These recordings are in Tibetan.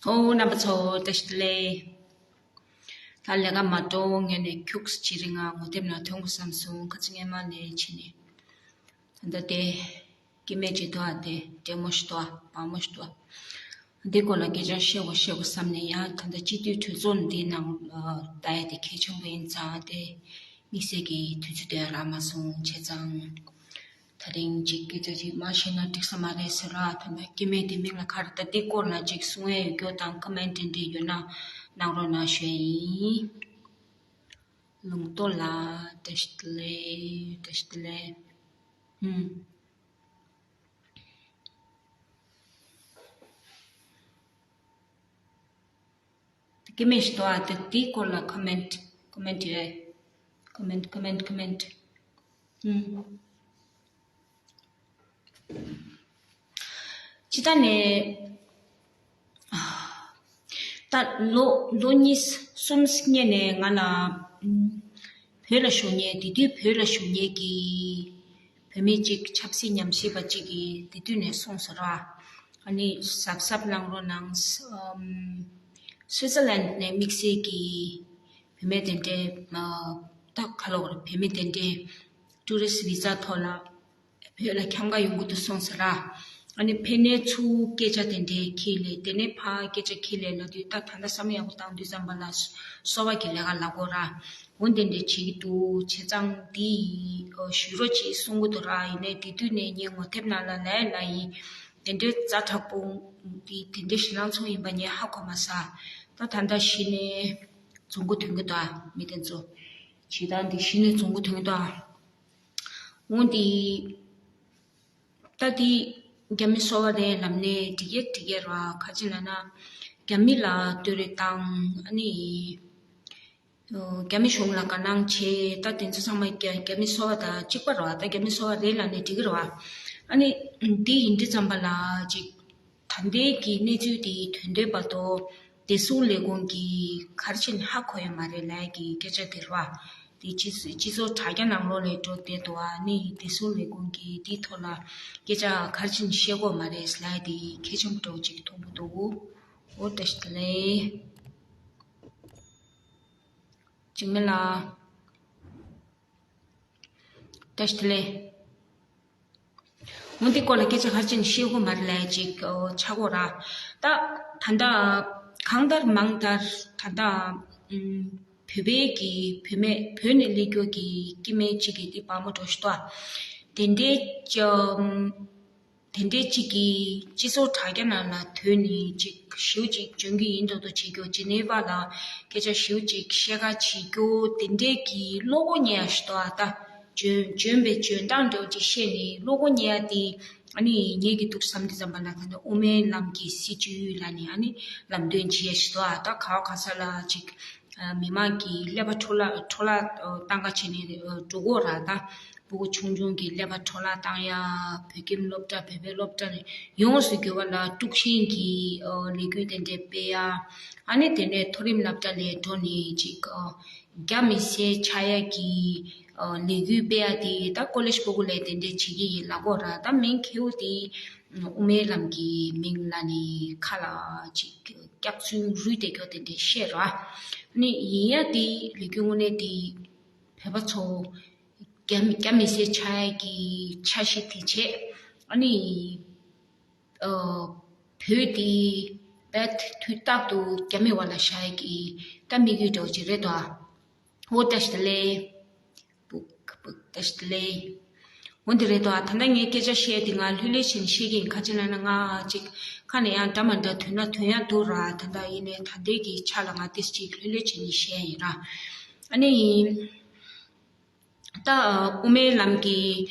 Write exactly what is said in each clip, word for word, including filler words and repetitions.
ཨོ་རྣམ་པ་ཚོ་བཀྲ་ཤིས་བདེ་ལེགས། ད་ལས་ཀ་མ་འགྲོ་སྔོན་ནས་ཁྱུག་ཙམ་ཅིག་རིང་ང་ངོ་དེབ་ནང་ཐོན་དགོས་བསམ་སོང་། ཁ་ཅིག་སྔས་མ་ནས་ཕྱིན་ནས། ད་ལྟ་དེ་སྐྱེ་དམན་ཅིག་འདུག་ཨ། དེ་བདེ་མོ་ཞིག་འདུག་ཨ། བག་མོ་ཞིག་འདུག་ཨ། འདི་སྐོར་ལ་སྐད་ཆ་བཤད་དགོས་བཤད་དགོས་བསམ་ནས་ཡང་ད་ལྟ་སྤྱི་འཐུས་གྲོས་ཚོགས་འདིའི་ནང་ལ་ལྟ་ཡ་དེ་གལ་ཆེན་པོ་ཡིན་ཙང་དེ་དམིགས་བསལ་གྱི་དུས་ཚོད་དེ་རག་མ་སོང་། བྱས་ཙང་། ད་རིང་ཅིག་སྐད་ཆ་ཅིག་མ་བཤད་ན་འགྲིག་ས་མ་རེད་ཟེར་ར། ད་ལྟ་སྐྱེ་དམན་དེ་མིང་ལ་ག་རེ། ད་འདི་སྐོར་ལ་ཅིག་གསུང་ཡས་ཡོད་རྒྱུ་དང་ཀོ་མེན་ཊི་འདི་འདྲ་ཡོད་ན་གནང་རོགས་གནང་ཞུ་ཡ་ཡིན། ལུང་རྟོགས་ལགས་བཀྲ་ཤིས་བདེ་ལེགས། བཀྲ་ཤིས་བདེ་ལེགས། ཧུམ། སྐྱེ་དམན་ཞིག་འདུག་ཨ། དེ་དེའི་སྐོར་ལ་ཀོ་མེན་ཊི་ཀོ་མེན་ཊི་རེད། ཀོ་མེན་ཊི་ཀོ་མེན་ཊི་ཀོ་མེན་ཊི། ཧུམ། སྤྱིར་བཏང་ནས་ད་ལོ་ལོ་གཉིས་གསུམ་སྔོན་ནས་ང་ལ་ཨུམ་བོད་ལ་བཞུགས་མཁན། དེ་དུས་བོད་ལ་བཞུགས་མཁན་གྱི་བུད་མེད་ཅིག་ཆབ་སྲིད་ཉམས་ཞིབ་པ་ཅིག་གིས་དེ་དུས་ནས་གསུངས་སོང་ར། ཨ་ནི་གཟབ་གཟབ་གནང་རོགས་གནང་། ཨམ་སུའི་ཙར་ལན་ནས་དམིགས་བསལ་གྱི་བུད་མེད་དེ་འདྲའི་ཨ་ད་ག་ལབ་དགོས་རེད། བུད་མེད་དེ་འདྲའི་ཊུ་རི་སི་ཊི་བི་ཟ་ཐོག་ལ་བོད་ལ་འཁྱམ་ག་ཡོང་གི་འདུག་གསུངས་སོང་ར། ཨ་ནི་ཕ་ནས་ཚུར་སྐད་ཆ་དེ་འདྲའི་འཁྱེར་སླེབས། དེ་ནས་ཕར་སྐད་ཆ་འཁྱེར་སླེབས་ལབ་དུས། ད་ད་ལྟ་བསམ་བློ་ཡག་པོ་བཏང་དུས་ཙམ་པ་ལ་གསོ་བ་གི་ལས་ཀ་ལབ་དགོས་ར། འོ་དེ་འདྲ་བྱེད་ཀྱི་འདུག་བྱས་ཙང་འདི་ཡི་ཨོ་ཞུ་རོགས་ཅིག་གསུང་གི་འདུག་ར། ཡིན་ནའི་དེ་དུས་ནས་ངའི་ངོ་དེབ་ནང་ལ་ལབ་ཡ་ལབ་ཡིན། དེ་འདྲའི་ཛ་དྲག་པོ་འདི་དེ་འདྲའི་ཞེད་སྣང་ཚོར་ཡིན་པ་ངས་ཧ་གོ་མ་སོང་། ད་ད་ལྟ་གཞི་ནས་རྫོང་མགོ་ཐོན་གྱི་འདུག་ཨ། མི་དེ་ཚོ་བྱེད་སྟངས་འདི་གཞི་ནས་རྫོང་མགོ་ཐོན་གྱི་འདུག་ཨ། འོ་འདི་ད་འདི་རྒྱ་མི་སོ་པ་རེད་ལབ་ནས་འགྲིག་གི་འགྲིག་གི་རེད་བ། ག་ཅི་ལབ་ན་རྒྱ་མི་ལ་བསྟོད་ར་བཏང་། ཨ་ནི་རྒྱ་མི་གཞུང་ལ་དགའ་སྣང་བྱེད། ད་དེ་ཚོ་ཚང་མ་རྒྱ་རྒྱ་མི་སོ་པ་དང་གཅིག་པ་རེད་བ། ད་རྒྱ་མི་སོ་པ་རེད་ལབ་ནས་འགྲིག་གི་རེད་བ། ཨ་ནི་འདི་ཡིན་དུས་ཙམ་པ་ལ་ཅིག་ད་ལྟའི་གི་གནས་ཚུལ་དེ་དོན་དོན་བར་དུ་བདེ་སྲུང་ལས་ཁུངས་ཀྱིས་ག་རེ་བྱས་ནས་ཧ་གོ་ཡོད་མ་རེད་ལབ་ཀྱི་སྐད་ཆ་དེ་རེད་བ། དེ་སྤྱི་སྤྱི་ཚོགས་དྲ་རྒྱ་ནང་ལོགས་ལ་འགྲོ་བསྡད་འདུག་བ། ཨ་ནི་བདེ་སྲུང་ལས་ཁུངས་ཀྱིས་དེའི་ཐོག་ལ་སྐད་ཆ་ག་རེ་བྱས་ནས་བཤད་ཀྱི་ཡོད་མ་རེད་ལབ་ཡ་དེ་གལ་ཆེན་པོ་འདྲ་བོ་ཅིག་མཐོང་གི་འདུག་འོ་བཀྲ་ཤིས་བདེ་ལེགས། འཇིགས་མེད་ལགས། བཀྲ་ཤིས་བདེ་ལེགས། འོ་འདི་སྐོར་ལ་སྐད་ཆ་ག་རེ་བྱས་ནས་བཤད་ཀྱི་ཡོད་མ་རེད་ལབ་ཡ་ཅིག་ཨོ་ཆགས་ཀྱི་ཡོད་ར། ད་ད་ལྟ་གང་ལྟར་མང་ལྟར་ད་ལྟ་ཨུམ་བོད་པའི་གི་བུད་མེད། བོད་ནས་སླེབས་རྒྱུ་གི་སྐྱེ་དམན་གཅིག་གིས་འདི་བག་མོ་འདྲ་བོ་ཞིག་འདུག་ཨ། དེ་འདྲའི་ཅིག་ཨམ། དེ་འདྲའི་གཅིག་གིས་སྤྱི་ཚོགས་དྲ་རྒྱ་ནང་ལ་ཐོན་ནས་ཅིག་ཞེ་པོ་ཅིག་འཇོན་གྱི་ཡིན་མདོག་མདོག་བྱེད་རྒྱུ། ཇི་ནི་ཝ་ལ་སྐད་ཆ་ཞེ་པོ་ཅིག་བཤད་ཁ་བྱེད་རྒྱུ། དེ་འདྲའི་གི་བློ་ཁོག་རྙེད་ཡ་ཞིག་འདུག་ཨ། ད་འཇོན་འཇོན་པའི་འཇོན་ཐང་འདྲ་བོ་ཅིག་བཤད་ནས་བློ་ཁོག་རྙེད་ཡ་དེ་ཨ་ནི་ངེད་ཀྱི་འདུག་བསམ་དུས་ཙམ་པ་ལ་ད་ལྟ་དབུ་མའི་ལམ་གྱི་སྲིད་བྱུས་ལ་ནི་ཨ་ནི་ལམ་སྟོན་བྱེད་ཡ་ཞིག་འདུག་ཨ། ད་ག་བ་ག་ས་ལ་ཅིག་མི་མང་གི་ཀླད་པ་འཕྲོ་བརླག་འཕྲོ་བརླག་བཏང་ག་བྱས་ནས་འགྲོ་གི་ཡོད་ར། ད། སྤུ་གུ་ཆུང་ཆུང་གི་ཀླད་པ་འཕྲོ་བརླག་བཏང་ཡ། བོད་ཁྱིམ་སློབ་གྲྭ། བོད་པའི་སློབ་གྲྭ་ནས་ཡོངས་སུ་གྱུར་པ་ལ་དཀྲུག་ཤིང་གི་ཨ་ལས་འགུལ་དེ་འདྲས་སྤེལ་ཡ། ཨ་ནི་དེ་ནས་མཐོ་རིམ་སློབ་གྲྭ་ལ་འགྲོ་ནས་ཅིག་ཨ་རྒྱ་མི་སེར་ཆགས་ཡ་གི་ཨ་ལས་འགུལ་སྤེལ་ཡ་དེ་ད་ཀོ་ལེཇ་སྤུ་གུ་ལ་དེ་འདྲས་བྱེད་ཀྱི་ཡིན་ལབ་ཀྱི་ཡོད་ར། ད་མིང་ཁེའུ་དེ་དབུ་མའི་ལམ་གྱི་མིང་ལ་ནི་ཁ་ལ་ཅིག་སྐྱག་རྫུན་རུལ་བསྡད་རྒྱུ་དེ་འདྲས་བཤད་ར། ཨ་ནི་ཡིན་ཡ་དེ་ལས་འགུལ་དངོས་གནས་དེ་བོད་པ་ཚོ་རྒྱ་མི་རྒྱ་མི་སེར་ཆགས་ཡ་གི་འཆར་གཞི་དེ་བྱས། ཨ་ནི་ཨ་བོད་དེ་རྦད་དུས་རྟག་ཏུ་རྒྱ་མི་འོག་ལ་བཞག་ཡ་གི་ད་དམིགས་ཡུལ་འདྲ་བོ་ཅིག་རེད་དོ། འོ་བཀྲ་ཤིས་བདེ་ལེགས། བཀྲ་ཤིས་བདེ་ལེགས། འོ་འདི་རེད་དོ། ད་ལྟ་ངས་སྐད་ཆ་བཤད་དེ་ང་ལྷོད་ལྷོད་བྱས་ནས་བཤད་ཀྱི་ཡིན། ག་ཅི་ལབ་ན་ང་ཅིག་ཁ་ནས་ཡང་འདྲ་མ་འདྲ་ཐོན་ན་ཐོན་ཡ་འདུག་ར། ད་ལྟ་ཡིན་ནའི་ད་ལྟའི་གི་ཆ་ལ་ང་ཏིས་ཅིག་ལྷོད་ལྷོད་བྱས་ནས་བཤད་ཡ་ཡིན་ར། ཨ་ནི། ད་དབུ་མའི་ལམ་གྱི་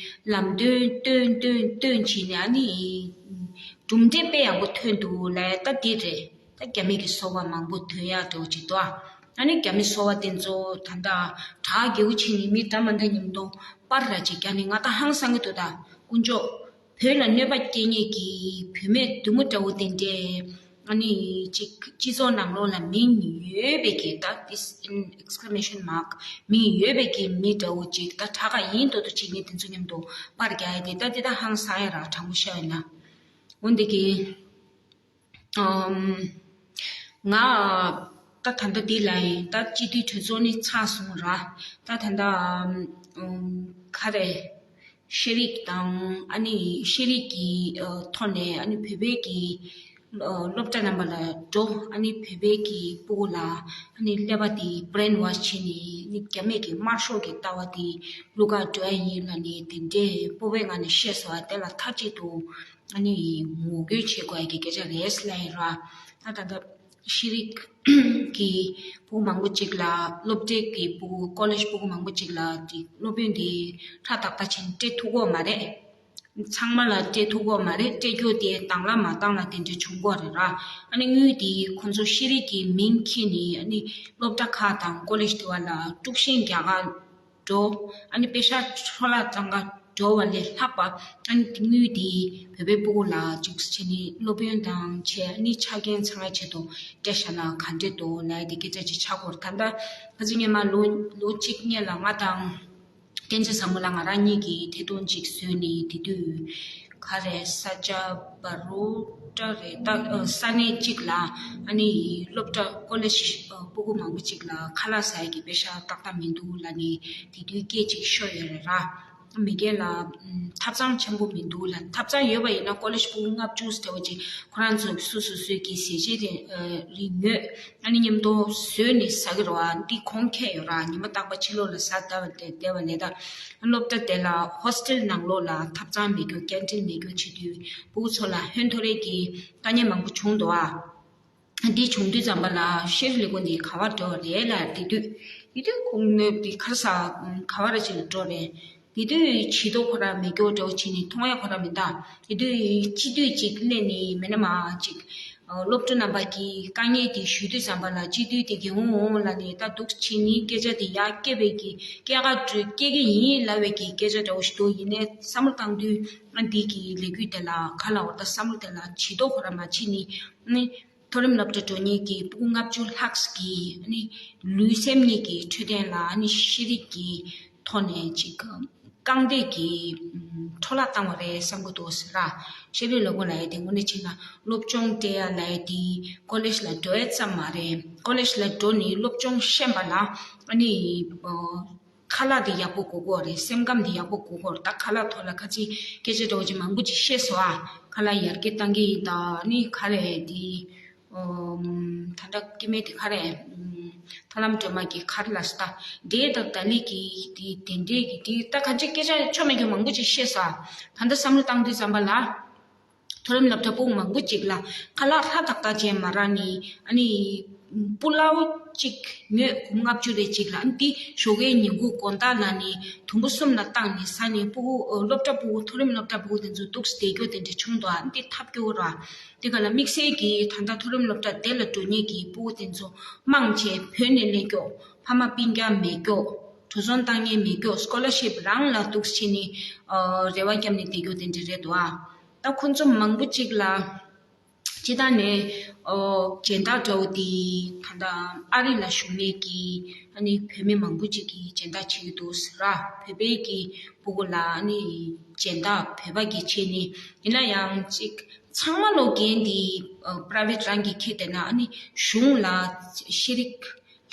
ལམ་སྟོན་སྟོན་སྟོན་སྟོན་བྱས་ནས་ཨ་ནི་གྲུབ་འབྲས་དཔེ་ཡག་པོ་ཐོན་འདུག་ལབ་ཡ་ད་འདི་རེད། ད་རྒྱ་མི་གི་སོ་པ་མང་པོ་ཐོན་ཡག་འདྲ་བོ་ཅིག་འདུག་ཨ། ཨ་ནི་རྒྱ་མི་སོ་པ་དེ་ཚོ་ད་ལྟ་དྲག་རྒྱས་པོ་བྱས་ནས་མི་འདྲ་མ་འདྲ་མཉམ་དུ་པར་ར་ཅིག་རྒྱག་ནས་ང་ད་ཧང་སང་གི་འདུག་ད་དཀོན་མཆོག་བོད་ལ་གནོད་པ་སྐྱེལ་མཁན་གྱི་བུད་མེད་བདུད་མོ་འདྲ་བོ་དེ་འདྲས་ཨ་ནི་ཅིག་སྤྱི་ཚོགས་ནང་ལོགས་ལ་མིང་ཡོད་པའི་གི། ད་this in exclamation mark མིང་ཡོད་པའི་གི་མི་འདྲ་བོ་ཅིག་ད་དྲག་ག་ཡིན་མདོག་མདོག་བྱེད་མཁན་དེ་ཚོ་མཉམ་དུ་པར་རྒྱག་ཡ་དེ་ད་དེ་ད་ཧང་སང་ཡ་ར། དྲང་པོ་བཤད་ཡོད་ན། འོན་ཏེ་གི་ཨམ། ང་ད་ད་ལྟ་འདི་ལ་ཡིན། ད་སྤྱི་འཐུས་གྲོས་ཚོགས་ནི་ཚར་སོང་ར། ད་ད་ལྟ་ཨམ་ག་རེ། ཤེས་རིག་དང་ཨ་ནི་ཤེས་རིག་གི་ཨ་ཐོག་ནས་ཨ་ནི་བོད་པའི་གི་ཨ་སློབ་གྲྭ་རྣམ་པ་ལ་འགྲོ། ཨ་ནི་བོད་པའི་གི་སྤུ་གུ་ལ་ཨ་ནི་ཀླད་པ་དེ་brainwash བྱས་ནས་ཨ་ནི་རྒྱ་མི་གི་དམར་ཤོག་གི་ལྟ་བ་དེ་བླུག་ག་འགྲོ་ཡ་ཡིན་ལབ་ནས་དེ་འདྲའི་སྤོབས་པའི་ངང་ནས་བཤད་སོང་བ། དེ་ལ་མཐའ་གཅིག་ཏུ་ཨ་ནི་ངོ་རྒོལ་བྱེད་དགོས་ཡ་གི་སྐད་ཆ་རེད་ལབ་ཡིན་ར། ད་ད་ལྟ་ཤེས་རིག་གི་སྤུ་གུ་མང་པོ་ཅིག་ལ། སློབ་གྲྭའི་གི་སྤུ་གུ་ཀོ་ལེཇ་སྤུ་གུ་མང་པོ་ཅིག་ལ་དེ་སློབ་ཡོན་དེ་ཧྲ་ཏག་ཏག་བྱས་ནས་སྤྲད་ཐུབ་ཀྱི་ཡོད་མ་རེད། ཚང་མ་ལ་སྤྲད་ཐུབ་ཀྱི་ཡོད་མ་རེད། སྤྲད་རྒྱུ་དེ་དང་ལ་མ་བཏང་ལ་དེ་འདྲ་བྱུང་གི་ཡོད་རེད་ར། ཨ་ནི་དངུལ་དེ་ཁོང་ཚོ་ཤེས་རིག་གི་མིང་འཁྱེར་ནས་ཨ་ནི་སློབ་གྲྭ་ཁག་དང་ཀོ་ལེཇ་དེ་བ་ལ་དཀྲུག་ཤིང་རྒྱག་ག་འགྲོ། ཨ་ནི་པེ་ཤག་འཕྲོ་བརླག་བཏང་ག་འགྲོ་བ་ལས་ལྷག་པ། ཨ་ནི་དངུལ་དེ་བོད་པའི་སྤུ་གུ་ལ་ཅིག་བྱས་ནས་སློབ་ཡོན་དང་བྱས། ཨ་ནི་ཆ་རྐྱེན་ཚང་བའི་ཆེད་དུ་སྤྲད་བཞག་ན་ག་འདྲ་འདུག་ལབ་ཡ་དེ་སྐད་ཆ་ཅིག་ཆགས་ཀྱི་ཡོད་རེད། ད་ལྟ་ཁ་སང་སྔོན་མ་ལོ་ལོ་གཅིག་སྔོན་ལ་ང་དང་བསྟན་འཛིན་བཟང་མོ་ལགས་ང་རང་གཉིས་ཀྱིས་ཐད་གཏོང་ཅིག་བཟོས་ནས། དེ་དུས་ག་རེ་ས་ཆ་བ་རུ་ཏྲ་རེད། ད་ཨ་ས་གནས་གཅིག་ལ་ཨ་ནི་སློབ་གྲྭ་ཀོ་ལེཇ་ཨ་སྤུ་གུ་མང་པོ་ཅིག་ལ་ཁ་ལག་ཟ་ཡ་གི་པེ་ཤག་ཏག་ཏག་མི་འདུག་ལབ་ནས་དེ་དུས་སྐད་ཅིག་ཤོར་ཡོད་རེད་ར། མི་སྒེར་ལ་ཨམ་ཐབ་ཚང་ཆེན་པོ་མི་འདུག་ལབ། ཐབ་ཚང་ཡོད་པ་ཡིན་ན་ཀོ་ལེཇ་སྤུ་གུ་ལྔ་བཅུ་ཙམ་འདྲ་བོ་ཅིག་ཁོ་རང་ཚོ་སོ་སོ་སོའི་གི་ཟས་བཅད་རེ་ཨ་རིགས་ཉོས། ཨ་ནི་མཉམ་དུ་བཟོས་ནས་ཟ་གི་རེད་བ། འདི་གོང་འཁེལ་ཡོད་ར། ཉི་མ་རྟག་པར་ཕྱི་ལོགས་ལ་ཟ་བསྡད་པ་ལས་བསྡད་པ་ལས། ད་སློབ་གྲྭ་དེ་ལ་ཧོ་སི་ཊེལ་ནང་ལོགས་ལ་ཐབ་ཚང་མེད་རྒྱུ། ཀེན་ཊིན་མེད་རྒྱུ་བྱེད་དུས་སྤུ་གུ་ཚོ་ལ་ཧོན་ཐོར་རེ་གི་དཀའ་ངལ་མང་པོ་བྱུང་འདུག་ཨ། འདི་བྱུང་དུས་ཙམ་པ་ལ་ཤེས་རིག་ལས་ཁུངས་འདི་ག་པར་འགྲོ་བ་རེད་ལབ། དེ་དུས་དེ་དུས་ཁོང་ནས་དེ་ག་རེ་ཟ་ག་པར་ཅིག་ལ་འགྲོ་རེད། དེ་དུས་བྱི་དོ་ཁོ་རང་མེད་རྒྱུ་འདྲ་བོ་བྱས་ནས་མཐོང་ཡ་ཁོ་རང་མི་འདུག་དེ་དུས་སྤྱི་འཐུས་ཅིག་སླེབས་ནས་མེད་ན་མ་ཅིག་སློབ་ཕྲུག་རྣམ་པ་གི་དཀའ་ངལ་དེ་ཞུ་དུས་ཙམ་པ་ལ་སྤྱི་འཐུས་དེ་གིས་འོང་འོང་ལབ་ནས། ད་འདུག་བྱས་ནས་སྐད་ཆ་དེ་ཡར་སྐྱེལ་བའི་གི་སྐྱེལ་ག་སྤྲོད་སྐྱེལ་གི་ཡིན་ལབ་པའི་གི་སྐད་ཆ་འདྲ་བོ་ཞིག་འདུག་ཡིན་ནའི་བསམ་བློ་བཏང་དུས་ཨ་འདི་གི་ལས་འགུལ་དེ་ལ་ག་ལབ་དགོས་རེད། ད་བསམ་བློ་དེ་ལ་བྱི་དོ་ཁོ་རང་མ་བྱས་ནས་ནི། མཐོ་རིམ་སློབ་གྲྭ་འགྲོ་མཁན་གྱི་སྤུ་གུ་ལྔ་བཅུ་ལྷག་གི་ཨ་ནི་ལུས་སེམས་གཉིས་ཀྱི་འཕྲོད་བསྟེན་ལ་ཨ་ནི་ཤེས་རིག་གི་ཐོག་ནས་ཅིག་རྐང་སྟེགས་ཀྱི་ཨམ་འཕྲོ་བརླག་བཏང་བ་རེད་བསམ་གྱི་འདུག་ཟེར་ར། ཤེས་རིག་ལས་ཁུངས་ལབ་ཡ་དེ་དངོས་གནས་བྱས་ན་སློབ་སྦྱོང་སྤྲད་ཡ་ལབ་ཡ་དེ་ཀོ་ལེཇ་ལ་འགྲོ་ཡ་ཙམ་མ་རེད། ཀོ་ལེཇ་ལ་འགྲོ་ནས་སློབ་སྦྱོང་ཤེས་པ་ལ་ཨ་ནི་ཨ། ཁ་ལག་དེ་ཡག་པོ་དགོས་ཀྱི་རེད། སེམས་ཁམས་དེ་ཡག་པོ་དགོས་ཀྱི་རེད། ད་ཁ་ལག་ཐོག་ལ་ཁ་ཅིག་སྐད་ཆ་འདྲ་བོ་ཅིག་མང་པོ་ཅིག་བཤད་སོང་ཨ། ཁ་ལག་ཡར་རྒྱས་གཏང་གི་ཡིན། ད་ནི་ག་རེ་དེ་ཨོ་ད་ལྟ་སྐྱེ་དམན་དེ་ག་རེ་ཨམ་མཐོང་ལམ་སྒྲོལ་མ་གིས་ག་རེ་ལབ་སོང་། ད་འབྲས་དང་ད་ལི་གི་དེ་དེ་འདྲས་ཀྱི་དེ་ད་ག་ཅིག་སྐད་ཆ་ཆོ་མེད་རྒྱུ་མང་པོ་ཅིག་བཤད་སོང་ཨ། ད་ལྟ་བསམ་བློ་བཏང་དུས་ཙམ་པ་ལ། མཐོ་རིམ་སློབ་གྲྭ་སྤུ་གུ་མང་པོ་ཅིག་ལ་ཁ་ལག་ཧྲ་ཏག་ཏག་ཅན་མ་རག་ནི། ཨ་ནི་སྤུ་ལའོ་གཅིག་ཉོས། སྒོར་ལྔ་བཅུ་རེ་གཅིག་ལ། ཨ་ནི་འདི་ཞོགས་ཀའི་ཉིན་གུང་དགོང་དག་ལ་ནི་དུམ་བུ་གསུམ་ལ་བཏང་ནས་ཟ་ནས་སྤུ་གུ་ཨ་སློབ་གྲྭ་སྤུ་གུ་མཐོ་རིམ་སློབ་གྲྭ་སྤུ་གུ་དེ་ཚོ་འདུག་སེ་བསྡད་རྒྱུ་དེ་འདྲ་བྱུང་འདུག་ཨ་ནི་འདི་ཐབས་སྐྱོ་བོ་ར། དེ་ག་ལ་དམིགས་བསལ་གྱིས་ད་ལྟ་མཐོ་རིམ་སློབ་གྲྭ་དེ་ལ་འགྲོ་མཁན་གྱི་སྤུ་གུ་དེ་ཚོ་མང་ཆེ་བོད་ནས་སླེབས་ཀྱོག་ཕ་མ་སྤུན་ཀྱག་མེད་ཀྱོག་འགྲོ་སོང་བཏང་མཁན་མེད་ཀྱོག་སི་ཀོ་ལར་ཤིབ་རང་ལ་འདུག་སེ་བྱས་ནས་ཨ་རེ་བ་བརྒྱབ་ནས་བསྡད་རྒྱུ་དེ་འདྲ་རེད་འདུག་ཨ། ད་ཁོང་ཚོ་མང་པོ་ཅིག་ལ་སྤྱིར་བཏང་ནས་ཨོ་སྦྱིན་བདག་འདྲ་བོ་དེ་ད་ལྟ་ཨ་རི་ལ་བཞུགས་མཁན་གྱི་ཨ་ནི་བོད་མི་མང་པོ་ཅིག་གིས་སྦྱིན་བདག་བྱེད་ཀྱི་འདུག་ཟེར་ར། བོད་པའི་གི་སྤུ་གུ་ལ་ཨ་ནི་སྦྱིན་བདག་བོད་པ་གིས་བྱས་ནས། ཡིན་ན་ཡང་ཅིག་ཚང་མ་ལོ་འགན་དེ་ཨ་པ་རའི་ཝེ་ཊི་རང་གིས་འཁྱེར་བསྡད་ན། ཨ་ནི་གཞུང་ལ་ཤེས་རིག་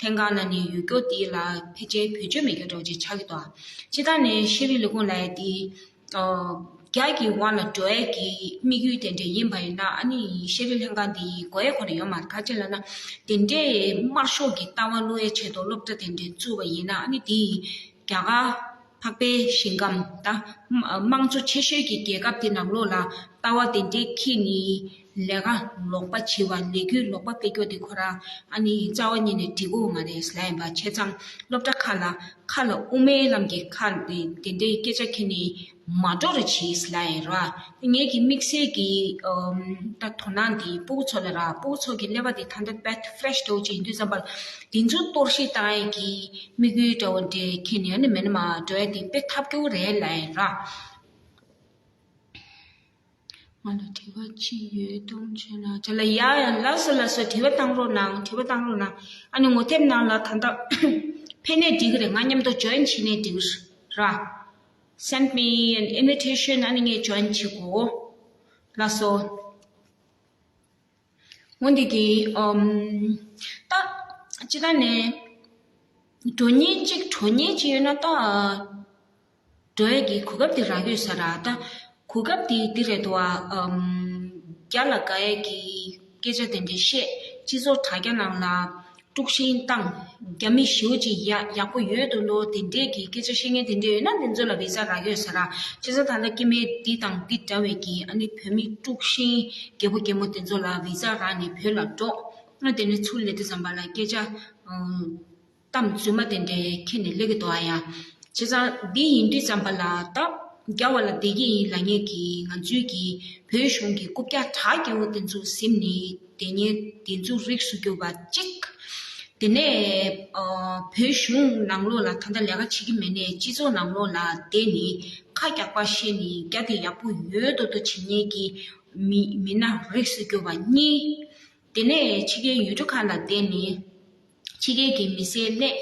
ལྷན་ཁང་ལ་ནི་ཡོད་རྒྱུ་དེ་ལ་ཕལ་ཆེར་བེད་སྤྱོད་མེད་རྒྱུ་འདྲ་བོ་ཅིག་ཆགས་ཀྱི་འདུག་ཨ། སྤྱིར་བཏང་ནས་ཤེས་རིག་ལས་ཁུངས་ལབ་ཡ་དེ་ཨ་རྒྱ་གི་དབང་ལ་འགྲོ་ཡ་གི་དམིགས་ཡུལ་དེ་འདྲ་ཡིན་པ་ཡིན་ན། ཨ་ནི་ཤེས་རིག་ལྷན་ཁང་དེ་དགོས་ཡ་ཁོ་རང་ཡོད་མ་རེད། ག་ཅི་ལབ་ན་དེ་འདྲའི་དམར་ཤོག་གི་ལྟ་བ་བླུག་ཡའི་ཆེད་དུ་སློབ་གྲྭ་དེ་འདྲ་བཙུགས་པ་ཡིན་ན། ཨ་ནི་དེ་རྒྱ་གར་འཕགས་པའི་ཞིང་ཁམས་དང་དམངས་གཙོ་ཆེ་ཤོས་ཀྱི་རྒྱལ་ཁབ་དེ་ནང་ལོགས་ལ་ལྟ་བ་དེ་འདྲའི་འཁྱེར་ནས་ལས་ཀ་ལོག་པ་བྱེད་པ། ལས་འགུལ་ལོག་པ་སྤེལ་རྒྱུ་དེ་ཁོ་རང་ཨ་ནི་རྩ་བ་ཉིད་ནས་འགྲིག་གི་ཡོད་མ་རེད་ལབ་ཡིན་པ། བྱས་ཙང་སློབ་གྲྭ་ཁག་ལ་ཁ་ལ་དབུ་མའི་ལམ་གྱི་ཁ་དེ་དེ་འདྲའི་སྐད་ཆ་འཁྱེར་ནས་མ་འགྲོ་རོགས་བྱེད་ལབ་ཡིན་ར། ངེད་ཀྱི་དམིགས་བསལ་གྱི་ཨམ་ད་དོ་སྣང་དེ་སྤུ་གུ་ཚོ་ལ་ར། སྤུ་གུ་ཚོ་གི་ཀླད་པ་དེ་ད་ལྟ་དཔེ་ཕེ་རེ་ཤི་འདྲ་བོ་ཅིག་ཡིན་དུས་ཙམ་པར་དེ་ཚོ་གཏོར་བཤིག་བཏང་ཡས་ཀྱི་དམིགས་ཡུལ་འདྲ་བོ་འདྲ་འཁྱེར་ནས་ཨ་ནི་མེད་ན་མ་འགྲོ་ཡ་དེ་དཔེ་ཐབས་སྐྱོ་བོ་རེད་ལབ་ཡིན་ར། ང་ལ་དྲི་བ་ཅི་ཡོད་གཏོང་བྱོས་ན། ཅ་ལག་ཡ་ཡ་ལགས་སོ་ལགས་སོ། དྲི་བ་བཏང་རོགས་གནང་། དྲི་བ་བཏང་རོགས་གནང་། ཨ་ནི་ངོ་དེབ་ནང་ལ་ད་ལྟ་ཕེབས་ནས་འགྲིག་གི་རེད། ང་མཉམ་དུ་ཇོ་ཡིན་བྱས་ནས་འགྲིག་གི་ར། Send me an invitation. ཨ་ནི་ངས་ཇོ་ཡིན་བྱེད་དགོས། ལགས་སོ། འོ་འདི་གི་ཨམ་ད་ཅི་ད་ནས་འགྲོ་ཉེན་གཅིག་འགྲོ་ཉེན་གཅིག་ཡོད་ན་ད། འགྲོ་ཡས་ཀྱི་གོ་སྐབས་དེ་རག་ཡོད་ས་ར་ད། གོ་སྐབས་དེ་འདི་རེད་དོ་ཨ། ཨམ་རྒྱ་ལ་དགའ་ཡས་ཀྱི་སྐད་ཆ་དེ་འདྲ་བཤད། སྤྱི་ཚོགས་དྲ་རྒྱ་ནང་ལ་དཀྲུག་ཤིང་བཏང་། རྒྱ་མི་ཞེ་པོ་ཅིག་ཡག་ཡག་པོ་ཡོད་དོ་ལོ་དེ་འདྲས་ཀྱི་སྐད་ཆ་བཤད་མཁན་དེ་འདྲས་ཡོད་ན་དེ་ཚོ་ལ་བི་ཛ་རག་ཡོད་ས་ར། བྱས་ཙང་ད་ལྟ་སྐྱེ་དམན་འདི་དང་འདི་འདྲ་བའི་གི་ཨ་ནི་བོད་མི་དཀྲུག་ཤིང་རྒད་པོ་རྒད་མོ་དེ་ཚོ་ལ་བི་ཛ་རག་ནས་བོད་ལ་འགྲོ། ཨ་དེ་ནས་ཚུར་སླེབས་དུས་ཙམ་པ་ལ་སྐད་ཆ་ཨ། གཏམ་རྫུན་མ་དེ་འདྲའི་ཁྱེར་ནས་སླེབས་ཀྱི་འདུག་ཨ་ཡ། བྱས་ཙང་འདི་ཡིན་དུས་ཙམ་པ་ལ་ད་རྒྱ་བ་ལ་བསྡད་ཀྱི་ཡིན་ལབ་མཁན་གྱི་ང་ཚོའི་གི་བོད་གཞུང་གི་རྐུབ་བཀྱག་དྲག་རྒྱས་པོ་དེ་ཚོ་ཟིན་ནས་བསྡད་མཁན་དེ་ཚོ་རིགས་སུ་གྱུར་པ་གཅིག་དེ་ནས་ཨ་བོད་གཞུང་ནང་ལོགས་ལ་ད་ལྟ་ལས་ཀ་བྱེད་ཀྱི་མེད་ནས་སྤྱི་ཚོགས་ནང་ལོགས་ལ་བསྡད་ནས་ཁ་རྒྱག་པ་བཤད་ནས་རྒྱ་དེ་ཡག་པོ་ཡོད་མདོག་མདོག་བྱེད་མཁན་གྱི་མི་མི་སྣ་རིགས་སུ་གྱུར་པ་གཉིས། དེ་ནས་ཕྱི་རྒྱལ་ཡུལ་གྲུ་ཁག་ལ་བསྡད་ནས་ཕྱི་རྒྱལ་གྱི་མི་སེར་སླེབས།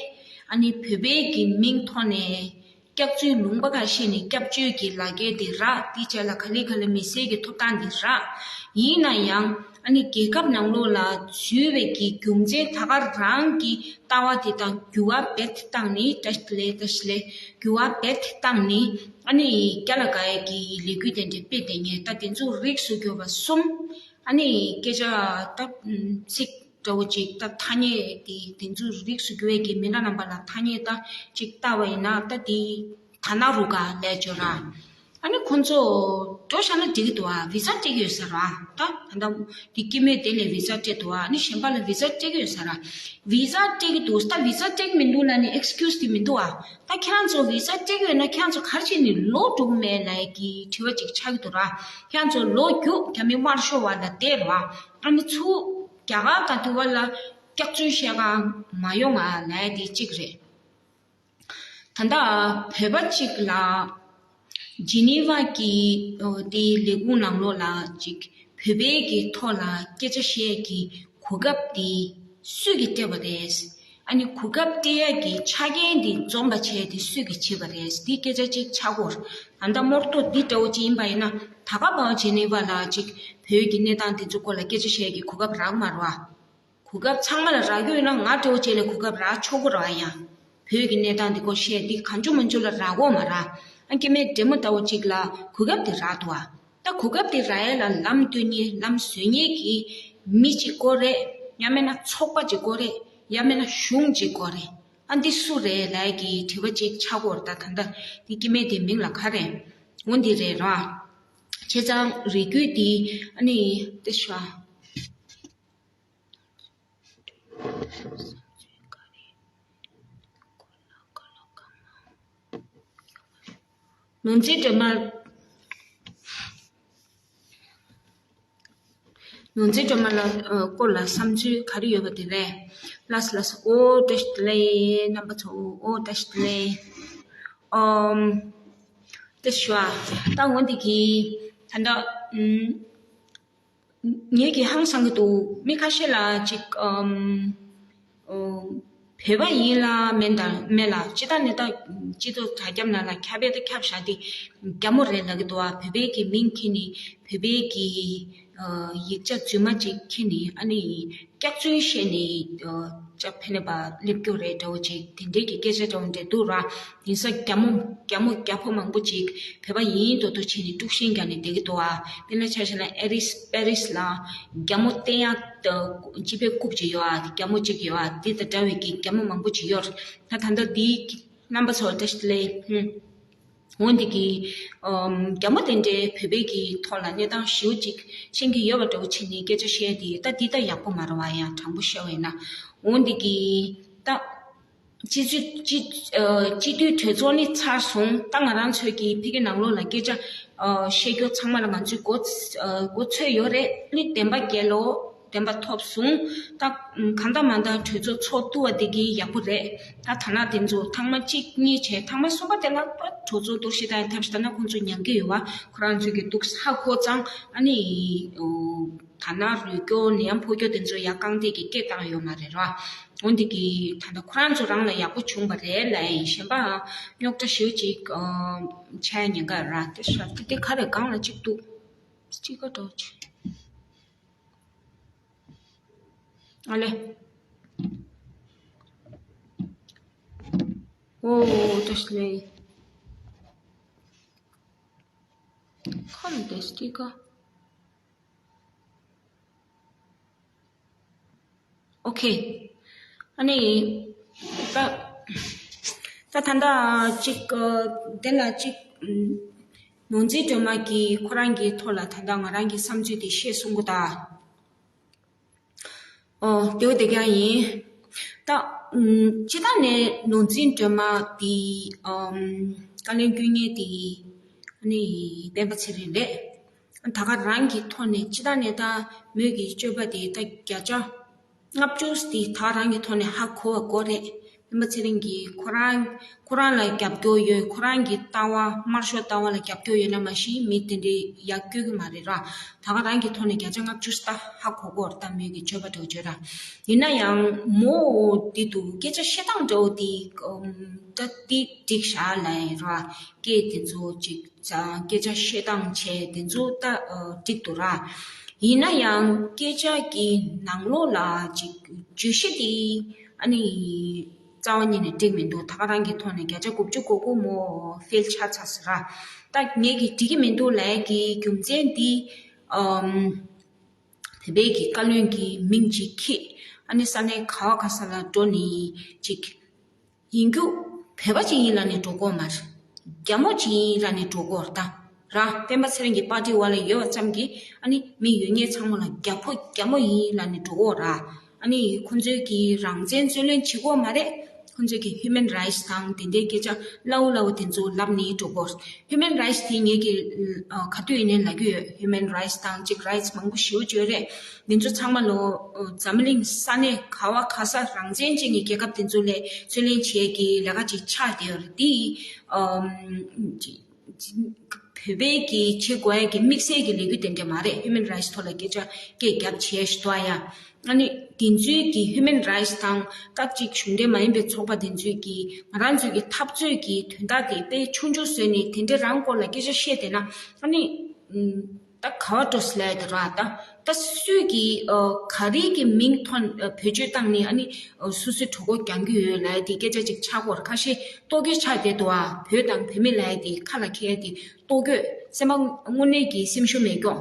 ཨ་ནི་བོད་པའི་གི་མིང་ཐོག་ནས་སྐྱག་རྫུན་ལུང་པ་ཁ་ཤས་ནས་སྐྱབས་བཅོལ་གྱི་ལག་འཁྱེར་དེ་རག་དེ་བྱས་ལ་ག་ལེ་ག་ལེ་མི་སེར་གྱི་ཐོབ་ཐང་དེ་རག་ཡིན་ན་ཡང་ཨ་ནི་རྒྱལ་ཁབ་ནང་ལོགས་ལ་འཛུལ་བའི་གི་རྒྱུ་མཚན་ད་ག་རང་གི་ལྟ་བ་དེ་དང་འགྱུར་བ་རྦད་དེ་བཏང་ནས་བཀྲ་ཤིས་བདེ་ལེགས་བཀྲ་ཤིས་བདེ་ལེགས་འགྱུར་བ་རྦད་དེ་བཏང་ནས་ཨ་ནི་རྒྱ་ལ་དགའ་ཡས་ཀྱི་ལས་འགུལ་དེ་འདྲ་སྤེལ་བསྡད་མཁན་ད་དེ་ཚོ་རིགས་སུ་གྱུར་པ་གསུམ། ཨ་ནི་སྐད་ཆ་ད་ཚིག་འདྲ་བོ་ཅིག་ད་ཐ་སྙད་དེ་དེ་ཚོ་རིགས་སུ་གྱུར་བའི་གི་མི་སྣ་རྣམ་པ་ལ་ཐ་སྙད་ད་ཅིག་བལྟ་བ་ཡིན་ན་ད་དེ་ད་ན་རུ་ག་ལས་བྱོས་ར། ཨ་ནི་ཁོང་ཚོ་འགྲོ་བཞག་ན་འགྲིག་གི་འདུག་ཨ། བི་ཛ་སྤྲད་ཀྱི་ཡོད་ས་ར། ད་ད་ད་དེ་སྐྱེ་དམན་དེ་ལས་བི་ཛ་སྤྲད་འདུག་ཨ། ཨ་ནི་གཞན་པ་ལ་བི་ཛ་སྤྲད་ཀྱི་ཡོད་ས་ར། བི་ཛ་སྤྲད་ཀྱི་འདུག་ད་བི་ཛ་སྤྲད་ཀྱི་མི་འདུག་ལབ་ནས་ཨེགས་ཀིའུ་སི་དེ་མི་འདུག་ཨ། ད་ཁྱེད་རང་ཚོ་བི་ཛ་སྤྲད་ཀྱི་ཡོད་ན་ཁྱེད་རང་ཚོ་ག་རེ་བྱས་ནས་ལོག་འགྲོ་གི་མེད་ལབ་ཀྱི་དྲི་བ་ཅིག་ཆགས་ཀྱི་འདུག་ར། ཁྱེད་རང་ཚོ་ལོག་རྒྱུགས་རྒྱ་མི་དམར་ཤོག་བ་ལ་བསྡད་ར། ཨ་ནི་ཚུར་རྒྱ་གར་དང་དུ་བ་ལ་སྐྱག་རྫུན་བཤད་ག་མ་ཡོང་ང་ལབ་དེ་གཅིག་རེད། ད་ལྟ་བོད་པ་གཅིག་ལ་ཇི་ནི་ཝ་གི་དེའི་ལས་ཁུངས་ནང་ལོགས་ལ་ཅིག་བོད་པའི་གི་ཐོག་ལ་སྐད་ཆ་བཤད་ཀྱི་གོ་སྐབས་དེ་སུས་ཀྱིས་སྤྲད་པ་རེད། ཨ་ནི་གོ་སྐབས་སྤྲད་ཡ་གི་ཆ་རྐྱེན་དེ་འཛོམས་པ་བྱས་དེ་སུས་ཀྱིས་བྱས་པ་རེད། དེ་སྐད་ཆ་གཅིག་ཆགས་ཀྱི་ཡོད་རེད། ད་ལྟ་མོར་ཏོ་འདི་འདྲ་བོ་ཅིག་ཡིན་པ་ཡིན་ན་ད་ག་བར་ཇི་ནི་ཝ་ལ་ཅིག་བོད་ཀྱི་གནས་སྟངས་དེ་ཚོ་སྐོར་ལ་སྐད་ཆ་བཤད་ཀྱི་གོ་སྐབས་རག་མ་རེད་བ། གོ་སྐབས་ཚང་མ་ལ་རག་རྒྱུ་ཡོད་ན་ང་འདྲ་བོ་ཅིག་ལ་གོ་སྐབས་རག་ཆོག་གི་རེད་བ། ཡང་བོད་ཀྱི་གནས་སྟངས་འདི་སྐོར་བཤད་འདི་གང་བྱུང་མང་བྱུང་ལ་རག་གོ་མ་རེད། ཨ་སྐྱེ་དམན་འདྲེ་མོ་ལྟ་བུ་ཅིག་ལ་གོ་སྐབས་དེ་རག་འདུག་བ། ད་གོ་སྐབས་དེ་རག་ཡས་ལ་ལམ་སྟོན་མཁན་ལམ་བཟོ་མཁན་གྱི་མི་གཅིག་དགོས་རེད། ཡང་མིན་ན་ཚོགས་པ་གཅིག་དགོས་རེད། ཡང་མིན་ན་གཞུང་གཅིག་དགོས་རེད། ཨ་འདི་སུ་རེད་ལབ་ཀྱི་དྲི་བ་ཅིག་ཆགས་ཀྱི་ཡོད་རེད། ད་ད་ལྟ་འདི་སྐྱེ་དམན་དེ་མིང་ལ་ག་རེ། འོ་འདི་རེད་ར། བྱས་ཙང་རེ་སྐུལ་འདི་ཨ་ནི་དེ་ཤ། ནོར་འཛིན་སྒྲོལ་མ། ནོར་འཛིན་སྒྲོལ་མ་ལ་ཨ་སྐོར་ལ་བསམ་ཚུལ་ག་རེ་ཡོད་པ་དེ་རེད། ལགས་སོ་ལགས་སོ། ཨོ་བཀྲ་ཤིས་བདེ་ལེགས་རྣམ་པ་ཚོ། ཨོ་བཀྲ་ཤིས་བདེ་ལེགས། ཨམ། དེ་ཞུ་བ། ད་འོ་འདི་གི་ད་ལྟ་ཨམ། ངེད་ཀྱིས་ཧང་སང་གི་འདུག་མི་ཁ་ཤས་ལ་ཅིག་ཨམ། ཨོ། བོད་པ་ཡིན་ལ་མིན་དང་མེད་ལ་སྤྱི་བཏང་ནས་ད་སྤྱི་ཚོགས་དྲ་རྒྱ་ནང་ལ་ཁྱབ་པས་ད་ཁྱབ་བཞག་དེ་རྒྱ་མོ་རེད་ལབ་ཀྱི་འདུག་བ། བོད་པའི་གི་མིང་ཁྱེར་ནས་བོད་པའི་གི་ཨ་ཡིག་ཆ་རྫུན་མ་ཅིག་ཁྱེར་ནས་ཨ་ནི་སྐྱག་རྫུན་བཤད་ནས་ཨ་ཅག་ཕན་ནས་པ་སླེབས་རྒྱུ་རེད་འདྲ་བོ་ཅིག་དེ་འདྲའི་གི་སྐད་ཆ་འདྲ་བོ་འདྲ་འདུག་ར། ཡིན་ས་རྒྱ་མོ་རྒྱ་མོ་རྒྱ་ཕོ་མང་པོ་ཅིག་བོད་པ་ཡིན་མདོག་མདོག་བྱས་ནས་དཀྲུག་ཤིང་རྒྱག་ནས་བསྡད་ཀྱི་འདུག་ཨ། དཔེར་ན་ཆ་བཞག་ན་ཨེ་རིས་པེ་རིས་ལ་རྒྱ་མོ་བསྟེན་ཡག་སྤྱི་པའི་རྐུབ་ཅིག་ཡོད་ཨ། རྒྱ་མོ་གཅིག་ཡོད་ཨ། འདི་དང་འདྲ་བའི་གི་རྒྱ་མོ་མང་པོ་ཅིག་ཡོད་རེད། ད་ད་ལྟ་འདིའི་རྣམ་པ་ཚོ་བཀྲ་ཤིས་བདེ་ལེགས། འོན་ཏེ་གི་ཨམ། རྒྱ་མོ་དེ་འདྲའི་བོད་པའི་གི་ཐོག་ལ་གནས་སྟངས་ཞེ་པོ་ཅིག་ཤེས་ཀྱི་ཡོད་པ་འདྲ་བོ་བྱས་ནས་སྐད་ཆ་བཤད་དེ་ད་འདི་ད་ཡག་པོ་མ་རེད་བ། ཡང་དྲང་པོ་བཤད་པ་ཡིན་ན། འོན་ཏེ་གི་ད། སྤྱི་སྤྱི་སྤྱི་ཨ་སྤྱི་འཐུས་གྲོས་ཚོགས་ནི་ཚར་སོང་། ད་ང་རང་ཚོའི་གི་ཕ་གི་ནང་ལོགས་ལ་སྐད་ཆ་ཨ་བཤད་རྒྱུ་ཚང་མ་ལ་ང་ཚོས་གོ་ཨ་གོ་ཚོད་ཡོད་རེད། ནི་བདེན་པ་རྒྱལ་ལོ། བདེན་པ་ཐོབ་སོང་། ད་གང་ལྟར་མ་ལྟར་གྲོས་ཚོགས་ཚོགས་ཐུབ་པ་དེ་གི་ཡག་པོ་རེད། ད་ཐ་ན་དེ་ཚོ་ཐེངས་མ་གཅིག་གཉིས་བྱས། ཐེངས་མ་གསུམ་པ་དེ་ལ་གྲོས་ཚོགས་གཏོར་བཤིག་བཏང་ཡ་ཐབས་ཤེས་བཏང་ན་ཁོང་ཚོ་ཉན་གི་ཡོད་པ། ཁོ་རང་ཚོས་གི་འདུག་ཧ་གོ་ཙང་ཨ་ནི་ཨོ། ད་ན་རུལ་སྐྱོ་ནད་ཡམས་ཕོག་སྐྱོ་དེ་ཚོ་ཡར་བསྐང་སྟེ་གི་སྐད་བཏང་ཡོད་མ་རེད་ར། འོན་ཏེ་གི་ད་ལྟ་ཁོ་རང་ཚོ་རང་ལ་ཡག་པོ་བྱུང་བ་རེད་ལབ་ཡིན། གཞན་པ་རྙོག་དྲ་ཞེ་པོ་ཅིག་ཨ་འཆར་ཉེན་ཁ་ར། དེ་ཤར་དེ་དེ་ག་རེ་སྒང་ལ་གཅིག་འདུག་སྤྱི་ཀ་འདྲ་བོ་ཅིག་ཨ་ལེ། ཨོ་ཏོ་ཤི་ལེ། ཁམ་དེ་སྟི་ཀ། ཨོ་ཁེ། ཨ་ནི། ད། ད་ད་ལྟ་ཅིག་དེ་ལ་ཅིག་ནོར་འཛིན་སྒྲོལ་མ་གིས་ཁོ་རང་གི་ཐོག་ལ་ད་ལྟ་ང་རང་གི་བསམ་ཚུལ་དེ་བཤད་སོང་གི་ད། ཨོ་དེ་བོ་དེ་ག་ཡིན། ད། སྤྱི་བཏང་ནས་ནོར་འཛིན་སྒྲོལ་མ་དེ། བཀའ་བློན་དཀོན་གཉེར་དེ། ཨ་ནི་སྤེན་པ་ཚེ་རིང་རེད། ད་ག་རང་གི་ཐོག་ནས་སྤྱི་བཏང་ནས་ད་མོས་ཀྱི་སྤྱོད་པ་དེ་ད་བརྒྱ་ཆ་ལྔ་བཅུ་དེ་ད་རང་གི་ཐོག་ནས་ཧ་གོ་བ་གོ་རེད། སྤེན་པ་ཚེ་རིང་གིས་ཁོ་རང་ཁོ་རང་ལ་རྒྱབ་སྐྱོར་ཡོད། ཁོ་རང་གི་ལྟ་བ་དམར་ཤོག་ལྟ་བ་ལ་རྒྱབ་སྐྱོར་ཡོད་ན་མ་གཞི་མི་དེ་འདྲའི་ཡར་སྐྱོད་ཀྱི་མ་རེད་ར། ད་ག་རང་གི་ཐོག་ནས་བརྒྱ་ཆ་ལྔ་བཅུ་ད་ཧ་གོ་གོ་ར། ད་མོས་ཀྱི་སྤྱོད་པ་འགྲོ་བྱོས་ར། ཡིན་ན་ཡང་མོ་འདི་འདུག་སྐད་ཆ་བཤད་སྟངས་འདྲ་བོ་འདི་ད་འདི་འགྲིག་ཤག་ལབ་ཡིན་ར། སྐད་དེ་ཚོ་ཅིག་སྐད་ཆ་བཤད་སྟངས་བྱས་དེ་ཚོ་ད་འགྲིག་འདུག་ར། ཡིན་ན་ཡང་སྐད་ཆ་གི་ནང་ལོགས་ལ་ཅིག་བརྗོད་གཞི་དེ་ཨ་ནི་རྩ་བ་ཉིད་ནས་འགྲིག་མི་འདུག་ད་ག་རང་གི་ཐོག་ནས་བརྒྱ་ཆ་དགུ་བཅུ་གོ་དགུ་མོ་ཕེལ་ཆགས་ཚར་སོང་ར། ད་ངས་གི་འགྲིག་གི་མི་འདུག་ལབ་ཡ་གི་རྒྱུ་མཚན་འདི། ཨམ། བོད་པའི་གི་བཀའ་བློན་གྱི་མིང་ཅིག་འཁྱེར། ཨ་ནི་ས་གནས་ག་བ་ག་ས་ལ་འགྲོ་ནི་ཅིག་ཡིན་རྒྱུ་བོད་པ་ཅིག་ཡིན་ལབ་ནས་འགྲོ་གོ་མ་རེད། རྒྱ་མོ་ཅིག་ཡིན་ལབ་ནས་འགྲོ་གོ་ར། ད་ར་སྤེན་པ་ཚེ་རིང་གི་པར་ཊི་འོག་ལ་ཡོད་པ་ཙམ་གྱིས་ཨ་ནི་མི་ཡོད་མཁན་ཚང་མ་ལ་རྒྱ་ཕོ་རྒྱ་མོ་ཡིན་ལབ་ནས་འགྲོ་གོ་ར། ཨ་ནི་ཁོང་ཚོའི་གི་རང་བཙན་རྩོད་ལེན་བྱེད་གོ་མ་རེད། ཁོང་ཚོས་ཀྱི་ཧིའུ་མན་རའིཊ་དང་དེ་འདྲའི་སྐད་ཆ་སླ་བོ་སླ་བོ་དེ་ཚོ་ལབ་ནས་འགྲོ་གོ། ཧིའུ་མན་རའིཊ་དེ་ངེད་ཀྱི་ཨ་ག་དུས་ཡིན་ནའི་ལབ་ཀྱི་ཡོད། ཧིའུ་མན་རའིཊ་དང་ཅིག་རའིཊ་མང་པོ་ཞེ་པོ་ཅིག་ཡོད་རེད། འདི་ཚོ་ཚང་མ་ལོ་ཨ་འཛམ་གླིང་ས་གནས་ག་བ་ག་ས་རང་བཙན་ཅན་གྱི་རྒྱལ་ཁབ་དེ་ཚོ་ལ་རྩོད་ལེན་བྱེད་ཀྱི་ལས་ཀ་ཅིག་ཆགས་བསྡད་ཡོད་རེད། དེ་ཨ་ཅིག་བོད་པའི་གི་བྱེད་དགོས་ཡ་གི་དམིགས་བསལ་གྱི་ལས་འགུལ་དེ་འདྲ་མ་རེད། ཧིའུ་མན་རའིཊ་ཐོག་ལ་སྐད་ཆ་སྐད་རྒྱབ་བྱས་ཤི་ཏོ་ཡ། ཨ་ནི་དེ་ཚོའི་གི་ཧིའུ་མན་རའིཊ་དང་ཏག་ཅིག་གཞུང་འབྲེལ་མ་ཡིན་པའི་ཚོགས་པ་དེ་ཚོའི་གི་ང་རང་ཚོའི་གི་འཐབ་རྩོད་ཀྱི་དོན་དག་དེ་དཔེ་ཆུང་ཆུང་བཟོས་ནས་དེ་འདྲ་རང་སྐོར་ལ་སྐད་ཆ་བཤད་བསྡད་ན་ཨ་ནི་ད་ག་བ་འགྲོ་སི་ལ་ཡ་དེ་ར། ད་ད་སུས་གི་ཨ་ག་རེ་གི་མིང་ཐོན་ཨ་བེད་སྤྱོད་བཏང་ནས་ཨ་ནི་ཨ་སོ་སོའི་གྲོད་ཁོག་རྒྱང་གི་ཡོད་ལ་ཡ་དེ་སྐད་ཆ་ཅིག་ཆགས་སྐོར་ཁ་ཤས་ལྟོ་གོས་ཆགས་བསྡད་འདུག་ཨ་བོད་དང་བོད་མི་ལ་ཡ་དེ་ཁ་ལ་འཁྱེར་ཡ་དེ། ལྟོ་གོས་སེམས་པ་དངོས་གནས་ཀྱི་སེམས་ཤུགས་མེད་ཀྱོག་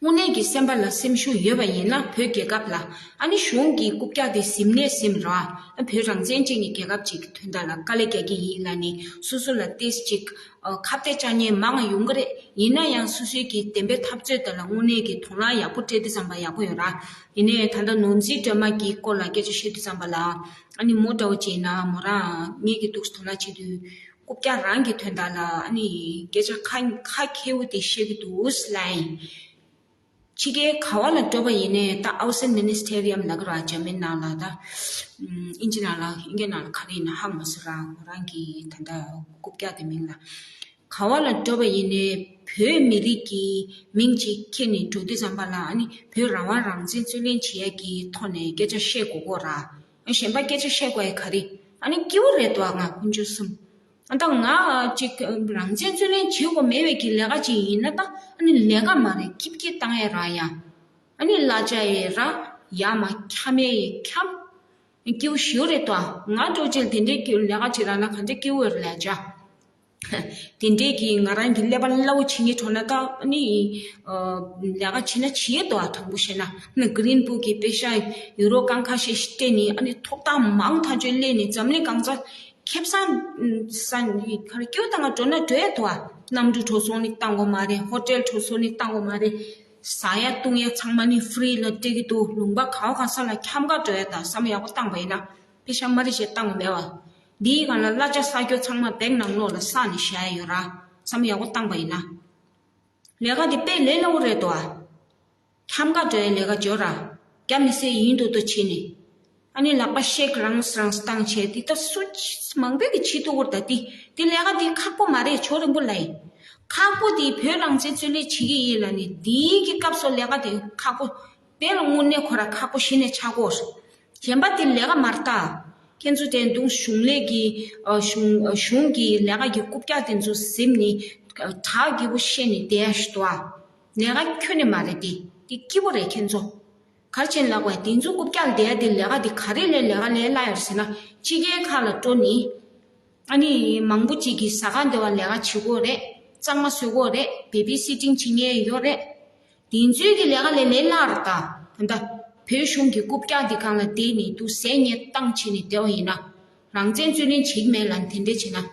དངོས་གནས་ཀྱི་སེམས་པ་ལ་སེམས་ཤུགས་ཡོད་པ་ཡིན་ན་བོད་རྒྱལ་ཁབ་ལ་ཨ་ནི་གཞུང་གི་རྐུབ་བཀྱག་དེ་ཟིན་ནས་ཟིན་ར། བོད་རང་བཙན་ཅན་གྱི་རྒྱལ་ཁབ་ཅིག་གི་དོན་དག་ལ་དཀའ་ལས་རྒྱག་གི་ཡིན་ལབ་ནས་སོ་སོ་ལ་ཏོག་ཙམ་ཅིག་ཨ་ཁ་གཏད་བཅག་མཁན་མང་ང་ཡོང་གི་རེད། ཡིན་ན་ཡང་སོ་སོའི་གི་བདེན་པའི་འཐབ་རྩོད་དེ་ལ་དངོས་གནས་ཀྱི་དོ་སྣང་ཡག་པོ་སྤྲད་དུས་ཙམ་པ་ཡག་པོ་ཡོད་ར། ཡིན་ནའི་ད་ལྟ་ནོར་འཛིན་སྒྲོལ་མ་གི་སྐོར་ལ་སྐད་ཆ་བཤད་དུས་ཙམ་པ་ལ་ཨ་ནི་མོ་འདྲ་བོ་བྱས་ན་མོ་རང་ངེད་ཀྱི་འདུག་སེ་དོ་སྣང་བྱེད་དུས། རྐུབ་བཀྱག་རང་གི་དོན་དག་ལ་ཨ་ནི་སྐད་ཆ་ཁ་ཁ་མཁས་པོ་དེ་བཤད་ཀྱི་འདུག་ལབ་ཡིན། ཕྱི་རྒྱལ་ག་བ་ལ་འགྲོ་བ་ཡིན་ནའི་ད་ཨའུ་སན་མི་ནི་སི་ཊེ་རི་ཡམ་ལབ་ཀྱི་ར། འཇར་མན་ནང་ལ་ད་ཨིན་ཇི་ནང་ལ་ཨིན་སྐད་ནང་ལ་ག་རེ་ཡིན་ན་ཧ་གོ་མ་སོང་ར། ང་རང་གི་ད་ལྟ་རྐུབ་བཀྱག་དེ་མིང་ལ་ག་བ་ལ་འགྲོ་བ་ཡིན་ནའི་བོད་མི་རིགས་ཀྱི་མིང་ཅིག་འཁྱེར་ནས་འགྲོ་དུས་ཙམ་པ་ལ་ཨ་ནི་བོད་རང་དབང་རང་བཙན་རྩོད་ལེན་བྱེད་ཡ་གི་ཐོག་ནས་སྐད་ཆ་བཤད་དགོས་གོ་ར། གཞན་པ་སྐད་ཆ་བཤད་དགོས་ཡ་ག་རེ། ཨ་ནི་སྐྱིད་པོ་རེད་དོ་ང་དཀོན་མཆོག་གསུམ། ཨ་ད་ང་ཅིག་རང་བཙན་རྩོད་ལེན་བྱེད་དགོས་མེད་པའི་གི་ལས་ཀ་ཅིག་ཡིན་ན་ད་ཨ་ནི་ལས་ཀ་མ་རེད། སྐྱིད་སྐྱིད་བཏང་ཡ་ར་ཡ། ཨ་ནི་གླ་ཆ་ཡི་ར་ཡ་མ་འཁྱམ་ཡ་ཡི་འཁྱམ། སྐྱིད་པོ་ཞེ་པོ་རེད་དོ། ང་འདྲ་བོ་ཅིག་དེ་འདྲའི་གི་ལས་ཀ་བྱེད་ར་ན་ག་འདྲ་སྐྱིད་པོ་རེད་ལས་བྱ། དེ་འདྲའི་གི་ང་རང་གི་ཀླད་པ་སླ་བོ་བྱེད་ངེས་འགྲོ་ན་ད་ཨ་ནི་ཨ་ལས་ཀ་བྱེད་ན་བྱེད་དོ། དྲང་པོ་བཤད་ན་ན་གྷི་རིན་བུག་གི་དཔེ་ཤག་ཡུ་རོ་རྐང་ཁ་ཤས་ཤིག་སྤྲད་ནས་ཨ་ནི་ཐོབ་ཐང་མང་ཐག་ཆོད་སླེབས་ནས་འཛམ་གླིང་གང་ས་ཁེ་བཟང་ས་ནི་ག་རེ་སྐྱིད་པོ་བཏང་ག་འགྲོ་ན་འགྲོ་ཡ་དོ། ཨ་གནམ་གྲུ་འགྲོ་སོང་ནི་བཏང་དགོས་མ་རེད། ཧོ་ཊེལ་འགྲོ་སོང་ནི་བཏང་དགོས་མ་རེད། ཟ་ཡ་བཏུང་ཡ་ཚང་མ་ནི་ཧྥི་རི་ལ་སྤྲད་ཀྱི་འདུག་ལུང་པ་ག་བ་ག་ས་ལ་འཁྱམ་ག་འགྲོ་ཡ་དང་བསམ་ཡག་པོ་བཏང་པ་ཡིན་ན་དཔེ་ཤག་མ་རེད་ཅེས་བཏང་དགོས་མེད་བ། འདིའི་སྒང་ལ་གླ་ཆ་བསགས་རྒྱུ་ཚང་མ་བེང་ནང་ལོགས་ལ་བསགས་ནས་བཞག་ཡ་ཡོད་ར་བསམ་ཡག་པོ་བཏང་པ་ཡིན་ན། ལས་ཀ་འདི་དཔེ་ལས་སླ་བོ་རེད་དོ། ཨ་འཁྱམ་ག་འགྲོ་ཡ་ལས་ཀ་འཇོ་ར། རྒྱ་མི་སྲིད་ཡིན་མདོག་མདོག་བྱས་ནས། ཨ་ནི་ལག་པ་ཤེག་རང་རང་བཏང་བྱས་འདི་ད་སུ་མང་པོས་ཀྱི་བྱེད་ཐུབ་ཀྱི་རེད་ད། འདི་འདི་ལས་ཀ་འདི་ཁག་པོ་མ་རེད། ཇོ་རིན་པོ་ལགས། ཁག་པོ་འདི་བོད་རང་བཙན་རྩོད་ལེན་བྱེད་ཀྱི་ཡིན་ལབ་ནས་འདིའི་གི་སྐབས་སུ་ལས་ཀ་འདི་ཁག་པོ། དེ་ལ་དངོས་གནས་ཁོ་ར་ཁག་པོ་གཞི་ནས་ཆགས་ཀྱི་ཡོད་རེད། གཞན་པ་དེ་ལས་ཀ་མ་རེད་ད། ཁྱེད་ཚོ་དེ་འདུག་གཞུང་ལས་ཀྱི་ཨ་གཞུང་ཨ་གཞུང་གི་ལས་ཀ་གི་རྐུབ་བཀྱག་དེ་ཚོ་ཟིན་ནས་ཨ་གྲ་རྒྱས་པོ་བཤད་ནས་བསྡད་ཡ་ཞིག་འདུག་ཨ། ལས་ཀ་ཁྱོན་ནས་མ་རེད་དེ། དེ་སྐྱིད་པོ་རེད་ཁྱེད་ཚོ། ག་རེ་བྱས་ནས་ལབ་དགོས། དེ་ཚོ་རྐུབ་བཀྱག་བསྡད་ཡ་དེ་ལས་ཀ་དེ་ག་རེ་ལས་ལས་ཀ་ལས་སླ་ཡོད་ཟེར་ན། ཕྱི་རྒྱལ་ཁག་ལ་འགྲོ་ནི། ཨ་ནི་མང་པོ་ཅིག་གིས་ཟ་ཁང་དེ་བ་ལས་ཀ་བྱེད་ཀྱི་ཡོད་རེད། གཙང་མ་བཟོ་གི་ཡོད་རེད། བེ་བི་སི་ཊིང་བྱེད་མཁན་ཡོད་རེད། དེ་ཚོའི་གི་ལས་ཀ་ལས་ལས་སླ་རེད་ད། ད་ལྟ་བོད་གཞུང་གི་རྐུབ་བཀྱག་དེ་སྒང་ལ་བསྡད་ནས་འདུག་ཟས་ཉལ་བཏང་བྱས་ནས་བསྡད་པ་ཡིན་ན། རང་བཙན་རྩོད་ལེན་བྱེད་ཀྱི་མེད་ལ་དེ་འདྲས་བྱས་ན།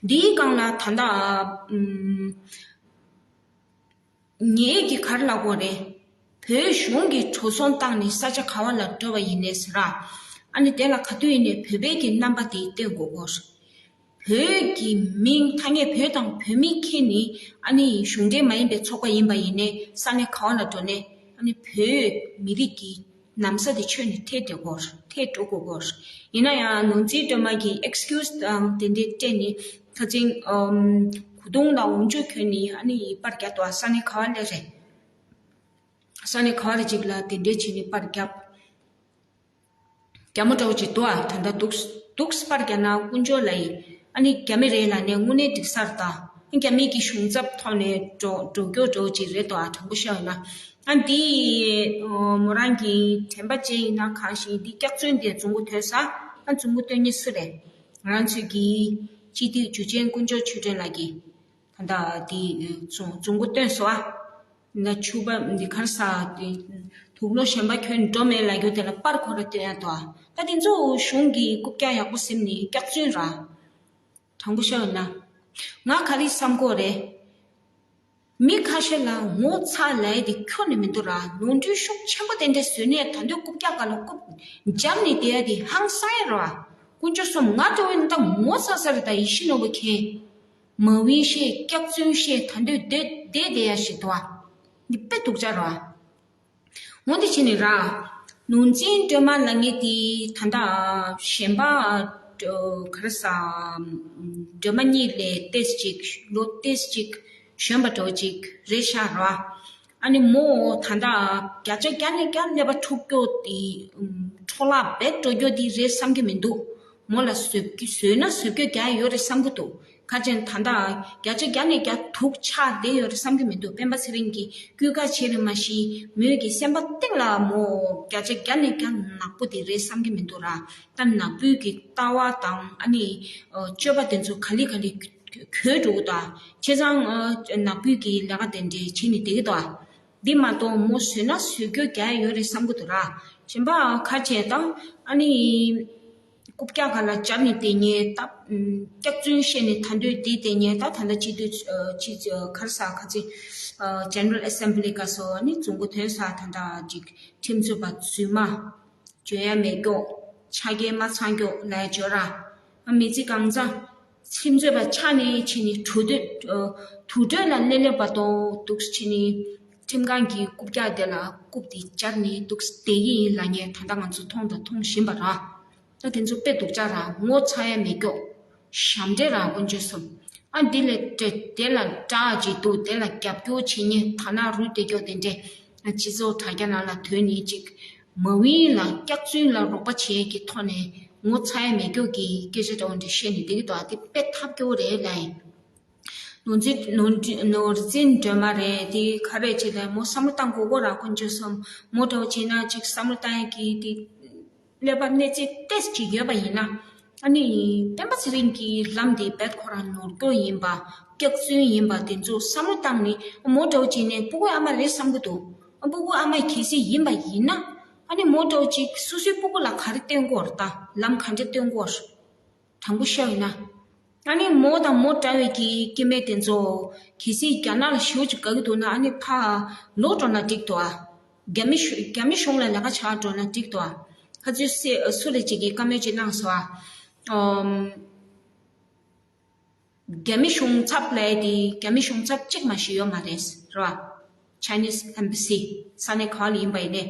འདིའི་སྒང་ལ་ད་ལྟ་ཨམ། ངེད་ཀྱིས་ག་རེ་ལབ་དགོས་རེད། བོད་གཞུང་གིས་འགྲོ་སོང་བཏང་ནས་ས་ཆ་ག་བ་ལ་འགྲོ་བ་ཡིན་ནའི་ཟེར་ར། ཨ་ནི་དེ་ལ་ག་དུས་ཡིན་ནའི་བོད་པའི་གི་རྣམ་པ་དེ་སྟོན་དགོས་སྐོར། བོད་ཀྱི་མིང་ཐ་སྙད་བོད་དང་བོད་མིང་འཁྱེར་ནས་ཨ་ནི་གཞུང་འབྲེལ་མ་ཡིན་པའི་ཚོགས་པ་ཡིན་པ་ཡིན་ནའི་ས་གནས་ག་བ་ལ་འགྲོ་ནའི་ཨ་ནི་བོད་མི་རིགས་ཀྱི་ན་བཟའ་དེ་ཁྱོན་ནས་ཐེག་འགྲོ་དགོས། ཐེག་འགྲོ་དགོས་སྐོར། ཡིན་ན་ཡང་ནོར་འཛིན་སྒྲོལ་མ་གིས་ཨེགས་ཀིའུ་སི་དང་དེ་འདྲའི་སྤྲད་ནས་ཁ་ཅིག་ཨམ། གོས་ཐུང་དང་འོག་འཇུག་གྱོན་ནས་ཨ་ནི་པར་རྒྱག་འདུག་ས་གནས་ག་བ་ལ་རེད། ས་གནས་ག་བ་རེ་ཅིག་ལ་དེ་འདྲའི་བྱས་ནས་པར་རྒྱབ། རྒྱ་མོ་འདྲ་བོ་ཅིག་འདུག་ཨ། ད་ལྟ་འདུག་འདུག་པར་རྒྱག་ན་དཀོན་མཆོག་ལ་ཡིན། ཨ་ནི་རྒྱ་མི་རེད་ལབ་ནས་དངོས་གནས་འགྲིག་ས་རེད་ད། རྒྱ་མི་གི་གཞུང་ཚབ་ཐོག་ནས་འགྲོ་འགྲོ་རྒྱུ་འདྲ་བོ་ཅིག་རེད་དོ། ཨ། དྲང་པོ་བཤད་ཡོད་ན། ཨ། འདི་མོ་རང་གི་དྲན་པ་ཅན་ཡིན་ན་གང་ཞིག་འདི་སྐྱག་རྫུན་དེ་རྫུན་གོ་ཐོས་ས། ཨ། རྫུན་གོ་སྟོན་མཁན་སུ་རེད། ང་རང་ཚོའི་གི་སྤྱི་འཐུས་འཇུ་ཆེན་དཀོན་མཆོག་ཆོས་སྒྲོན་ལགས་ཀྱིས་ད་ལྟ་འདི་རྫུན་རྫུན་གོ་སྟོན་སོང་ཨ། ན་ཕྱུ་པ་འདི་གར་ས་དེ་དུག་ལོག་གཞན་པ་གྱོན་འགྲོ་མེད་ལབ་རྒྱུ་དེ་ལ་པར་ཁོ་ར་སྟོན་ཡ་དོ། ད་དེ་ཚོ་གཞུང་གི་རྐུབ་བཀྱག་ཡག་པོ་ཟིན་ནི་སྐྱག་རྫུན་ར། དྲང་པོ་བཤད་ཡོད་ན། ང་ག་རེ་བསམ་གོ་རེད། མི་ཁ་ཤས་ལ་ངོ་ཚ་ལབ་ཡ་དེ་ཁྱོན་ནས་མི་འདུག་ར། ནོར་འཁྲུལ་ཤུགས་ཆེན་པོ་དེ་འདྲ་བཟོས་ནས་ད་དུང་རྐུབ་བཀྱག་སྒང་ལ་རྐུབ་འཇབ་ནས་བསྡད་ཡ་དེ་ཧང་སང་ཡ་ར། དཀོན་མཆོག་གསུམ། ང་འདྲ་བོ་ཡིན་ན་ད་ངོ་ཚ་ས་རེད་ད། ཡིད་བཞིན་ནོར་བུ་མཁྱེན། མ་འོས་བཤད། སྐྱག་རྫུན་བཤད། ད་འདོད་འདོད་བསྡད་བསྡད་ཡ་ཞིག་འདུག་ཨ། འདི་དཔེ་སྡུག་ཅག་རེད་བ། འོ་འདི་བྱས་ནས་ར། ནོར་འཛིན་སྒྲོལ་མ་ལབ་མཁན་དེ་ད་ལྟ་གཞན་པ་ག་རེ་ཟ། སྒྲོལ་མ་གཉིས་ལས་ཏོག་ཙམ་ཅིག་ལོ་ཏོག་ཙམ་ཅིག་གཞོན་པ་འདྲ་བོ་ཅིག་རེད་ཤག་ར། ཨ་ནི་མོ་ད་ལྟ་བརྒྱ་ཆ་བརྒྱ་ནས་བརྒྱ་ཀླད་པ་འཁྲུག་རྒྱུ་དེ་འཕྲོ་བརླག་རྦད་འགྲོ་རྒྱུ་དེ་རེད་བསམ་གྱི་མི་འདུག་མོ་ལ་བཟོད་ཀྱི་བཟོད་ན་བཟོད་རྒྱུ་རྒྱག་ཡོད་རེད་བསམ་གྱི་འདུག་ག་ཅན་ད་ལྟ་བརྒྱ་ཆ་བརྒྱ་ནས་བརྒྱ་དུག་ཆགས་བསྡད་ཡོད་རེད་བསམ་གྱི་མི་འདུག་སྤེན་པ་ཚེ་རིང་གིས་སྐུལ་ཁ་བྱས་རེད་མ་གཞི་མོས་ཀྱི་སེམས་པ་གཏིང་ལ་མོ་བརྒྱ་ཆ་བརྒྱ་ནས་བརྒྱ་ནག་པོ་དེ་རེད་བསམ་གྱི་མི་འདུག་ར། ད་ནག་པོའི་གི་ལྟ་བ་དང་ཨ་ནི་སྤྱོད་པ་དེ་ཚོ་ག་ལེ་ག་ལེ་གོལ་འགྲོ་གི་འདུག་བྱས་ཙང་ནག་པོའི་གི་ལས་ཀ་དེ་འདྲས་བྱས་ནས་བསྡད་ཀྱི་འདུག་འདི་མ་གཏོགས་མོ་བཟོས་ན་བཟོད་རྒྱུ་རྒྱག་ཡ་ཡོད་རེད་བསམ་གྱི་འདུག་ར། གཞན་པ་ཁ་ཆེ་དང་ཨ་ནི་རྐུབ་བཀྱག་སྒང་ལ་འཇབ་ནས་བསྡད་མཁན་ད། སྐྱག་རྫུན་བཤད་ནས་ད་འདོད་བསྡད་བསྡད་མཁན་ད། ད་ལྟ་སྤྱི་འཐུས་ཨ། སྤྱི་ཨ། ག་རེ་ཟ་ག་ཚོད་ཨ། General Assembly སྒང་སོ་ནི་རྫུན་གོ་ཐོན་ས་ད་ལྟ་ཅིག་ཁྲིམས་རྩོད་པ་རྫུན་མ། འཇོན་ཡ་མེད་མཁན། ཆ་རྐྱེན་མ་ཚང་མཁན་ལབ་ཡ་བརྗོད་ར། ཨ། མི་ཚེ་གང་ཚང་ཁྲིམས་རྩོད་པ་ཆགས་ནས་ཕྱིན་ནས་དུར་ཁྲོད་ཨ། དུར་ཁྲོད་ལ་སླེབས་སླེབས་བར་དུ་འདུག་སེ་ཕྱིན་ནས་ཁྲིམས་ཁང་གི་རྐུབ་བཀྱག་དེ་ལ་རྐུབ་དེ་འཇབ་ནས་འདུག་སེ་བསྡད་ཀྱི་ཡིན་ལབ་མཁན་ད་ལྟ་ང་ཚོ་མཐོང་དང་མཐོང་བཞིན་པ་ར། ད་དེ་ཚོ་དཔེ་སྡུག་ཅག་ར། ངོ་ཚ་ཡ་མེད་མཁན། ཞབས་འདྲེན་ར་དཀོན་མཆོག་གསུམ། ཨ། འདི་ལས་དེ་དེ་ལ་དགྲ་ཅིག་འདུག་དེ་ལ་རྒྱབ་སྐྱོར་བྱེད་མཁན་དར་ནག་རུལ་བསྡད་མཁན་དེ་འདྲས་སྤྱི་ཚོགས་དྲ་རྒྱ་ནང་ལ་དོན་ནི་ཅིག་མ་འོས་ལ་སྐྱག་རྫུན་ལ་རོགས་པ་བྱེད་ཀྱི་ཐོག་ནས་ངོ་ཚ་ཡ་མེད་མཁན་གྱི་སྐད་ཆ་འདྲ་བོ་འདྲ་བཤད་ནས་བསྡད་ཀྱི་འདུག་ཨ། དེ་དཔེ་ཐབས་སྐྱོ་བོ་རེད་ལབ་ཡིན། ནོར་འཛིན་ནོར་འཛིན་ནོར་འཛིན་སྒྲོལ་མ་རེད། དེ་ག་རེ་བྱེད་ལ་མོ་བསམ་བློ་བཏང་དགོས་ཀྱི་ར། དཀོན་མཆོག་གསུམ། མོ་འདྲ་བོ་བྱས་ན་ཅིག་བསམ་བློ་བཏང་ཡ་གི་དེ་ཀླད་པ་གནས་ཚད་ཏོག་ཙམ་ཅིག་ཡོད་པ་ཡིན་ན། ཨ་ནི་སྤེན་པ་ཚེ་རིང་གི་ལམ་དེ་རྦད་ཁོ་རང་ནོར་སྐྱོན་ཡིན་པ། སྐྱག་རྫུན་ཡིན་པ་དེ་ཚོ་བསམ་བློ་བཏང་ནས་མོ་འདྲ་བོ་བྱས་ནས་སྤུ་གུ་ཨ་མ་རེད་བསམ་གྱི་འདུག་སྤུ་གུ་ཨ་མ་གལ་སྲིད་ཡིན་པ་ཡིན་ན། ཨ་ནི་མོ་འདྲ་བོ་ཅིག་སོ་སོའི་སྤུ་གུ་ལ་ག་རེ་སྟོན་དགོས་རེད། ད་ལམ་ག་འདྲ་སྟོན་དགོས་རེད། དྲང་པོ་བཤད་ཡོད་ན། ཨ་ནི་མོ་དང་མོ་འདྲ་བའི་གི་སྐྱེ་དམན་དེ་ཚོ་གལ་སྲིད་རྒྱ་ནག་ལ་ཞེ་པོ་ཅིག་དགའ་གི་འདུག་ན་ཨ་ནི་ཕར་ལོག་འགྲོ་ན་འགྲིག་འདུག་ཨ། རྒྱ་མི་གཞུ་རྒྱ་མི་གཞུང་ལ་ལས་ཀ་བྱ་འགྲོ་ན་འགྲིག་འདུག་ཨ། ཁ་ཚོད་སེ་སུ་ལ་ཅིག་གིས་བཀའ་མོལ་ཅིག་གནང་སོང་ཨ། ཨམ། རྒྱ་མི་གཞུང་ཚབ་ལབ་ཡ་དེ་རྒྱ་མི་གཞུང་ཚབ་གཅིག་མ་ཞིག་ཡོད་མ་རེད་ར། Chinese Embassy ས་གནས་ག་ལ་ཡིན་པ་ཡིན་ནའི།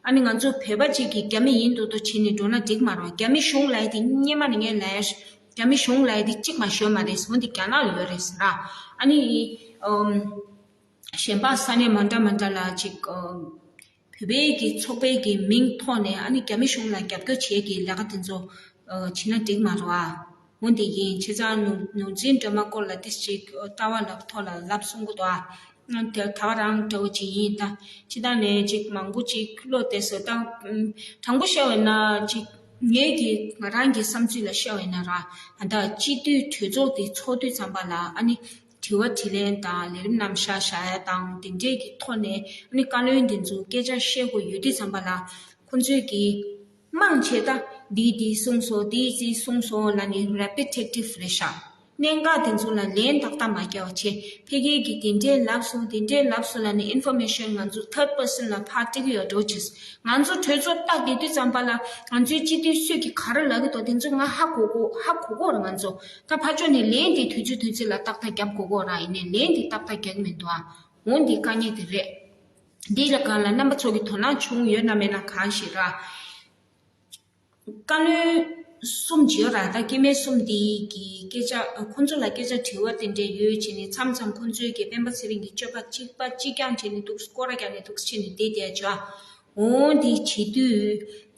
ཨ་ནི་ང་ཚོ་བོད་པ་གཅིག་གིས་རྒྱ་མི་ཡིན་མདོག་མདོག་བྱས་ནས་འགྲོ་ན་འགྲིག་མ་རེད། རྒྱ་མི་གཞུང་ལབ་ཡ་དེ་སྔོན་མ་ནས་ངས་ལབ་ཡ། རྒྱ་མི་གཞུང་ལབ་ཡ་དེ་གཅིག་མ་ཞིག་ཡོད་མ་རེད། འོན་ཏེ་རྒྱ་ནག་ལ་ཡོད་རེད་ཟེར་ར། ཨ་ནི། ཨམ། གཞན་པ་ས་གནས་མ་འདྲ་མ་འདྲ་ལ་ཅིག་ཨམ། བོད་པའི་གི་ཚོགས་པའི་གི་མིང་ཐོག་ནས་ཨ་ནི་རྒྱ་མི་གཞུང་ལ་རྒྱབ་སྐྱོར་བྱེད་ཀྱི་ལས་ཀ་དེ་ཚོ་ཨ། བྱེད་ན་འགྲིག་མ་རེད་བ། འོན་ཏེ་ཡིན་བྱས་ཙང་ནོར་ནོར་འཛིན་སྒྲོལ་མ་སྐོར་ལ་ཏིས་ཅིག་ལྟ་བ་ལ་ཐོག་ལ་ལབ་གསུང་གི་འདུག་ཨ། ང་དེ་ད་ག་རང་འདྲ་བོ་ཅིག་ཡིན། ད་ཕྱི་ཐག་ནས་ཅིག་མང་པོ་ཅིག་བློ་གཏད་སོ། ད་ཨམ་དྲང་པོ་བཤད་པ་ཡིན་ན་ཅིག་ངེད་ཀྱི་ང་རང་གི་བསམ་ཚུལ་ལ་བཤད་པ་ཡིན་ན་ར། ད་སྤྱི་འཐུས་གྲོས་ཚོགས་དེ་ཚོགས་དུས་ཙམ་པ་ལ་ཨ་ནི་དྲི་བ་དྲིས་ལན་དང་ལས་རིམ་རྣམ་གཞག་བཞག་ཡ་དང་དེ་འདྲས་ཀྱི་ཐོག་ནས་ཨ་ནི་བཀའ་བློན་དེ་ཚོ་སྐད་ཆ་བཤད་དགོས་ཡོད་དུས་ཙམ་པ་ལ་ཁོང་ཚོས་ཀྱིས་མང་ཆེ་ད་འདིས་འདི་གསུངས་སོ། འདིས་འདི་གསུངས་སོ་ལབ་ནས་repetitive་རེད་ཤག་གནད་འགག་དེ་ཚོ་ལ་ལན་ཏག་ཏག་མ་རྒྱག་པ་བྱས། ཕ་གི་གིས་དེ་འདྲས་ལབ་སོང་དེ་འདྲས་ལབ་སོང་ལབ་ནས་information་ང་ཚོ་third person་ལ་ཕར་སྤྲད་ཀྱི་ཡོད་འགྲོ་ཅེས། ང་ཚོ་གྲོས་ཚོགས་ལྟ་བསྡད་དུས་ཙམ་པ་ལ་ང་ཚོའི་སྤྱི་འཐུས་སུས་ཀྱིས་ག་རེ་ལབ་ཀྱི་འདུག་དེ་ཚོ་ང་ཧ་གོ་གོ་ཧ་གོ་གོ་ར། ང་ཚོ་ད་ཕར་ཕྱོགས་ནས་ལན་དེ་དུས་ཚོད་དུས་ཚོད་ལ་ཏག་ཏག་རྒྱབ་གོ་གོ་ར། ཡིན་ནའི་ལན་དེ་ཏག་ཏག་རྒྱག་གི་མི་འདུག་ཨ། འོ་འདི་དཀའ་ངལ་དེ་རེད། འདི་ལ་སྒང་ལ་རྣམ་པ་ཚོ་གི་དོ་སྣང་བྱུང་ཡོད་ན་མེད་ན་གང་ཞིག་ར། བཀའ་བློན་གསུམ་ཅིག་ཡོད་ར། ད་སྐྱེ་དམན་གསུམ་འདི་གི་སྐད་ཆ་ཁོང་ཚོ་ལ་སྐད་ཆ་དྲི་བ་དེ་འདྲས་ཡོད་བྱས་ནས་མཚམས་མཚམས་ཁོང་ཚོའི་གི་སྤེན་པ་ཚེ་རིང་གི་སྤྱོད་པ་གཅིག་པ་གཅིག་རྐྱང་བྱས་ནས་འདུག་སྐོར་ར་རྒྱག་ནས་འདུག་བྱས་ནས་བསྡད་བསྡད་ཅོ། འོ་འདི་བྱེད་དུས་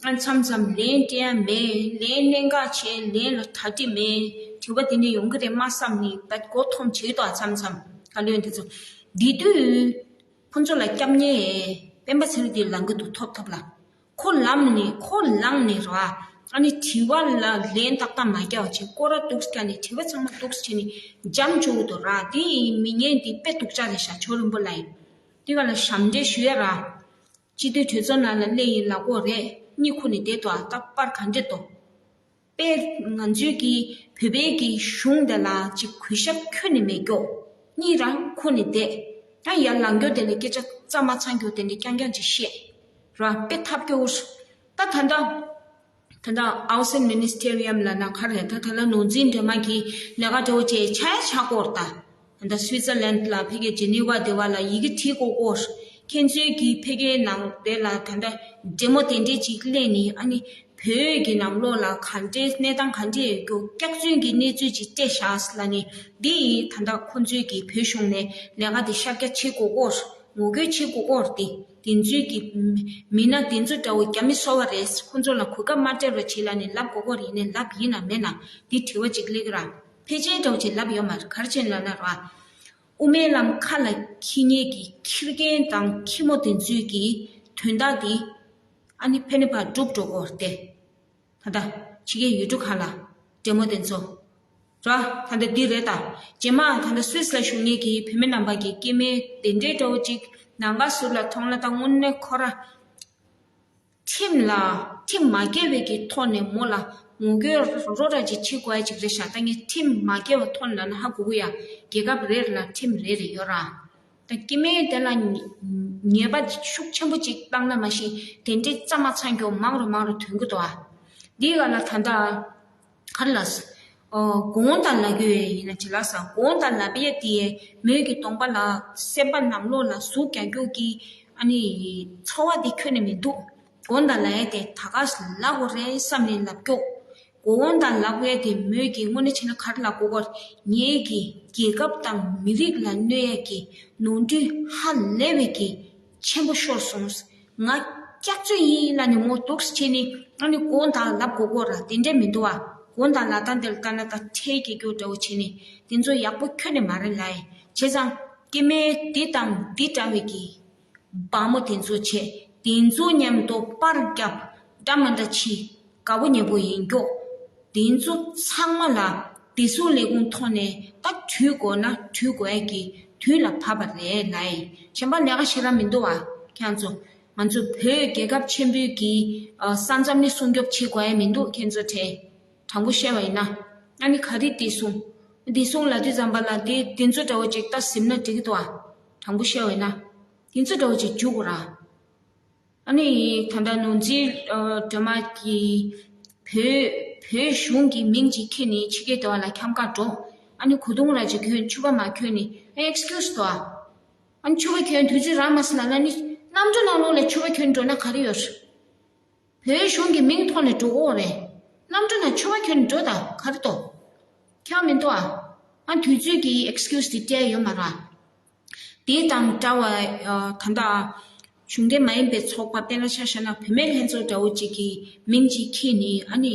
མཚམས་མཚམས་ལན་སྤྲད་ཡ་མེད། ལན་གནད་འགག་ཆེ། ལན་ལ་གྲ་སྒྲིག་མེད། དྲི་བ་དེ་འདྲས་ཡོང་གི་རེད་མ་བསམ་ནས་ད་མགོ་འཐོམ་བྱེད་དོ། མཚམས་མཚམས་བཀའ་བློན་དེ་ཚོ་འདི་དུས། ཁོ་ཚོ་ལ་སྐྱབས་གནས་སྤེན་པ་ཚེ་རིང་དེ་ལངས་ཀྱི་འདུག་ཐོབ་ཐོབ་ལ། ཁོ་ལངས་ནས་ཁོ་ལངས་ནས་ར། ཨ་ནི་དྲི་བ་ལ་ལན་ཏག་ཏག་མ་རྒྱག་བྱས་སྐོར་ར་འདུག་སེ་རྒྱག་ནས་དྲི་བ་ཚང་མ་འདུག་སེ་བྱས་ནས་འཇམ་བཅུག་འདུག་ར། དེ་ཡིན་མི་ངན་འདི་དཔེ་སྡུག་ཅག་རེད་ཤག་ཇོ་རིན་པོ་ལགས་ཡིན། དེ་ག་ལ་ཞབས་འདྲེན་ཞུ་ཡ་ར། སྤྱི་འཐུས་གྲོས་ཚོགས་ནང་ལ་སླེབས་ཡིན་ལབ་ཀྱི་ཡོད་རེད། གཉིད་ཁུག་ནས་བསྡད་འདུག་ད་པར་ག་འདྲས་འདུག་དཔེ་ང་ཚོའི་གི་བོད་པའི་གི་གཞུང་དེ་ལ་ཅིག་གུས་ཞབས་ཁྱོན་ནས་མེད་རྒྱུ། གཉིད་རང་ཁུག་ནས་བསྡད། ད་ཡར་ལངས་རྒྱུ་དེ་ལ་སྐད་ཆ་རྩ་མ་ཚང་རྒྱུ་དེ་འདྲ་རྐྱང་རྐྱང་ཅིག་བཤད་ར། དཔེ་ཐབས་སྐྱོ་བོ། ད་ད་ལྟ་ད་ལྟ་Housing Ministerium་ལབ་ན་ག་རེ། ད་ད་ལྟ་ནོར་འཛིན་སྒྲོལ་མ་གི་ལས་ཀ་འདྲ་བོ་བྱས་ཆ་ཡ་ཆགས་ཀྱི་ཡོད་རེད་ད། ད་ལྟ་སུའི་ཙར་ལན་ལ་ཕ་གི་ཇི་ནི་ཝ་དེ་བ་ལ་ཡི་གེ་བྲིས་དགོས་ཀྱི་ཡོད་རེད། ཁྱེད་ཚོའི་གི་ཕ་གིའི་ནང་དེ་ལ་ད་ལྟ་འདྲེ་མོ་དེ་འདྲས་ཅིག་སླེབས་ནས་ཨ་ནི་བོད་ཀྱི་ནང་ལོགས་ལ་ག་འདྲའི་གནས་སྟངས་ག་འདྲས་ཡོད་རྒྱུ། སྐྱག་རྫུན་གྱི་གནས་ཚུལ་ཅིག་སྤྲད་བཞག་ལབ་ནས། འདི་ཡིས་ད་ལྟ་ཁོ་ཚོའི་གི་བོད་གཞུང་ནས་ལས་ཀ་དེ་ཤར་རྒྱག་བྱེད་དགོས་ཀྱི་ཡོད་རེད། ངོ་རྒོལ་བྱེད་དགོས་ཀྱི་ཡོད་རེད་དེ། དེ་ཚོའི་གི་མི་སྣ་དེ་ཚོ་འདྲ་བོ་རྒྱ་མི་སོ་བ་རེད། ཁོ་ཚོ་ལ་གོ་སྐབས་མ་སྤྲད་རོགས་བྱེད་ལབ་ནས་ལབ་དགོས་ཀྱི་ཡོད་རེད། ཡིན་ནའི་ལབ་ཡིན་ན་མེད་ན་འདི་དྲི་བ་ཅིག་སླེབས་ཀྱི་རེད། ཕལ་ཆེར་འདྲ་བོ་ཅིག་ལབ་ཡོད་མ་རེད། ག་རེ་བྱས་ནས་ལབ་ན་ར། དབུ་མའི་ལམ་ཁ་ལ་འཁྱེར་མཁན་གྱི་འཁྱེར་མཁན་དང་འཁྱེར་མོ་དེ་ཚོའི་གི་དོན་དག་དེ་ཨ་ནི་ཕན་ནི་ཕར་འགྲུབ་འགྲོ་གི་ཡོད་རེད་དེ། ད་ལྟ་ཕྱི་རྒྱལ་ཡུལ་གྲུ་ཁག་ལ་འདྲེ་མོ་དེ་ཚོ་ར། ད་ལྟ་འདི་རེད་ད། རྗེས་མ་ད་ལྟ་སུད་སི་ལ་བཞུགས་མཁན་གྱི་བོད་མི་རྣམ་པ་གི་སྐྱེ་དམན་དེ་འདྲའི་འདྲ་བོ་ཅིག་ནང་པ་ཟུར་ལ་མཐོང་ན་ད་དངོས་གནས་ཁོ་ར། ཁྲིམས་ལ་ཁྲིམས་མ་འགལ་བའི་གི་ཐོག་ནས་མོ་ལ་ངོ་རྒོལ་རོ་ར་ཅིག་བྱེད་དགོས་ཡ་ཅིག་རེད་ཤག་ད་ངས་ཁྲིམས་མ་འགལ་བའི་ཐོག་ནས་ལབ་ན་ཧ་གོ་གི་ཡ། རྒྱལ་ཁབ་རེ་རེ་ལ་ཁྲིམས་རེ་རེ་ཡོད་ར། ད་སྐྱེ་དམན་དེ་ལ་ཉེས་པ་ཤུགས་ཆེན་པོ་ཅིག་བཏང་ན་མ་གཞི་དེ་འདྲའི་རྩ་མ་ཚང་རྒྱུ་མང་རུ་མང་རུ་ཐོན་གི་འདུག་ཨ། འདི་ག་ལ་ད་ལྟ་ག་རེ་ལ་ཨོ་དགོངས་དག་ལབ་རྒྱུ་ཡིན་ན་ཅི་ལ་ས། དགོངས་དག་ལབ་ཡས་དེ་མོས་ཀྱི་གདོང་པ་ལ་སེམས་པ་ནང་ལོགས་ལ་ཟུག་རྒྱག་རྒྱུ་གི་ཨ་ནི་ཚོར་བ་དེ་ཁྱོན་ནས་མི་འདུག་དགོངས་དག་ལབ་ཡས་དེ་ད་ག་ལབ་དགོས་རེད་བསམ་ནས་ལབ་རྒྱུ། དགོངས་དག་ལབ་ཡས་དེ་མོས་ཀྱི་དངོས་གནས་བྱས་ན་ག་རེ་ལབ་དགོས་ཀྱི་ཡོད་རེད། ངེད་ཀྱི་རྒྱལ་ཁབ་དང་མི་རིགས་ལ་གནོད་ཡས་ཀྱི་ནོར་འཁྲུལ་ཧ་ལས་པའི་གི་ཆེན་པོ་ཤོར་སོང་། ང་སྐྱག་རྫུན་ཡིན་ལབ་ནས་མོ་འདུག་སེ་བྱས་ནས་ཨ་ནི་དགོངས་དག་ལབ་དགོས་ཀྱི་ཡོད་རེད། དེ་འདྲས་མི་འདུག་ཨ། དགོངས་དག་ལབ་སྟངས་དེ་ལ་ལྟ་ན་ད་ཁྲེལ་གྱི་རྒྱུ་འདྲ་བོ་བྱས་ནས་དེ་ཚོ་ཡག་པོ་ཁྱོན་ནས་མ་རེད་ལབ་ཡས། བྱས་ཙང་སྐྱེ་དམན་འདི་དང་འདི་འདྲ་བའི་གི་སྦྲ་མོ་དེ་ཚོ་བྱས། དེ་ཚོ་མཉམ་དུ་པར་བརྒྱབ། འདྲ་མི་འདྲ་བྱས། དགའ་པོ་ཉེ་པོ་ཡིན་རྒྱུ། དེ་ཚོ་ཚང་མ་ལ་བདེ་སྲུང་ལས་ཁུངས་ཐོག་ནས་ད་གྲོས་དགོས་ན་གྲོས་དགོས་ཡ་གི་དུས་ལ་བབ་པ་རེད་ལབ་ཡས། གཞན་པ་ལས་ཀ་ཞེ་དྲག་མི་འདུག་ཨ། ཁྱེད་ཚོ་ང་ཚོ་བོད་རྒྱལ་ཁབ་ཆེན་པོའི་གི་ཨ་ས་མཚམས་ནི་སྲུང་སྐྱོབ་བྱེད་དགོས་ཡ་མི་འདུག་ཁྱེད་ཚོ་དྲན། དྲང་པོ་བཤད་པ་ཡིན་ན། ཨ་ནི་ག་རེ་བདེ་སྲུང་། བདེ་སྲུང་ལབ་དུས་ཙམ་པ་ལ་དེ་དེ་ཚོ་འདྲ་བོ་ཅིག་ད་ཟིན་ན་འགྲིག་གི་འདུག་ཨ། དྲང་པོ་བཤད་པ་ཡིན་ན། དེ་ཚོ་འདྲ་བོ་ཅིག་འཇུག་དགོས་ར། ཨ་ནི་ད་ལྟ་ནོར་འཛིན་སྒྲོལ་མ་གིས་བོད་བོད་གཞུང་གི་མིང་ཅིག་ཁྱེར་ནས་ཕྱི་རྒྱལ་དེ་བ་ལ་འཁྱམ་ག་འགྲོ། ཨ་ནི་གོས་ཐུང་ར་ཅིག་གྱོན་ཕྱུ་པ་མ་གྱོན་ནས་ཨེ་ཨེགས་ཀིའུ་སི་དོ། ཨ་ནི་ཕྱུ་པ་གྱོན་དུས་ཚོད་རག་མ་སོང་ལབ་ན་ནི་གནམ་གྲུ་ནང་ལོགས་ལ་ཕྱུ་པ་གྱོན་འགྲོ་ན་ག་རེ་ཡོད། བོད་གཞུང་གི་མིང་ཐོག་ནས་འགྲོ་གི་ཡོད་རེད། གནམ་གྲུ་ནང་ཕྱུ་པ་གྱོན་འགྲོ་དང་ག་རེ་འདུག་ཁྱབ་མི་འདུག་ཨ། ཨ་དུས་ཚོད་ཀྱི་ཨེགས་ཀིའུ་སི་དེ་སྤྲད་ཡོད་མ་རེད། དེ་དང་འདྲ་བ་ཨ་ད་ལྟ་གཞུང་འབྲེལ་མ་ཡིན་པའི་ཚོགས་པ་དཔེར་ན་ཆ་བཞག་ན་བུད་མེད་ལྷན་ཚོགས་འདྲ་བོ་ཅིག་གི་མིང་ཅིག་ཁྱེར་ནས་ཨ་ནི་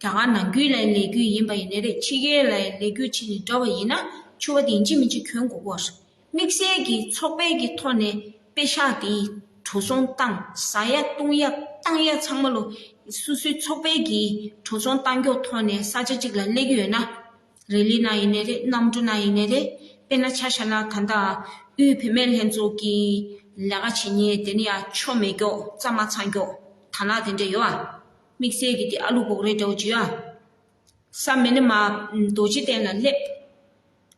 རྒྱ་གར་ནང་ཁུལ་ལ་ལས་འགུལ་ཡིན་པ་ཡིན་ནའི་རེད། ཕྱི་རྒྱལ་ལ་ལས་འགུལ་བྱས་ནས་འགྲོ་བ་ཡིན་ན་ཕྱུ་པ་དེ་ཡིན་གཅིག་མིན་གཅིག་གྱོན་དགོས་ཀྱི་ཡོད་རེད། དམིགས་བསལ་གྱི་ཚོགས་པའི་གི་ཐོག་ནས་པེ་ཤག་དེ་འགྲོ་སོང་བཏང་ཟ་ཡ་བཏུང་ཡ་བཏང་ཡ་ཚང་མ་ལོ། སོ་སོའི་ཚོགས་པའི་གི་འགྲོ་སོང་བཏང་ཀྱོག་ཐོག་ནས་ས་ཆ་གཅིག་ལ་སླེབས་ཀྱི་ཡོད་ན། རི་ལི་ན་ཡིན་ནའི་རེད། གནམ་གྲུ་ན་ཡིན་ནའི་རེད། དཔེར་ན་ཆ་བཞག་ན་ད་ལྟ་དབུས་བུད་མེད་ལྷན་ཚོགས་ཀྱི་ལས་ཀ་བྱེད་མཁན་དེ་ནི་ཡ་ཆོ་མེད་ཀྱོག་རྩ་མ་ཚང་ཀྱོག་ད་ན་དེ་འདྲ་ཡོད་ཨ། དམིགས་བསལ་གྱི་དེ་ཨ་ལུ་བོག་རེ་འདྲ་བོ་ཅིག་ཡོད་ཨ། ས་མེད་ནི་མ་རྡོ་རྗེ་གདན་ལ་སླེབས།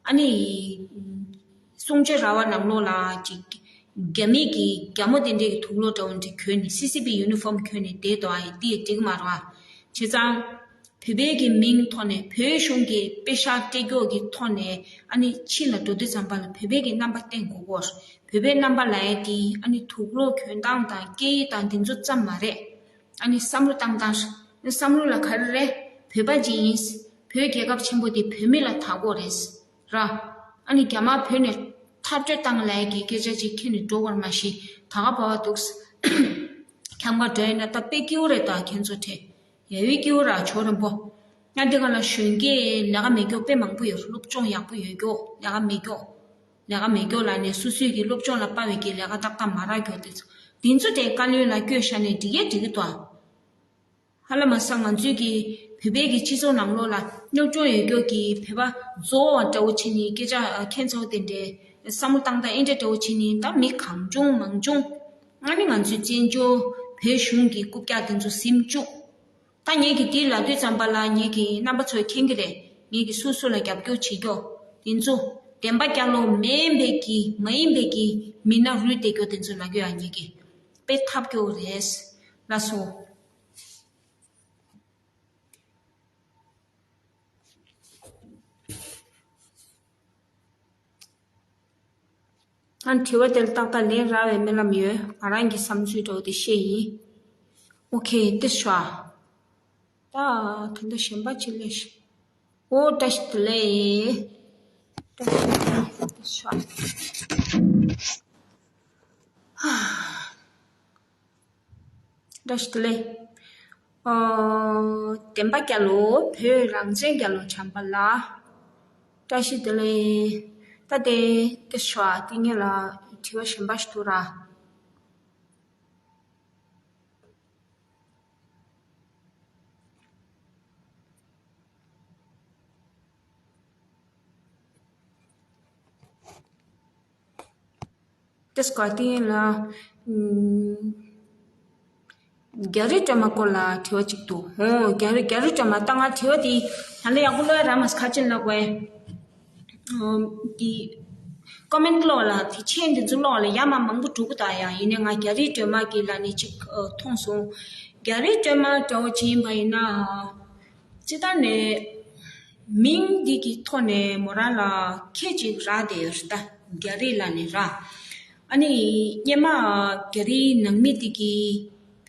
ཨ་ནི། གསུང་ཆོས་ར་བ་ནང་ལོགས་ལ་ཅིག་རྒྱ་མི་གི་རྒྱ་མོ་དེ་འདྲས་ཀྱི་དུག་ལོག་འདྲ་བོ་འདྲ་གྱོན་ནས་སི་སི་པི་ཡུ་ནི་ཧྥོམ་གྱོན་ནས་བསྡད་དོ་ཨ་ཡི་དེ་འགྲིག་མ་རེད་བ། བྱས་ཙང་། བོད་པའི་གི་མིང་ཐོག་ནས་བོད་གཞུང་གི་པེ་ཤག་སྤྲད་ཀྱོག་གི་ཐོག་ནས་ཨ་ནི་ཕྱི་ལ་འགྲོ་དུས་ཙམ་པ་ལ་བོད་པའི་གི་རྣམ་པ་བསྟན་དགོས་གོ། བོད་པའི་རྣམ་པ་ལ་ཡ་དེ་ཨ་ནི་དུག་ལོག་གྱོན་སྟངས་དང་སྐད་ཡིག་དང་དེ་ཚོ་ཙམ་མ་རེད། ཨ་ནི་བསམ་བློ་བཏང་སྟངས། བསམ་བློ་ལ་ག་རེ་རེད། བོད་པ་ཅིག་ཡིན། བོད་རྒྱལ་ཁབ་ཆེན་པོ་དེ་བོད་མི་ལ་བདག་དགོས་རེད། ར། ཨ་ནི་རྒྱ་དམར་བོད་ནས་འཐབ་རྩོད་བཏང་ལས་ཀྱི་སྐད་ཆ་ཅིག་ཁྱེར་ནས་འགྲོ་བར་མ་ཤེས་ད་ག་བ་བ་འདུག་ཁྱམས་ཁ་འགྲོ་ཡིན་ན་ད་དཔེ་སྐྱིད་པོ་རེད་ད་ཁྱེད་ཚོ་ཁྲེ། ཡ་ཡི་སྐྱིད་པོ་ར་ཇོ་རིན་པོ། ང་འདི་ག་ལ་གཞོན་སྐྱེས་ལས་ཀ་མེད་ཀྱོག་དཔེ་མང་པོ་ཡོད་སློབ་སྦྱོང་ཡག་པོ་ཡོད་ཀྱོག་ལས་ཀ་མེད་ཀྱོག་ལས་ཀ་མེད་ཀྱོག་ལ་ནས་སོ་སོའི་གི་སློབ་སྦྱོང་ལ་དཔའ་བའི་གི་ལས་ཀ་ཏག་ཏག་མ་རག་ཀྱོག་དེ་ཚོ། དེ་ཚོ་དེ་བཀའ་བློན་ལ་བསྐྱོན་བཞག་ནས་འགྲིག་ཡས་འགྲིག་གི་འདུག་ཨ། ཧ་ལམ་ས་ང་ཚོའི་གི་བོད་པའི་གི་སྤྱི་ཚོགས་ནང་ལོགས་ལ་སློབ་སྦྱོང་ཡོད་ཀྱོག་གི་བོད་པ་རྫོགས་པ་འདྲ་བོ་བྱེད་ནི་སྐད་ཆ་ཁྱེད་ཚོ་དེ་འདྲའི་བསམ་བློ་བཏང་སྟངས་ཨེ་འདྲ་འདྲ་བོ་བྱེད་ནི་ད་མི་གང་བྱུང་མང་བྱུང་ཨ་ནི་ང་ཚོའི་བཙན་བྱོལ་བོད་གཞུང་གི་རྐུབ་བཀྱག་དེ་ཚོ་ཟིན་བཅུག་ད་ངེད་ཀྱིས་དེ་ལབ་དུས་ཙམ་པ་ལ་ངེད་ཀྱི་རྣམ་པ་ཚོས་མཁྱེན་གྱི་རེད། ངེད་ཀྱིས་སུ་སུ་ལ་རྒྱབ་སྐྱོར་བྱེད་ཀྱོག་དེ་ཚོ་བདེན་པ་རྒྱ་ལོ་མེན་པའི་གི་མ་ཡིན་པའི་གི་མི་སྣ་རུལ་བསྡད་ཀྱོག་དེ་ཚོ་ལབ་ཀྱོག་ཡ་ངེད་ཀྱིས་དཔེ་ཐབས་སྐྱོ་རེད། ལགས་སོ། ཨ་དྲི་བ་དེར་ཏག་ཏག་ལན་རག་པའི་སྨོན་ལམ་ཡོད། ང་རང་གི་བསམ་ཚུལ་འདྲ་བོ་དེ་བཤད་ཡིན། ཨོ་ཁེ་ཏེ་ཤ། ད་ད་ལྟ་གཞན་པ་ཅིག་ལས་ཤ། ཨོ་བཀྲ་ཤིས་བདེ་ལེགས། བཀྲ་ཤིས་བདེ་ལེགས་ཏེ་ཤ། བཀྲ་ཤིས་བདེ་ལེགས། ཨོ། བདེན་པ་རྒྱལ་ལོ་བོད་རང་བཙན་རྒྱལ་ལོ་བྱམས་པ་ལགས། བཀྲ་ཤིས་བདེ་ལེགས། ད་དེ་དེ་ཤོག་ཨ་དེ་ངེད་ལ་དྲི་བ་གཞན་པ་ཞིག་འདུག་ར། དེ་སྐོར་དེ་ལ། ཨུམ། རྒྱ་རི་སྒྲོལ་མ་སྐོར་ལ་དྲི་བ་གཅིག་འདུག་ཧོ། རྒྱ་རི་རྒྱ་རི་སྒྲོལ་མ་ད་ང་དྲི་བ་དེ་ཧ་ལས་ཡག་པོ་ལོས་ར་མ་ཁ་ཅན་ལ་གོ་ཨེ། ཨོ། དེ། ཀོ་མེན་ལོག་ལ་དེ་ཆེན་དེ་ཚོ་ལོག་ལ་ཡ་མ་མང་པོ་འགྲོ་གི་ད་ཡ་ཡིན་ནའི་ང་རྒྱ་རི་སྒྲོལ་མ་གི་ལ་ནི་གཅིག་མཐོང་སོང་། རྒྱ་རི་སྒྲོལ་མ་འདྲ་བོ་ཅིག་ཡིན་པ་ཡིན་ན། སྤྱིར་བཏང་ནས་མིང་འདི་གི་ཐོག་ནས་མོ་རང་ལ་ཁྱད་ཅིག་རག་བསྡད་ཡོད་རེད་ད། རྒྱ་རི་ལ་ནི་ར། ཨ་ནི་སྙེ་མ་རྒྱ་རིའི་ནང་མི་འདི་གི་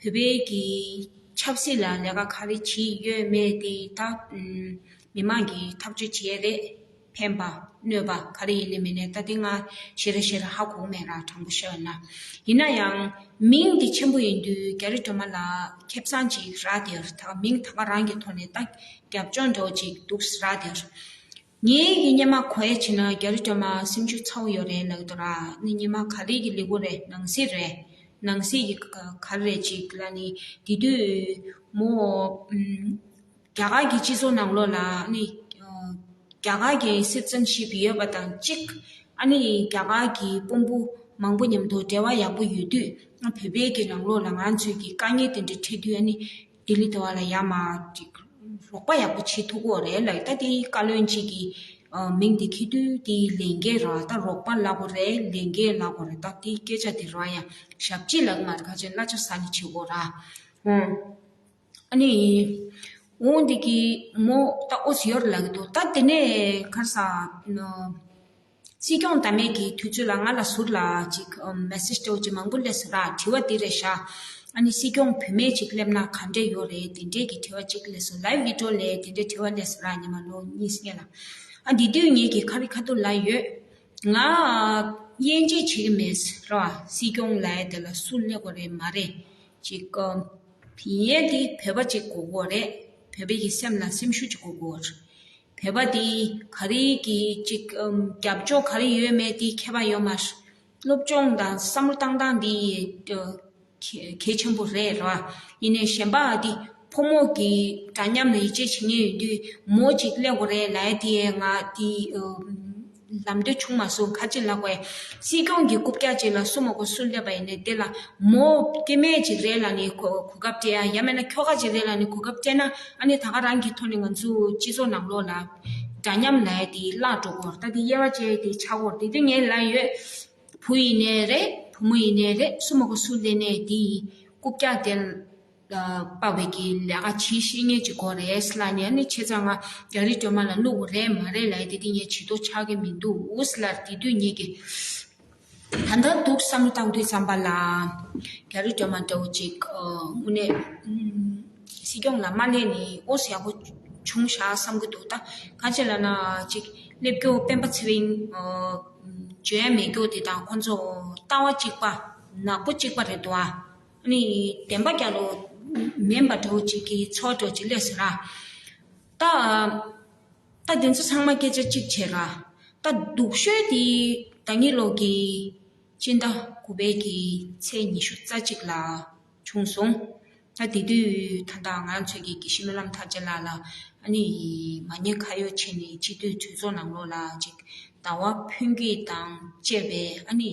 བོད་པའི་གི་ཆབ་སྲིད་ལ་ལས་ཀ་ག་རེ་བྱེད་ཡོད་མེད་དེ་ད་མི་མང་གི་ཐག་གཅོད་བྱེད་རེད། ཕན་པ་གནོད་པ་ག་རེ་ཡིན་ནི་མིན་ནི་ད་དེ་ང་ཞེ་རེ་ཞེ་རེ་ཧ་གོ་མེད་ར་དྲང་པོ་བཤད་ན། ཡིན་ན་ཡང་མིང་འདི་ཆེན་པོ་ཡིན་དུས་རྒྱ་རི་སྒྲོལ་མ་ལ་ཁེ་བཟང་ཅིག་རག་དེར་ད་མིང་ད་ག་རང་གི་ཐོག་ནས་ད་རྒྱབ་ལྗོངས་འདྲ་བོ་ཅིག་འདུག་རག་དེར། ངའི་གི་སྙེ་མ་གོ་ཡ་བྱས་ན་རྒྱ་རི་སྒྲོལ་མ་སེམས་ཤུགས་ཚ་བོ་ཡོད་རེད་ལབ་འདུག་ར། ནི་སྙེ་མ་ག་རེ་གི་ལེགས་པོ་རེད། ནང་སྲིད་རེད། ནང་སྲིད་ཀྱི་ག་ག་རེ་རེད་ཅིག་ལ་ནི་དེ་དུས་མོ་ཨུམ། རྒྱ་གར་གྱི་སྤྱི་ཚོགས་ནང་ལོགས་ལ་ནི་ཨ་རྒྱ་གར་གྱི་སི་ཊི་ཛེན་ཤིབ་ཡོད་པ་དང་གཅིག་ཨ་ནི་རྒྱ་གར་གྱི་དཔོན་པོ་མང་པོ་མཉམ་དུ་འབྲེལ་བ་ཡག་པོ་ཡོད་དུས་ཨ་བོད་པའི་གི་ནང་ལོགས་ལ་ང་ཚོའི་གི་དཀའ་ངལ་དེ་འདྲ་འཕྲད་དུས་ཨ་ནི་ལྡི་ལི་དེ་བ་ལ་ཡར་མར་ཅིག་རོགས་པ་ཡག་པོ་བྱེད་ཐུབ་ཀྱི་ཡོད་རེད་ལབ། ད་དེ་བཀའ་བློན་གཅིག་གི་ཨ་མིང་དེ་འཁྱེར་དུས་དེ་ལས་འགན་ར། ད་རོགས་པ་ལབ་དགོས་རེད། ལས་འགན་ལབ་དགོས་རེད། ད་དེ་སྐད་ཆ་དེ་ར་ཡང་ཞབས་ཕྱི་ལ་མ་རེད། ཁ་ཆེ་གླ་ཆ་ཟ་ནི་བྱེད་དགོས་ར། ཨ་ནི། འོང་འདི་གི་མོ་ད་ཨོ་ཙི་ཡོར་ལ་གི་འདུག་ད་དེ་ནས་ཁར་ས་ནོ། སྲིད་སྐྱོང་བདམས་མེད་ཀྱི་དུས་ཚོད་ལ་ང་ལ་ཟུར་ལ་ཅིག་མེ་སེ་ཇི་འདྲ་བོ་ཅིག་མང་པོ་སླེབས་སོང་ར། དྲི་བ་འདི་རེད་ཤག་ཨ་ནི་སྲིད་སྐྱོང་བུད་མེད་ཅིག་སླེབས་ན་ག་འདྲས་ཡོད་རེད། དེ་འདྲས་ཀྱི་དྲི་བ་ཅིག་སླེབས་སོང་། ལའིབ་བི་ཌི་ཡོ་ལས་དེ་འདྲས་དྲི་བ་སླེབས་སོང་ར། ཉི་མ་ལོ་གཉིས་སྔོན་ལ། ཨ་འདི་དུས་ངེད་ཀྱི་ཁ་རི་ཁ་ཐུག་ལ་ཡོད། ང་དབྱེ་འབྱེད་བྱེད་ཀྱི་མེད་ར། སྲིད་སྐྱོང་ལ་དེ་ལ་སུ་སླེབས་དགོས་རེད་མ་རེད་ཅིག་ཡིན་ཡས་དེ་བོད་པ་ཅིག་དགོས་ཀྱི་ཡོད་རེད། བོད་པའི་གི་སེམས་ལ་སེམས་ཤུགས་ཅིག་དགོས་ཀྱི་ཡོད་རེད། བོད་པ་དེ་ག་རེ་གི་ཅིག་ཨམ་རྒྱབ་ཕྱོགས་ག་རེ་ཡོད་མེད་དེ་ཁྱད་པར་ཡོད་མ་རེད། སློབ་སྦྱོང་དང་བསམ་བློ་བཏང་སྟངས་དེ་ཨ་གལ་གལ་ཆེན་པོ་རེད་ར། ཡིན་ནའི་གཞན་པ་དེ་ཕོ་མོ་གི་འདྲ་མཉམ་ལ་ཡིད་ཆེས་བྱེད་མཁན་ཡོད་དུས་མོ་གཅིག་སླེབས་དགོས་རེད་ལབ་ཡ་དེ་ང་དེ་ཨ་ལམ་སྟོན་བྱུང་མ་སོང་། ཁ་ཅིག་ལབ་དགོས། སྲིད་སྐྱོང་གི་རྐུབ་བཀྱག་ཅིག་ལ་སུ་མ་དགོས་སུ་སླེབས་པ་ཡིན་ནའི་དེ་ལ་མོ་སྐྱེ་དམན་ཅིག་རེད་ལབ་ནས་གོ་གོ་སྐབས་སྤྲད་ཡ། ཡང་མིན་ན་ཁྱོ་ག་ཅིག་རེད་ལབ་ནས་གོ་སྐབས་སྤྲད་ན་ཨ་ནི་ད་ག་རང་གི་ཐོག་ནས་ང་ཚོ་སྤྱི་ཚོགས་ནང་ལོགས་ལ་འདྲ་མཉམ་ལབ་ཡ་དེ་བརླག་འགྲོ་གི་ཡོད་རེད། ད་དེ་དབྱེ་བ་ཕྱེ་ཡ་དེ་ཆགས་ཀྱི་ཡོད་རེད། དེ་དུས་ངས་ལབ་ཡོད། བུ་ཡིན་ནའི་རེད། བུ་མོ་ཡིན་ནའི་རེད། སུ་མ་དགོས་སུ་སླེབས་ནའི་དེ་རྐུབ་བཀྱག་དེ་ལ་དཔག་པའི་གི་ལས་ཀ་བྱེད་ཤེས་མཁན་ཅིག་དགོས་རེད་ལབ་ནས། ཨ་ནི་བྱས་ཙང་ང་རྒྱ་རི་སྒྲོལ་མ་ལ་བླུག་དགོས་རེད་མ་རེད་ལབ་ཡ་དེ་དེ་ངས་བྱེད་དོ་ཆགས་ཀྱི་མི་འདུག་ལབ། དེ་དུས་ངེད་ཀྱི་ད་ལྟ་འདུག་བསམ་བློ་བཏང་དུས་ཙམ་པ་ལ་རྒྱ་རི་སྒྲོལ་མ་འདྲ་བོ་ཅིག་ཨ་དངོས་གནས་ཨམ་སྲིད་སྐྱོང་ལ་མ་སླེབས་ནས་ཨོ་ཡག་པོ་བྱུང་ཤག་བསམ་གྱི་འདུག་ད་ག་ཅི་ལབ་ན་ཅིག་སླེབས་རྒྱུ་སྤེན་པ་ཚེ་རིང་ཨ་འཇོན་མེད་རྒྱུ་དེ་དང་ཁོང་ཚོ་ལྟ་བ་གཅིག་པ་ནག་པོ་གཅིག་པ་རེད་འདུག་ཨ། ཨ་ནི་བདེན་པ་རྒྱག་ལོ་མིན་པ་འདྲ་བོ་ཅིག་གི་ཚོར་འདྲ་བོ་ཅིག་སླེབས་སོང་ར། ད་ད་དེ་ཚོ་ཚང་མ་སྐད་ཆ་གཅིག་བྱས་ར། ད་སྡུག་ཤོས་དེ་ད་ངེད་ལོག་གི་སྤྱི་ཟླ་དགུ་པའི་གི་ཚེས་ཉི་ཤུ་རྩ་གཅིག་ལ་བྱུང་སོང་། ད་དེ་དུས་ད་ལྟ་ང་ཚོའི་གི་དགེ་བཤེས་སྨོན་ལམ་མཐར་ཕྱིན་ལགས་ལ་ཨ་ནི་མ་ཉེས་ཁ་གཡོགས་བྱས་ནས་སྤྱི་འཐུས་གྲོས་ཚོགས་ནང་ལོགས་ལ་ཅིག་ཟླ་བ་ཕུན་སྐྱིད་དང་བཅས་པའི་ཨ་ནི་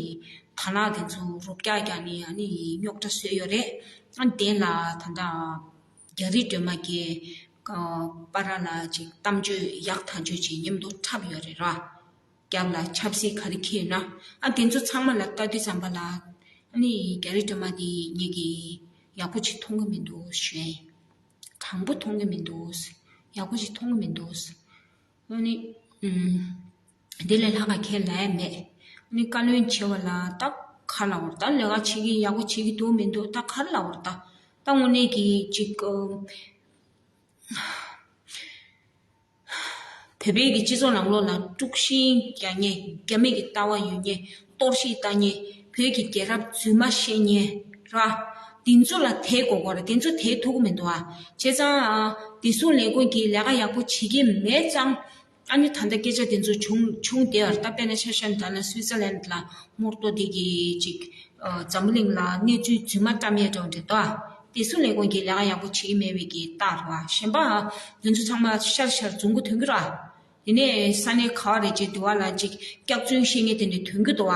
དར་ནག་དེ་ཚོ་རུབ་རྒྱག་རྒྱག་ནས་ཨ་ནི་རྙོག་དྲ་བཟོས་ཡོད་རེད། ཨ་དེ་ལ་ད་ལྟ་རྒྱ་རི་སྒྲོལ་མ་གིས་ཨ་པ་ར་ལ་ཅིག་གཏམ་བརྗོད་ཡག་ཐག་ཆོད་ཅིག་མཉམ་དུ་འཁྲབ་ཡོད་རེད་ར། རྒྱབ་ལ་ཆབ་སྲིད་ག་རེ་འཁྱེར་ཡོད་ན་ཨ་དེ་ཚོ་ཚང་མ་ལ་ལྟ་དུས་ཙམ་པ་ལ་ཨ་ནི་རྒྱ་རི་སྒྲོལ་མ་དེ་ངེད་ཀྱིས་ཡག་པོ་ཅིག་མཐོང་གི་མི་འདུག་ཞུ་ཡ་ཡིན། དྲང་པོ་མཐོང་གི་མི་འདུག་ཡག་པོ་ཞིག་མཐོང་གི་མི་འདུག་ཨ་ནི། ཨུམ། དེ་ལས་ལྷག་ག་ཁས་ལེན་མེད། ཨ་ནི་བཀའ་བློན་བྱེད་པ་ལ་ད་ག་ལབ་དགོས་རེད། ད་ལས་ཀ་བྱེད་ཀྱི་ཡག་པོ་བྱེད་ཀྱི་འདུག་མི་འདུག་ད་ག་ལབ་དགོས་རེད། ད་ད་དངོས་གནས་ཀྱི་ཅིག་ཨ། བོད་པའི་གི་སྤྱི་ཚོགས་ནང་ལོགས་ལ་དཀྲུག་ཤིང་རྒྱག་མཁན། རྒྱ་མི་གི་ལྟ་བ་ཡོད་མཁན། གཏོར་བཤིག་བཏང་མཁན། བོད་ཀྱི་རྒྱལ་རབས་རྫུན་མ་བཤད་མཁན་ར། དེ་ཚོ་ལ་དེ་དགོས་མཁོ་རེད། དེ་ཚོ་དེ་ཐུབ་ཀྱི་མི་འདུག་ཨ། བྱས་ཙང་ཨ་བདེ་སྲུང་ལས་ཁུངས་ཀྱིས་ལས་ཀ་ཡག་པོ་བྱེད་ཀྱི་མེད་ཙང་། ཨ་ནི་ད་ལྟ་སྐད་ཆ་དེ་ཚོ་བྱུང་བྱུང་བསྡད་ཡོད་རེད། ད་དཔེར་ན་ཆ་བཞག་ན་ད་ལ་སུའི་ཙར་ལན་ལ་མོར་ཏོ་དེ་གི་ཅིག་ཨ་འཛམ་བུ་གླིང་ལ་གནས་ཚུལ་རྫུན་མ་བཀྲམ་ཡས་འགྲོ་འདྲ་འདུག་ཨ། བདེ་སྲུང་ལས་ཁུངས་ཀྱིས་ལས་ཀ་ཡག་པོ་བྱེད་ཀྱི་མེད་པའི་གི་རྟགས་རེད་བ། གཞན་པ་དེ་ཚོ་ཚང་མ་ཤར་ཤར་རྫུན་གྱི་ཐོན་གྱི་རེད་བ། དེ་ནས་ས་གནས་ག་བ་རེད་ཅེས་དེ་བ་ལ་ཅིག་སྐྱག་རྫུན་བཤད་མཁན་དེ་འདྲ་ཐོན་གྱི་འདུག་བ།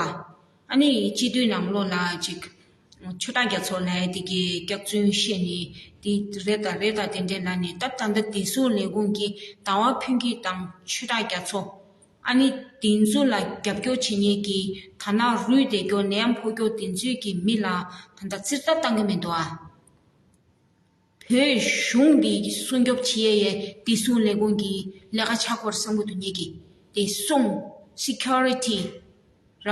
ཨ་ནི་སྤྱི་འཐུས་ནང་ལོགས་ལ་ཅིག་ཆོས་གྲགས་རྒྱ་མཚོ་ལབ་ཡ་དེ་གིས་སྐྱག་རྫུན་བཤད་ནས་དེ་རེད་ད་རེད་ད་དེ་འདྲས་ལབ་ནས། ད་ད་ལྟ་བདེ་སྲུང་ལས་ཁུངས་ཀྱིས་ཟླ་བ་ཕུན་སྐྱིད་དང་ཆོས་གྲགས་རྒྱ་མཚོ། ཨ་ནི་དེ་ཚོ་ལ་རྒྱབ་སྐྱོར་བྱེད་མཁན་གྱི་དར་ནག་རུལ་བསྡད་རྒྱུ་ནད་ཡམས་ཕོག་རྒྱུ་དེ་ཚོའི་གི་མི་ལ་ད་ལྟ་རྩིས་ལྟ་བཏང་གི་མི་འདུག་ཨ། བོད་གཞུང་འདི་སྲུང་སྐྱོབ་བྱེད་ཡས་བདེ་སྲུང་ལས་ཁུངས་ཀྱི་ལས་ཀ་ཆགས་སྐོར་བསམ་གྱི་འདུག་ངེད་ཀྱིས། བདེ་སྲུང་། སི་ཁྱུ་རི་ཊི་ར།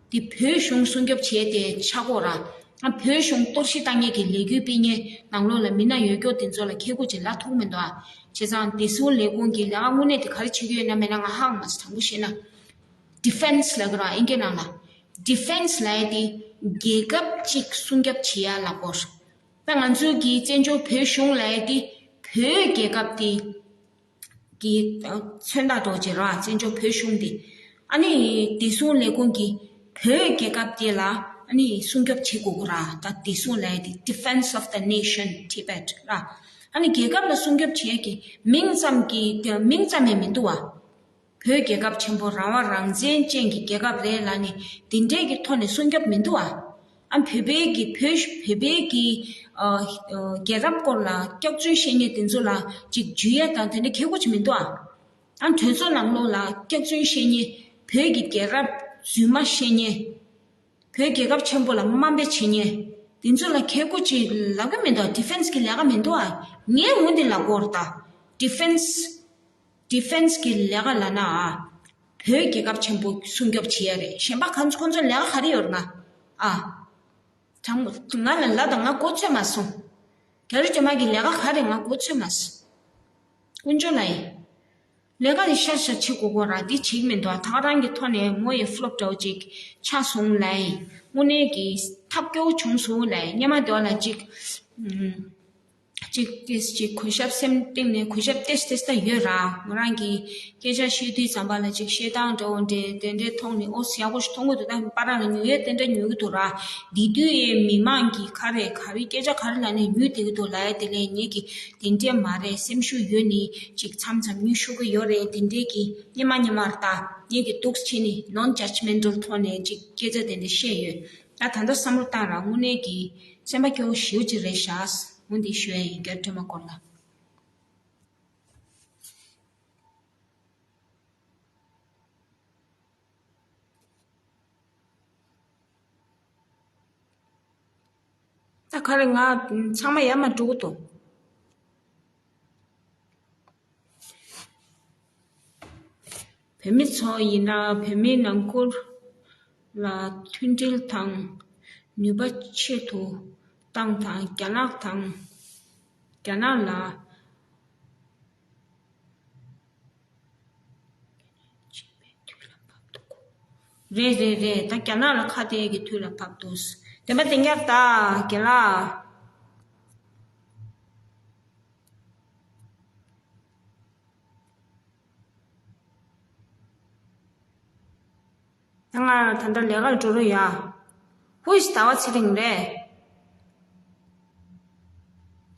འདི་བོད་གཞུང་སྲུང་སྐྱོབ་བྱས་ཏེ་ཆགས་སྐོར་ར། ཨ་བོད་གཞུང་གཏོར་བཤིག་བཏང་མཁན་གྱི་ལས་འགུལ་སྤེལ་མཁན་ནང་ལོགས་ལ་མི་སྣ་ཡོད་སྐྱོ་དེ་ཚོ་ལ་ཁེ་གུ་ཅིག་ལ་ཐུག་མི་འདུག་ཨ། བྱས་ཙང་བདེ་སྲུང་ལས་ཁུངས་ཀྱི་ལས་ཀ་དངོས་གནས་དེ་ག་རེ་བྱེད་ཀྱི་ཡོད་ན་མེད་ན་ང་ཧ་གོ་མ་སོང་། དྲང་པོ་བཤད་ན། ཌི་ཕེན་སི་ལབ་ཀྱི་ར་ཨིན་སྐད་ནང་ལ། ཌི་ཕེན་སི་ལབ་ཡ་དེ་རྒྱལ་ཁབ་ཅིག་སྲུང་སྐྱོབ་བྱེད་ཡ་ལ་གོ། ད་ང་ཚོའི་གི་བཙན་བྱོལ་བོད་གཞུང་ལབ་ཡ་དེ་བོད་རྒྱལ་ཁབ་དེ་གི་མཚོན་རྟགས་འདྲ་བོ་ཅིག་རེད་བ། བཙན་བྱོལ་བོད་གཞུང་དེ། ཨ་ནི་བདེ་སྲུང་ལས་ཁུངས་ཀྱིས་བོད་རྒྱལ་ཁབ་དེ་ལ་ཨ་ནི་སྲུང་སྐྱོབ་བྱེད་དགོས་ཀྱི་རེད། ད་བདེ་སྲུང་ལབ་ཡ་དེ་Defense of the Nation Tibet་ར། ཨ་ནི་རྒྱལ་ཁབ་ལ་སྲུང་སྐྱོབ་བྱེད་ཡ་གི་མིང་ཙམ་གྱི་མིང་ཙམ་ཡང་མི་འདུག་བ། བོད་རྒྱལ་ཁབ་ཆེན་པོ་རང་དབང་རང་བཙན་ཅན་གྱི་རྒྱལ་ཁབ་རེད་ལབ་ནས་དེ་འདྲའི་གི་ཐོག་ནས་སྲུང་སྐྱོབ་མི་འདུག་ཨ། ཨ་བོད་པའི་གི་བོད་བོད་པའི་གི་ཨ་ཨ་རྒྱལ་རབས་སྐོར་ལ་སྐྱག་རྫུན་བཤད་མཁན་དེ་ཚོ་ལ་ཅིག་འཇུ་ཡ་དང་དེ་འདྲ་ཁེ་གོ་ཅིག་མི་འདུག་ཨ། ཨ་གྲོས་ཚོགས་ནང་ལོགས་ལ་སྐྱག་རྫུན་བཤད་མཁན་བོད་ཀྱི་རྒྱལ་རབས་རྫུན་མ་བཤད་མཁན་བོད་རྒྱལ་ཁབ་ཆེན་པོ་ལ་དམའ་འབེབས་བྱེད་མཁན་དེ་ཚོ་ལ་ཁེ་གོ་ཅིག་ལབ་གི་མི་འདུག་ཨ། ཌི་ཕེན་སི་གི་ལས་ཀ་མི་འདུག་ཨ། ངས་འོ་འདི་ལབ་དགོས་རེད་ད། ཌི་ཕེན་སི། ཌི་ཕེན་སི་གི་ལས་ཀ་ལབ་ན་ཨ། བོད་རྒྱལ་ཁབ་ཆེན་པོ་སྲུང་སྐྱོབ་བྱེད་ཡ་རེད། གཞན་པ་ཁོང་ཚོ་ཁོང་ཚོ་ལས་ཀ་ག་རེ་ཡོད་རེད་ང་ཨ། དྲང་མོ་ང་ལ་ལབ་དང་། ང་མགོ་ཚོས་མ་སོང་། རྒྱ་རི་སྒྲོལ་མ་གི་ལས་ཀ་ག་རེ་ང་མགོ་ཚོས་མ་སོང་། དཀོན་མཆོག་ལ་ཡིན། ལས་ཀ་དེ་ཤར་ཤར་བྱེད་དགོས་དགོས་ར་འདི་བྱེད་ཀྱི་མི་འདུག་ཨ། ད་ག་རང་གི་ཐོག་ནས་མོ་ཡི་ཕློབ་འདྲ་བོ་ཅིག་ཆགས་སོང་ལབ་ཡིན། དངོས་གནས་ཀྱི་ཐབས་སྐྱོ་བོ་བྱུང་སོང་ལབ་ཡིན། སྔོན་མ་དེ་བ་ལ་ཅིག་ཨུམ། ཅིག་ཏེས་ཅིག་གུས་ཞབས་སེམས་གཏིང་ནས་གུས་ཞབས་ཏེས་ཏེས་ད་ཡོད་ར། ང་རང་གི་སྐད་ཆ་བཤད་དུས་ཙམ་པ་ལ་ཅིག་བཤད་སྟངས་འདྲ་བོ་འདྲ་དེ་འདྲའི་ཐོག་ནས་ཨོ་ཡག་པོ་ཞིག་མཐོང་གི་འདུག་ད་པ་ར་ལ་ཉོ་ཡས་དེ་འདྲ་ཉོ་གི་འདུག་ར། འདི་དུས་ཡས་མི་མང་གི་ག་རེ་ག་རེ་སྐད་ཆ་ག་རེ་ལ་ནས་ཉོས་བསྡད་ཀྱི་འདུག་ལ་ཡ། དེ་ལས་ངེད་ཀྱི་དེ་འདྲས་མ་རེད། སེམས་ཤུགས་ཡོད་ནི་ཅིག་མཚམས་མཚམས་ཉོ་ཤོར་གི་ཡོད་རེད། དེ་འདྲས་ཀྱི་སྙེ་མ་སྙེ་མར་ད་ངེད་ཀྱི་འདུག་ཕྱིན་ནི་ནོན་ཇཇ་མེན་ཊལ་ཐོག་ནས་ཅིག་སྐད་ཆ་དེ་འདྲ་བཤད་ཡོད། ད་ད་ལྟ་བསམ་བློ་བཏང་ར་དངོས་གནས་ཀྱི་སེམས་པ་སྐྱོ་བོ་ཞེ་པོ་ཅིག་རེད་ཤག་འོ་འདི་ཞུ་ཡ་ཡིན། རྒྱ་སྒྲོལ་མ་སྐོར་ལ། ད་ག་རེ་ང་ཚང་མ་ཡར་མར་འགྲོ་གི་འདུག་བོད་མི་ཚོ་ཡིན་ན་བོད་མིའི་ནང་ཁུལ་ལ་མཐུན་སྒྲིལ་དང་ནུས་པ་ཆེ་རུ་བཏང་དང་རྒྱ་ནག་དང་རྒྱ་ནག་ལ། རེད་རེད་རེད། ད་རྒྱ་ནག་ལ་ཁ་གཏད་ཀྱི་དུས་ལ་བབས་འདུག་བདེན་པ་བདེན་རྒྱག་ད་རྒན་ལགས། ད་ང་ད་ལྟ་ལས་ཀར་འགྲོ་རོགས་ཡ། Who is ཟླ་བ་ཚེ་རིང་རེད།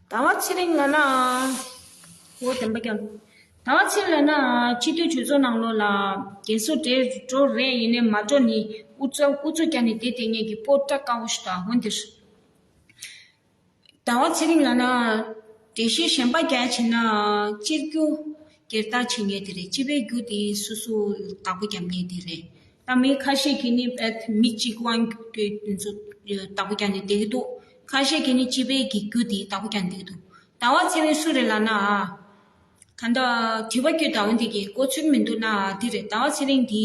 ཟླ་བ་ཚེ་རིང་ལ་ན། འོ་བདེན་པ་ཀྱང་། ཟླ་བ་ཚེ་རིང་ལ་ན་སྤྱི་འཐུས་གྲོས་ཚོགས་ནང་ལོགས་ལ་རྒན་གསོ་འདྲེ་འགྲོ་རེད། ཡིན་ནའི་མ་འགྲོ་ནི་ཨུ་ཚུགས་ཨུ་ཚུགས་རྒྱག་ནས་བསྡད་བསྡད་མཁན་གྱི་སྤོ་སྐྲ་དཀར་པོ་ཞིག་དང་འོ་འདིར། ཟླ་བ་ཚེ་རིང་ལ་ན། འགྲེལ་བཤད་གཞན་པ་རྒྱག་བྱས་ན་སྤྱིར་རྒྱུ་སྒེར་བདག་བྱེད་མཁན་དེ་རེད། སྤྱི་པའི་རྒྱུ་དེ་སོ་སོ་བདག་པོ་རྒྱབ་མཁན་དེ་རེད། ད་མི་ཁ་ཤས་ཀྱིས་ནི་ཨེ་མི་གཅིག་དབང་སྒྱུར་དེ་ཚོ་བདག་པོ་རྒྱག་ནས་བསྡད་ཀྱི་འདུག་ཁ་ཤས་ཀྱིས་ནི་སྤྱི་པའི་གི་རྒྱུ་དེ་བདག་པོ་རྒྱག་ནས་བསྡད་ཀྱི་འདུག་ཟླ་བ་ཚེ་རིང་སུ་རེད་ལབ་ན། ད་ལྟ་དྲི་བ་བཀོད་དང་འོན་ཏེ་གི་གོ་ཚོད་མི་འདུག་ན་དེ་རེད། ཟླ་བ་ཚེ་རིང་དེ་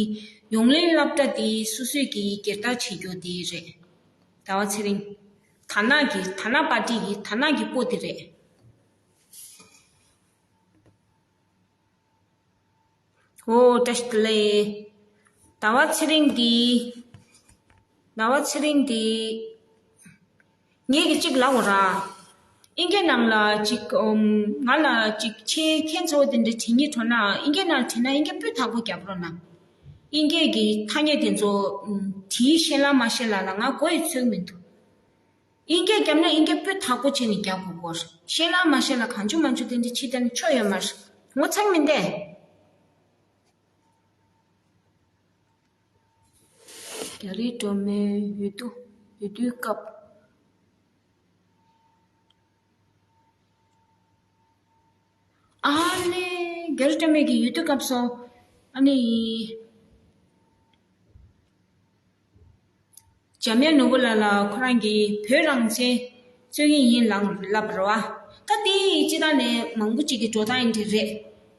ཡོང་ལེན་སློབ་གྲྭ་དེ་སོ་སོས་ཀྱི་སྒེར་བདག་བྱེད་རྒྱུ་དེ་རེད། ཟླ་བ་ཚེ་རིང་། དར་ནག་གི་དར་ནག་པར་ཊི་ཡི་དར་ནག་གི་སྤོ་དེ་རེད། ཨོ་བཀྲ་ཤིས་བདེ་ལེགས། ཟླ་བ་ཚེ་རིང་འདི། ཟླ་བ་ཚེ་རིང་འདི། ངས་ཀྱི་གཅིག་ལབ་འོ་ར། ཨིན་སྐད་ནང་ལ་གཅིག་ཨོམ། ང་ལ་གཅིག་ཆེས་ཁྱད་མཚར་བོ་དེ་འདྲ་དྲི་སྙིང་བྲོ་ན་ཨིན་སྐད་ནང་དྲིས་ན་ཨིན་སྐད་སྤུས་དག་པོ་རྒྱབ་རོགས་གནང་། ཨིན་སྐད་ཀྱི་ཐ་སྙད་དེ་ཚོ་ཨམ། དྲིས་ཤེས་ལ་མ་ཤེས་ལ་ལ་ང་མགོ་ཡི་ཚོད་མི་འདུག་ཨིན་སྐད་རྒྱབ་ན་ཨིན་སྐད་སྤུས་དག་པོ་བྱས་ནས་རྒྱག་དགོས་སྐོར། ཤེས་ལ་མ་ཤེས་ལ་གང་བྱུང་མང་བྱུང་དེ་འདྲ་ཕྱི་ལྟ་ན་ཆོ་ཡོད་མ་རེད། ངོ་ཚ་གི་མིན་ཏེ། རྒྱ་རི་སྒྲོལ་མའི་འོས་བསྡུ་འོས་བསྡུའི་སྐབས། ཨ་ནི་རྒྱ་རི་སྒྲོལ་མའི་གི་འོས་བསྡུ་སྐབས་སུ་ཨ་ནི། འཇམ་དབྱངས་ནོར་བུ་ལགས་ལ་ཁོ་རང་གིས་བོད་རང་བཙན་རྩོད་མཁན་ཡིན་ལབ་ལབ་རེད་བ། ད་དེ་སྤྱི་བཏང་ནས་མང་པོ་ཅིག་གི་འགྲོ་སྟངས་ཡིན་གྱི་རེད།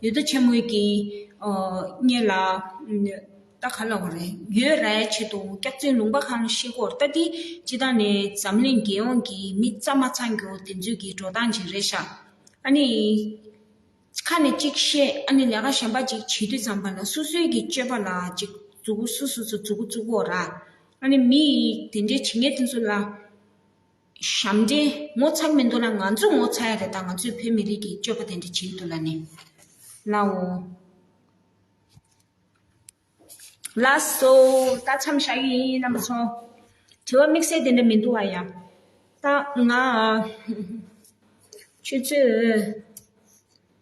འོས་བསྡུ་ཆེན་མོའི་གི་ཨོ་སྔོན་ལ་ད་ག་ལབ་དགོས་རེད། ཡོད་ར་ཡ་ཆེད་དུ་སྐྱག་རྫུན་ལུང་པ་གང་ཤེས་སྐོར་ད་དེ་སྤྱི་བཏང་ནས་འཛམ་གླིང་རྒྱལ་ཡོངས་ཀྱི་མི་རྩ་མ་ཚང་རྒྱུ་དེ་ཚོའི་གི་འགྲོ་སྟངས་ཅིག་རེད་ཤག་ཨ་ནི། ཁ་ནས་གཅིག་བཤད་ཨ་ནི་ལས་ཀ་གཞན་པ་ཅིག་བྱེད་དུས་ཙམ་པ་ལ་སོ་སོའི་གི་སྤྱོད་པ་ལ་ཅིག་མཛུ་གུ་སོ་སོ་སོ་མཛུ་གུ་བཙུགས་དགོས་ར། ཨ་ནི་མི་དེ་འདྲའི་བྱེད་མཁན་དེ་ཚོ་ལ་ཞབས་འདྲེན་ངོ་ཚ་གི་མི་འདུག་ལ་ང་ཚོས་ངོ་ཚ་ཡ་རེད། ད་ང་ཚོས་བོད་མི་རིགས་ཀྱི་སྤྱོད་པ་དེ་འདྲ་བྱེད་ཀྱི་འདུག་ལ་ནི། ལའོ། ལགས་སོ། ད་མཚམས་བཞག་གི་ཡིན་རྣམ་པ་ཚོ། དྲི་བ་དམིགས་བསལ་དེ་འདྲ་མི་འདུག་བ་ཡ། ད་ང་ཆུ་ཚོད་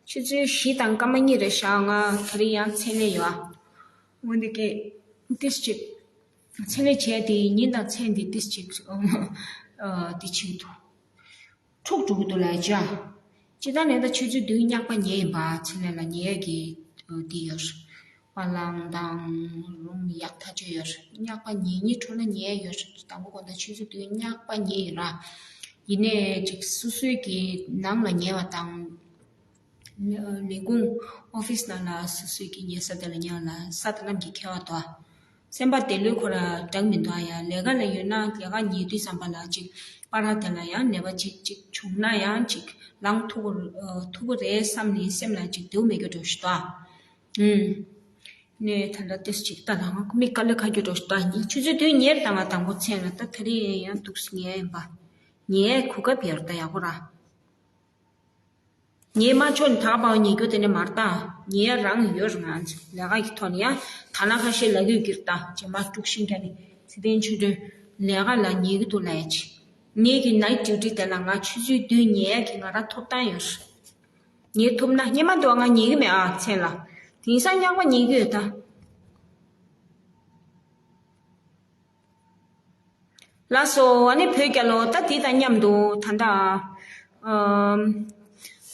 ཆུ་ཚོད་བཞི་དང་སྐར་མ་གཉིས་རེད་ཤག་ང་དེ་རིང་ཡང་མཚན་ལས་ཡོད་ཨ། འོན་ཏེ་ཀེ་ཏིས་ཅིག་མཚན་ལས་བྱས་ཏེ་ཉིན་དང་མཚན་དེ་ཏིས་ཅིག་ཨ་དེ་ཆེད་དུ། འཁྲུག་འགྲོ་གི་འདུག་ལབ་ཡ་ཅི་ཨ། ཅི་ད་ནས་ད་ཆུ་ཚོད་བདུན་སྙག་པ་ཉལ་ཡིན་པ་ཚེ་ལས་ལ་ཉལ་ཡ་གི་འདི་ཡོད། བ་ལང་དང་རུམ་ཡག་ཐག་ཆོད་ཡོད། སྙག་པ་ཉལ་ཉལ་འཕྲོ་ན་ཉལ་ཡ་ཡོད། དང་པོ་གོ་ད་ཆུ་ཚོད་བདུན་སྙག་པ་ཉལ་ཡིན་ར། ཡིན་ནས་ཅིག་སོ་སོའི་གི་ནང་ལ་ཉལ་བ་དང་། ལས་ཁུངས་ཨོ་ཕིས་ནང་ལ་སོ་སོའི་གི་ཉལ་ས་དེ་ལ་ཉལ་བ་ལ་ས་དང་གནམ་གྱི་ཁྱད་པར་འདུག་ཨ། སེམས་པ་དེ་ལོས་ཁོ་ར་འགྲིག་མི་འདུག་ཨ། ཡ་ལས་ཀ་ལ་ཡོད་ན་ལས་ཀ་ཉལ་དུས་ཙམ་པ་ལ་ཅིག་པ་ར་དེ་ལ་ཡང་ནད་པ་ཅིག་ཅིག་བྱུང་ན་ཡང་ཅིག་ལངས་ཐུབ་ཀྱི་ཐུབ་ཀྱི་རེད་བསམ་ནས་སེམས་ལ་ཅིག་བདེ་པོ་མེད་རྒྱུ་འདྲ་ཞིག་འདུག་ཨ། ཨུམ། ནས་ད་ལྟ་ཏེས་ཅིག་ལྟ་ལ་ང་མི་དཀའ་ལས་ཁག་རྒྱུ་འདྲ་ཞིག་འདུག་ཨ། ཆུ་ཚོད་བདུན་ཉལ་དང་ང་དང་པོ་མཚན་ལ་ད་དེ་རིང་ཡང་འདུག་ཉལ་ཡིན་པ། ཉལ་གོ་སྐབས་ཡོད་ད་ཡག་པོ་ར། ངའི་མ་ཆོག་ནི་ད་ག་པའོ་ཉེ་རྒྱུ་དེ་ནས་མར་ལྟ། ཉེ་ཡ་རང་ཡོད་རང་ལས་ཀ་གི་ཐོག་ནས་ཡ། ད་ན་ཁ་ཤས་ལ་གུས་ཀྱིར་ལྟ་རྗེས་མ་དཀྲུག་ཤིང་རྒྱ་ནི་ཚེ་བརྟན་ཆོས་སྒྲོན་ལས་ཀ་ལ་ཉེ་གི་འདུག་ལ་ཡ་ཆེ། ངེད་ཀྱི་ནའི་ཊི་ཌིའུ་ཊི་དེ་ལ་ང་ཆུ་ཚོད་བདུན་ཉེ་ཡ་གི་ང་རང་ཐོབ་ཐང་ཡོད། ཉེ་ཐུབ་ན་སྙེ་མ་འདུག་ང་ཉེ་གི་མེད་ཨ་མཚན་ལ། དེང་སང་ཉག་པ་ཉེ་གི་ཡོད་ད། ལགས་སོ། ཨ་ནི་བོད་རྒྱལ་ལོ་ད་དེ་དང་མཉམ་དུ་ད་ལྟ། ཨམ།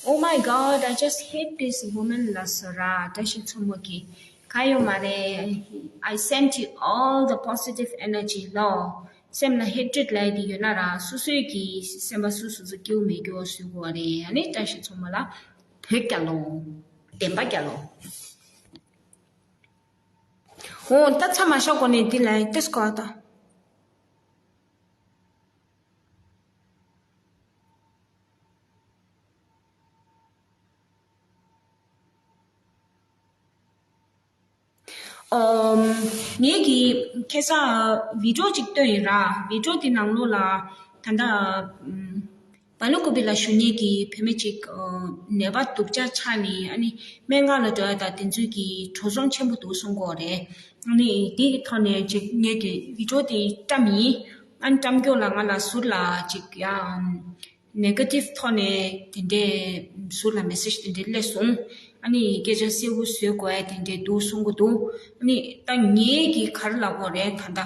Oh my God, I just hate this woman. ལགས་སོ་ར་བཀྲ་ཤིས་མཚོ་མོ་གི་ག་ཡོད་མ་རེད། I sent you all the positive energy ལོ། སེམས་ལ་ཧེ་ཊི་རེཌ་ལབ་ཡ་དེ་ཡོད་ན་ར་སོ་སོའི་གི་སེམས་པ་སོ་སོ་སོ་སྐྱིད་པོ་མེད་སྐྱིད་པོ་བཟོ་དགོས་པ་རེད། ཨ་ནི་བཀྲ་ཤིས་མཚོ་མོ་ལ་བོད་རྒྱལ་ལོ། བདེན་པ་རྒྱལ་ལོ། འོ་ད་ཚ་མ་ཤོག་གོ་ནས་འདི་ལ་ཏེས་གོ་ཨ་ད། ཨོམ། ངེད་ཀྱིས་ཁ་སང་བི་ཌི་ཡོ་ཅིག་བཏོན་ཡིན་ར། བི་ཌི་ཡོ་དེ་ནང་ལོགས་ལ་ད་ལྟ་ཨམ། བ་ལུ་ཀུ་པི་ལ་བཞུགས་མཁན་གྱི་བུད་མེད་ཅིག་ཨ། ནད་པ་སྡུག་ཅག་ཆགས་ནས་ཨ་ནི་སྨན་ཁང་ལ་འགྲོ་ཡ་དང་དེ་ཚོའི་གི་འགྲོ་སོང་ཆེན་པོ་འདུག་གསུང་གི་ཡོད་རེད། ཨ་ནི་དེ་གི་ཐོག་ནས་ཅིག་ངེད་ཀྱིས་བི་ཌི་ཡོ་དེ་བཀྲམ་ཡིན། ཨ་ནི་བཀྲམ་རྒྱུ་ལ་ང་ལ་ཟུར་ལ་ཅིག་ཡ་ཨམ། ནེ་གེ་ཊིབ་ཐོག་ནས་དེ་འདྲའི་ཟུར་ལ་མེ་སེ་ཇི་དེ་འདྲའི་སླེབས་སོང་། ཨ་ནི་སྐད་ཆ་གསལ་པོ་བཟོ་དགོས་ཡ་དེ་འདྲའི་འདུག་གསུང་གི་འདུག་ཨ་ནི་ད་ངེད་ཀྱིས་ག་རེ་ལབ་དགོས་རེད་ད་ལྟ།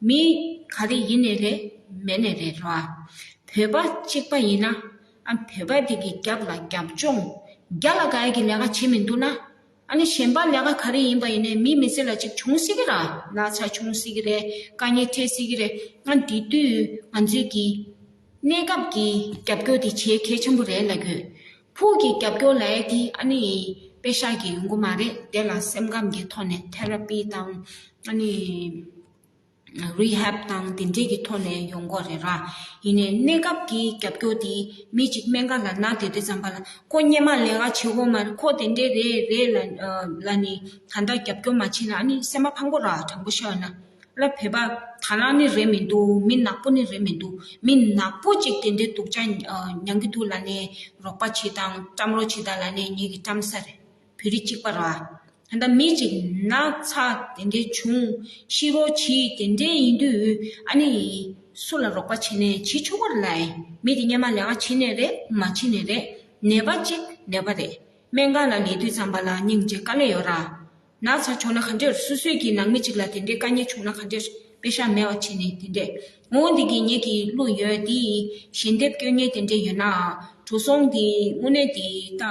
མི་ག་རེ་ཡིན་ནའི་རེད་མེད་ནའི་རེད་ར། བོད་པ་གཅིག་པ་ཡིན་ན་ཨ་བོད་པ་དེ་གི་རྒྱབ་ལ་རྒྱབ་ལྗོངས་རྒྱ་ལ་དགའ་ཡ་གི་ལས་ཀ་བྱེད་མི་འདུག་ན། ཨ་ནི་གཞན་པ་ལས་ཀ་ག་རེ་ཡིན་པ་ཡིན་ནའི་མི་མི་ཚེ་ལ་ཅིག་བྱུང་སྲིད་ཀྱི་ར། ན་ཚ་བྱུང་སྲིད་ཀྱི་རེད། དཀའ་ངལ་འཕྲད་སྲིད་ཀྱི་རེད། ཨ་འདི་དུས་ང་ཚོས་ཀྱི་གནས་སྐབས་ཀྱི་རྒྱབ་སྐྱོར་དེ་བྱེད་གལ་ཆེན་པོ་རེད་ལབ་དགོས། ཕུགས་ཀྱི་རྒྱབ་སྐྱོར་ལབ་ཡ་དེ་ཨ་ནི་པེ་ཤག་གིས་ཡོང་གི་མ་རེད། དེ་ལ་སེམས་ཁམས་ཀྱི་ཐོག་ནས་ཐེ་ར་པི་དང་ཨ་ནི། རི་ཧེབ་དང་དེ་འདྲས་ཀྱི་ཐོག་ནས་ཡོང་གི་རེད་ར། ཡིན་ནའི་གནས་སྐབས་ཀྱི་རྒྱབ་སྐྱོར་དེ་མི་གཅིག་སྨན་ཁང་ལ་ན་བསྡད་དུས་ཙམ་པ་ལ་ཁོ་སྔོན་མ་ལས་ཀ་བྱེད་དགོས་མ་རེད། ཁོ་དེ་འདྲས་རེད་རེད་ལ་ལ་ནི་ད་ལྟ་རྒྱབ་སྐྱོར་མ་བྱེད་ན་ཨ་ནི་སེམས་པ་ཕམ་གི་ར། དྲང་པོ་བཤད་ན་ལ་བོད་པ་དར་ནག་ནི་རེད་མི་འདུག་མི་ནག་པོ་ནི་རེད་མི་འདུག་མི་ནག་པོ་གཅིག་དེ་འདྲས་སྡུག་ཅག་མྱང་གི་འདུག་ལ་ནི་རོགས་པ་བྱེད་དང་བཀྲམ་རོགས་བྱེད་དང་ལ་ནི་ངེད་ཀྱི་བཀྲམ་ས་རེད། བོད་རིགས་གཅིག་པ་ར། ད་ལྟ་མི་གཅིག་ན་ཚ་དེ་འདྲའི་བྱུང་ཤི་རོགས་བྱེད་དེ་འདྲའི་ཡིན་དུས་ཨ་ནི་སུ་ལ་རོགས་པ་བྱེད་ནས་བྱེད་ཆོག་གི་རེད་ལ། མི་དེ་སྔོན་མ་ལས་ཀ་བྱེད་ནས་རེད་མ་བྱེད་ནས་རེད། ནད་པ་གཅིག་ནད་པ་རེད། སྨན་ཁང་ལ་སླེབས་དུས་ཙམ་པ་ལ་སྙིང་རྗེ་དཀའ་ལས་ཡོད་ར། ན་ཚ་བྱུང་ན་ག་འདྲས་སོ་སོའི་གི་ནང་མི་གཅིག་ལ་དེ་འདྲའི་དཀའ་ངལ་བྱུང་ན་ག་འདྲས་པེ་ཤག་མེད་པ་བྱས་ནས་དེ་འདྲས། འོང་འདི་གི་ངེད་ཀྱི་བླུག་ཡོད་དེ་ཞལ་འདེབས་སྐྱོན་ཉེས་དེ་འདྲས་ཡོད་ན་འགྲོ་སོང་དེ་དངོས་གནས་དེ་ད་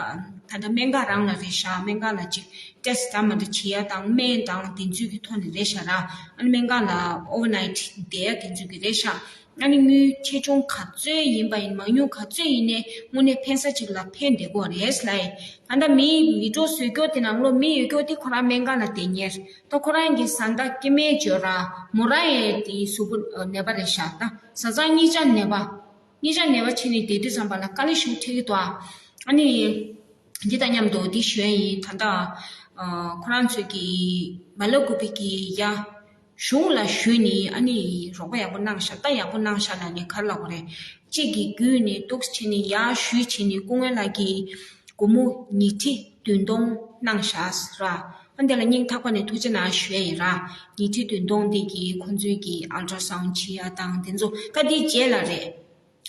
ད་ལྟ་སྨན་ཁང་རང་ལ་རེད་ཤག་སྨན་ཁང་ལ་ཅིག་ཊེ་སི་ཊི་འདྲ་མི་འདྲ་བྱེད་ཡ་དང་སྨན་དང་དེ་ཚོའི་གི་ཐོག་ནས་རེད་ཤག་ར། ཨ་ནི་སྨན་ཁང་ལ་ཨོ་ཝར་ནའིཊ་བསྡད་ཡ་དེ་ཚོའི་གི་རེད་ཤག་ཨ་ནི་དངུལ་ཆེ་ཆུང་ག་ཚོད་ཡིན་པ་ཡིན་མང་ཉུང་ག་ཚོད་ཡིན་ནའི་དངོས་གནས་ཕན་ས་ཅིག་ལ་ཕན་བསྡད་ཀྱི་ཡོད་རེད་ལ། ད་ལྟ་མིའི་ཝི་ཌི་ཡོ་བཟོ་རྒྱུ་དེ་ནང་ལོགས་མི་ཡོད་རྒྱུ་དེ་ཁོ་རང་སྨན་ཁང་ལ་བསྡད་ཉེར། ད་ཁོ་རང་གི་བཟའ་ཟླ་སྐྱེ་དམན་ཅིག་ཡོད་ར། མོ་རང་ཡང་དེའི་གཟུགས་པོ་ནད་པ་རེད་ཤག་ད་བཟའ་ཚང་གཉིས་ཆ་ནད་པ། གཉིས་ཆ་ནད་པ་བྱས་ནས་བསྡད་དུས་ཙམ་པ་ལ་དཀའ་ལས་ཞེ་པོ་འཕྲད་ཀྱི་འདུག་ཨ། ཨ་ནི། འདི་དང་མཉམ་དུ་འདི་ཞུ་ཡ་ཡིན། ད་ལྟ་ཨ་ཁོ་རང་ཚོས་ཀྱི་མ་ལ་ཀུ་པི་གི་ཡ་གཞུང་ལ་ཞུས་ནས་ཨ་ནི་རོགས་པ་ཡག་པོ་གནང་ཤག་ད་ཡག་པོ་གནང་ཤག་ལབ་ནས་ག་རེ་ལབ་དགོས་རེད། གཅིག་གིས་བརྒྱུད་ནས་འདུག་བྱས་ནས་ཡར་ཞུས་བྱས་ནས་སྐུ་ངོ་ལགས་ཀྱིས་སྒོར་མོ་ཉིས་ཁྲི་བདུན་སྟོང་གནང་ཤག་ཟེར་ར། ཨ་འདི་ལ་སྙིང་ཐག་པ་ནས་ཐུགས་རྗེ་གནང་ཞུ་ཡ་ཡིན་ར། ཉིས་ཁྲི་བདུན་སྟོང་འདི་གིས་ཁོང་ཚོའི་གི་ཨལ་ཊ་སའུན་བྱེད་ཡ་དང་དེ་ཚོ་ད་འདི་རྗེས་ལ་རེད།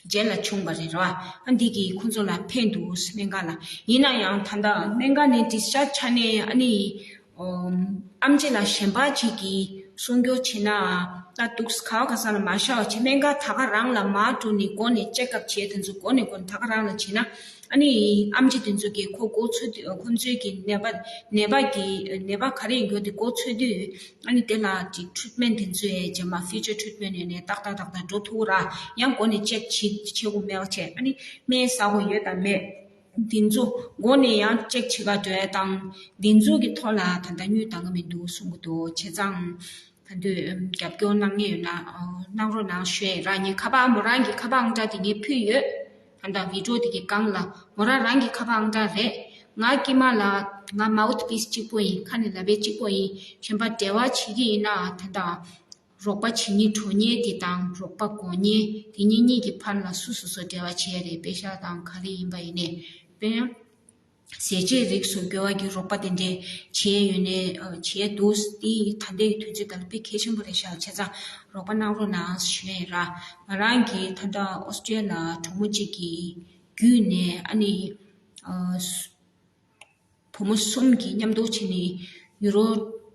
རྗེས་ལ་བྱུང་བ་རེད་ར། ཨ་འདི་གིས་ཁོང་ཚོ་ལ་ཕན་འདུག་སྨན་ཁང་ལ། ཡིན་ན་ཡང་ད་ལྟ་སྨན་ཁང་ནས་ཌིས་ཅཱརྗ་ཆགས་ནས་ཨ་ནི་ཨམ་ཆི་ལ་གཞན་པ་ཅིག་གིས་སྲུང་སྐྱོབ་བྱེད་ན་ད་འདུག་ག་བ་ག་ས་ལ་མ་བཞག་པ་བྱས། སྨན་ཁང་ད་ག་རང་ལ་མར་འགྲོ་ནས་འགོ་ནས་ཅེག་ཨབ་བྱས་དེ་ཚོ་འགོ་ནས་འགོ་ནས་ད་ག་རང་ལ་བྱེད་ན་ཨ་ནི་ཨམ་ཆི་དེ་ཚོ་གིས་ཁོ་མགོ་ཚོས་དུས་ཁོ་ཚོའི་གི་ནད་པ་ནད་པ་གི་ནད་པ་ག་རེ་ཡིན་རྒྱུ་དེ་མགོ་ཚོས་དུས། ཨ་ནི་དེ་ལ་ཅིག་ཊི་རིཊ་མེན་ཊི་དེ་ཚོ་ཡང་རྗེས་མ་ཕིའུ་ཅར་ཊི་རིཊ་མེན་ཊི་ཡོད་ནས་ཏག་ཏག་ཏག་ཏག་འགྲོ་ཐུབ་ར། ཡང་འགོ་ནས་ཅེག་བྱེད་བྱེད་དགོས་མེད་པ་བྱས། ཨ་ནི་སྨན་ཟ་དགོས་ཡོད་དང་མེད། དེ་ཚོ་འགོ་ནས་ཡང་ཅེག་བྱེད་ག་འགྲོ་ཡ་དང་དེ་ཚོ་གི་ཐོག་ལ་ད་ལྟ་དངུལ་འདང་གི་མི་འདུག་གསུང་གི་འདུག་བྱས་ཙང་ད་དུང་རྒྱབ་སྐྱོར་གནང་མཁན་ཡོད་ན་གནང་རོགས་གནང་ཞུ་ཡ་ཡིན་ར། ངས་ཁ་པར་མོ་རང་གི་ཁ་པར་ཨང་གྲངས་དེ་ངས་ཕུལ་ཡོད། ད་ལྟ་ཝི་ཌི་ཡོ་དེ་གི་སྒང་ལ་མོ་རང་རང་གི་ཁ་པར་ཨང་གྲངས་རེད། ང་དཀྱིལ་མ་ལ་ང་མའུ་ཐི་པིས་གཅིག་པོ་ཡིན། ཁ་ནས་ལབ་པའི་གཅིག་པོ་ཡིན། གཞན་པ་འབྲེལ་བ་བྱེད་ཀྱི་ཡིན་ན་ད་ལྟ་རོགས་པ་བྱེད་མཁན་དྲུང་ཉེ་དེ་དང་རོགས་པ་གོ་མཁན་དེ་གཉིས་གཉིས་ཀྱི་བར་ལ་སུ་སོ་སོ་འབྲེལ་བ་བྱེད་ཡ་རེད། པེ་ཤག་དང་ག་རེ་ཡིན་པ་ཡིན་ནའི། ཡང་ཟས་བཅད་རིགས་སུ་འགྱུར་བ་གི་རོགས་པ་དེ་འདྲས་བྱེད་ཡོད་ནས་ཨ་བྱེད་འདུག་དེ་ད་ལྟའི་དུས་ཚོད་དང་དཔེ་གལ་ཆེན་པོ་རེད་ཤག་བྱས་ཙང་རོགས་པ་གནང་རོགས་གནང་ཞུ་ཡས་ར། ང་རང་གིས་ད་ལྟ་ཨོ་སི་ཀྲི་ཡ་ལ་གྲོགས་མོ་གཅིག་གི་བརྒྱུད་ནས་ཨ་ནི་ཨ་བུ་མོ་གསུམ་གྱིས་མཉམ་དུ་བྱས་ནས་ཡུ་རོ་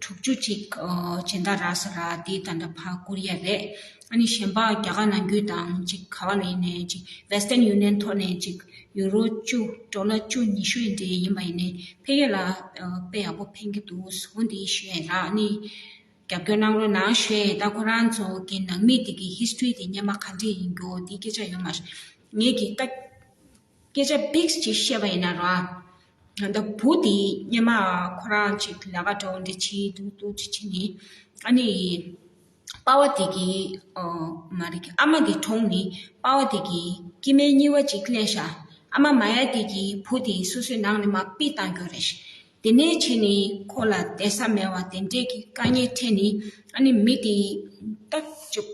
དྲུག་ཅུ་ཅིག་ཨ་སྦྱིན་བདག་རག་སོང་ར། དེ་ད་ལྟ་ཕར་བསྐུར་ཡས་རེད། ཨ་ནི་གཞན་པ་རྒྱ་གར་ནང་ཁུལ་དང་ཅིག་ག་བ་ལ་ཡིན་ནའི་ཅིག་Western Union ཐོག་ནས་ཅིག་ཡུ་རོ་བཅུ་ཌོ་ལར་བཅུ་ཉི་ཤུ་ཡིན་འདྲ་ཡིན་པ་ཡིན་ནའི་ཕལ་སྐད་ལ་ཨ་དཔེ་ཡག་པོ་ཕན་གྱི་འདུག་འོ་འདི་ཞུ་ཡས་ར། ཨ་ནི་རྒྱབ་སྐྱོར་གནང་རོགས་གནང་ཞུ་ཡས། ད་ཁོ་རང་ཚོ་གི་ནང་མི་དེ་གི་history དེ་སྔོན་མ་ག་འདྲས་ཡིན་རྒྱུ་དེ་སྐད་ཆ་ཡོད་མ་རེད། ངེད་ཀྱིས་ད་སྐད་ཆ་big ཅིག་བཤད་པ་ཡིན་ན་ར། ད་བུ་དེ་སྔོན་མ་ཁོ་རང་ཅིག་ལས་ཀ་འདྲ་བོ་འདི་བྱེད་འདུག་འདུག་ཅིག་བྱེད་ནི། ཨ་ནི་པ་ཕ་དེ་གི་ཨོ་མ་རེད། ཨ་མ་དེ་གྲོངས་ནི་པ་ཕ་དེ་གི་སྐྱེ་དམན་གཉིས་པ་ཅིག་སླེབས་ཤག་ཨ་མ་མ་ཡ་དེ་གི་བུ་དེ་སོ་སོའི་ནང་ནས་མར་ཕུད་བཏང་རྒྱུ་རེད། དེ་ནས་བྱས་ནི་ཁོ་ལ་བསྡད་ས་མེད་པ་དེ་འདྲས་ཀྱི་དཀའ་ངལ་འཕྲད་ནི། ཨ་ནི་མི་དེ་ད་ཅིག་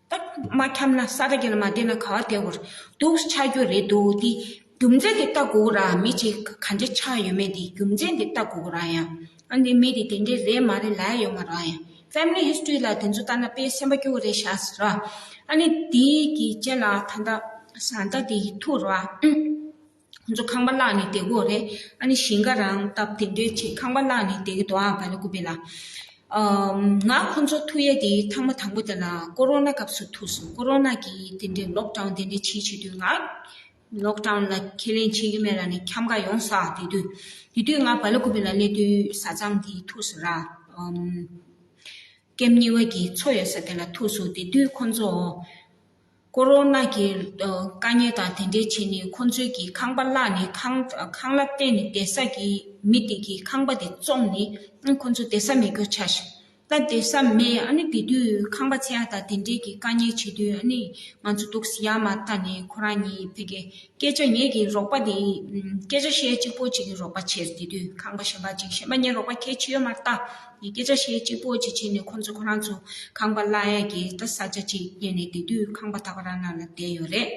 ད་མ་འཁྱམ་ན་ས་ར་གི་ལ་མ་བསྡད་ན་ག་བ་བསྡད་དགོས་རེད། སྡུག་ཆགས་རྒྱུ་རེད་འདུག་དེ་རྒྱུ་མཚན་དེ་ལྟ་དགོས་ར། མི་གཅིག་ག་འདྲ་ཆགས་ཡོད་མེད་དེ་རྒྱུ་མཚན་དེ་ལྟ་དགོས་ར་ཡ། ཨ་ནི་མི་དེ་དེ་འདྲས་རེད་མ་རེད་ལབ་ཡ་ཡོད་མ་ར་ཡ། Family history ལ་དེ་ཚོ་ལྟ་ན་དཔེ་སེམས་པ་སྐྱོ་བོ་རེད་ཤག་ཟེར་ར། ཨ་ནི་དེ་གི་རྗེས་ལ་ད་ལྟ་བཟའ་ཟླ་དེ་ཡི་ཐུག་ར། ཁོ་ཚོ་ཁང་པ་བརླག་ནས་བསྡད་ཀྱི་ཡོད་རེད། ཨ་ནི་ཞིང་ཁ་རང་བཏབ་དེ་འདྲའི་བྱས་ཁང་པ་བརླག་ནས་བསྡད་ཀྱི་འདུག་ཨ། བ་ལ་ཀུ་པེ་ལ། ཨམ། ང་ཁོ་ཚོ་ཐུག་ཡས་དེ་ཐེངས་མ་དང་པོ་དེ་ལ་ཀོ་རོ་ན་སྐབས་སུ་ཐུག་སོང་། ཀོ་རོ་ན་གི་དེ་འདྲའི་ལོག་ཌའུན་དེ་འདྲའི་བྱེད་བྱེད་དུས་ང་ལོག་ཌའུན་ལ་ཁས་ལེན་བྱེད་ཀྱི་མེད་ལབ་ནས་འཁྱམ་ག་ཡོང་ས། དེ་དུས་དེ་དུས་ང་བ་ལ་ཀུ་པེ་ལ་སླེབས་དུས་བཟའ་ཚང་དེ་ཐུག་སོང་ར། ཨམ། ཀེམ་གཉིས་པ་གི་མཚོ་ཡོད་ས་དེ་ལ་ཐུག་སོང་། དེ་དུས་ཁོ་ཚོ་ཀོ་རོ་ན་གི་ཨ་དཀའ་ངལ་དང་དེ་འདྲའི་བྱས་ནས་ཁོ་ཚོའི་གི་ཁང་པ་བརླག་ནས་ཁང་ཁང་གླ་བརྟེན་ནས་བསྡད་ས་གི་མི་དེ་གི་ཁང་པ་དེ་བཙོངས་ནས་ཨ་ཁོ་ཚོ་བསྡད་ས་མེད་རྒྱུ་ཆགས་ཤག་ད་བསྡད་ས་མེད། ཨ་ནི་དེ་དུས་ཁང་པ་བཙལ་ཡ་དང་དེ་འདྲའི་གི་དཀའ་ངལ་བྱེད་དུས་ཨ་ནི་ང་ཚོ་འདུག་སེ་ཡར་མར་ལྟ་ནས་ཁོ་རང་གཉིས་ཕ་གི་སྐད་ཆ། ངེད་ཀྱི་རོགས་པ་དེ་ཨམ་སྐད་ཆ་བཤད་གཅིག་པོ་གཅིག་གི་རོགས་པ་བྱས། དེ་དུས་ཁང་པ་གཞན་པ་གཅིག་གཞན་པ་ངའི་རོགས་པ་གལ་ཆེ་ཡོད་མ་རེད་ད། ངས་སྐད་ཆ་བཤད་གཅིག་པོ་གཅིག་བྱས་ནས་ཁོང་ཚོ་ཁོ་རང་ཚོ་ཁང་པ་གླ་ཡས་ཀྱི་ད་ས་ཆ་གཅིག་རྙེད་ནས་དེ་དུས་ཁང་པ་ད་ག་རང་ནང་ལ་བསྡད་ཡོད་རེད།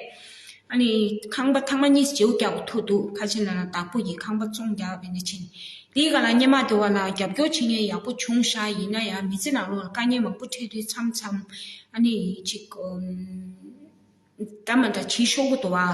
ཨ་ནི་ཁང་པ་ཐེངས་མ་གཉིས་བརྗེ་པོ་རྒྱག་དགོས་ཐུག་འདུག་ཁ་ཆེ་ལ་ལ་བདག་པོ་ཡིས་ཁང་པ་བཙོང་རྒྱག་བས་ནས་ཕྱིན། དེའི་སྒང་ལ་སྔོན་མ་དེ་བ་ལ་རྒྱབ་སྐྱོར་བྱེད་མཁན་ཡག་པོ་བྱུང་ཤག་ཡིན་ན་ཡང་མི་ཚེ་ནང་ལོགས་ལ་དཀའ་ངལ་མང་པོ་འཕྲད་དུས་མཚམས་མཚམས་ཨ་ནི་ཅིག་ཨམ། འདྲ་མི་འདྲ་བྱེད་ཤོག་གི་འདུག་བ།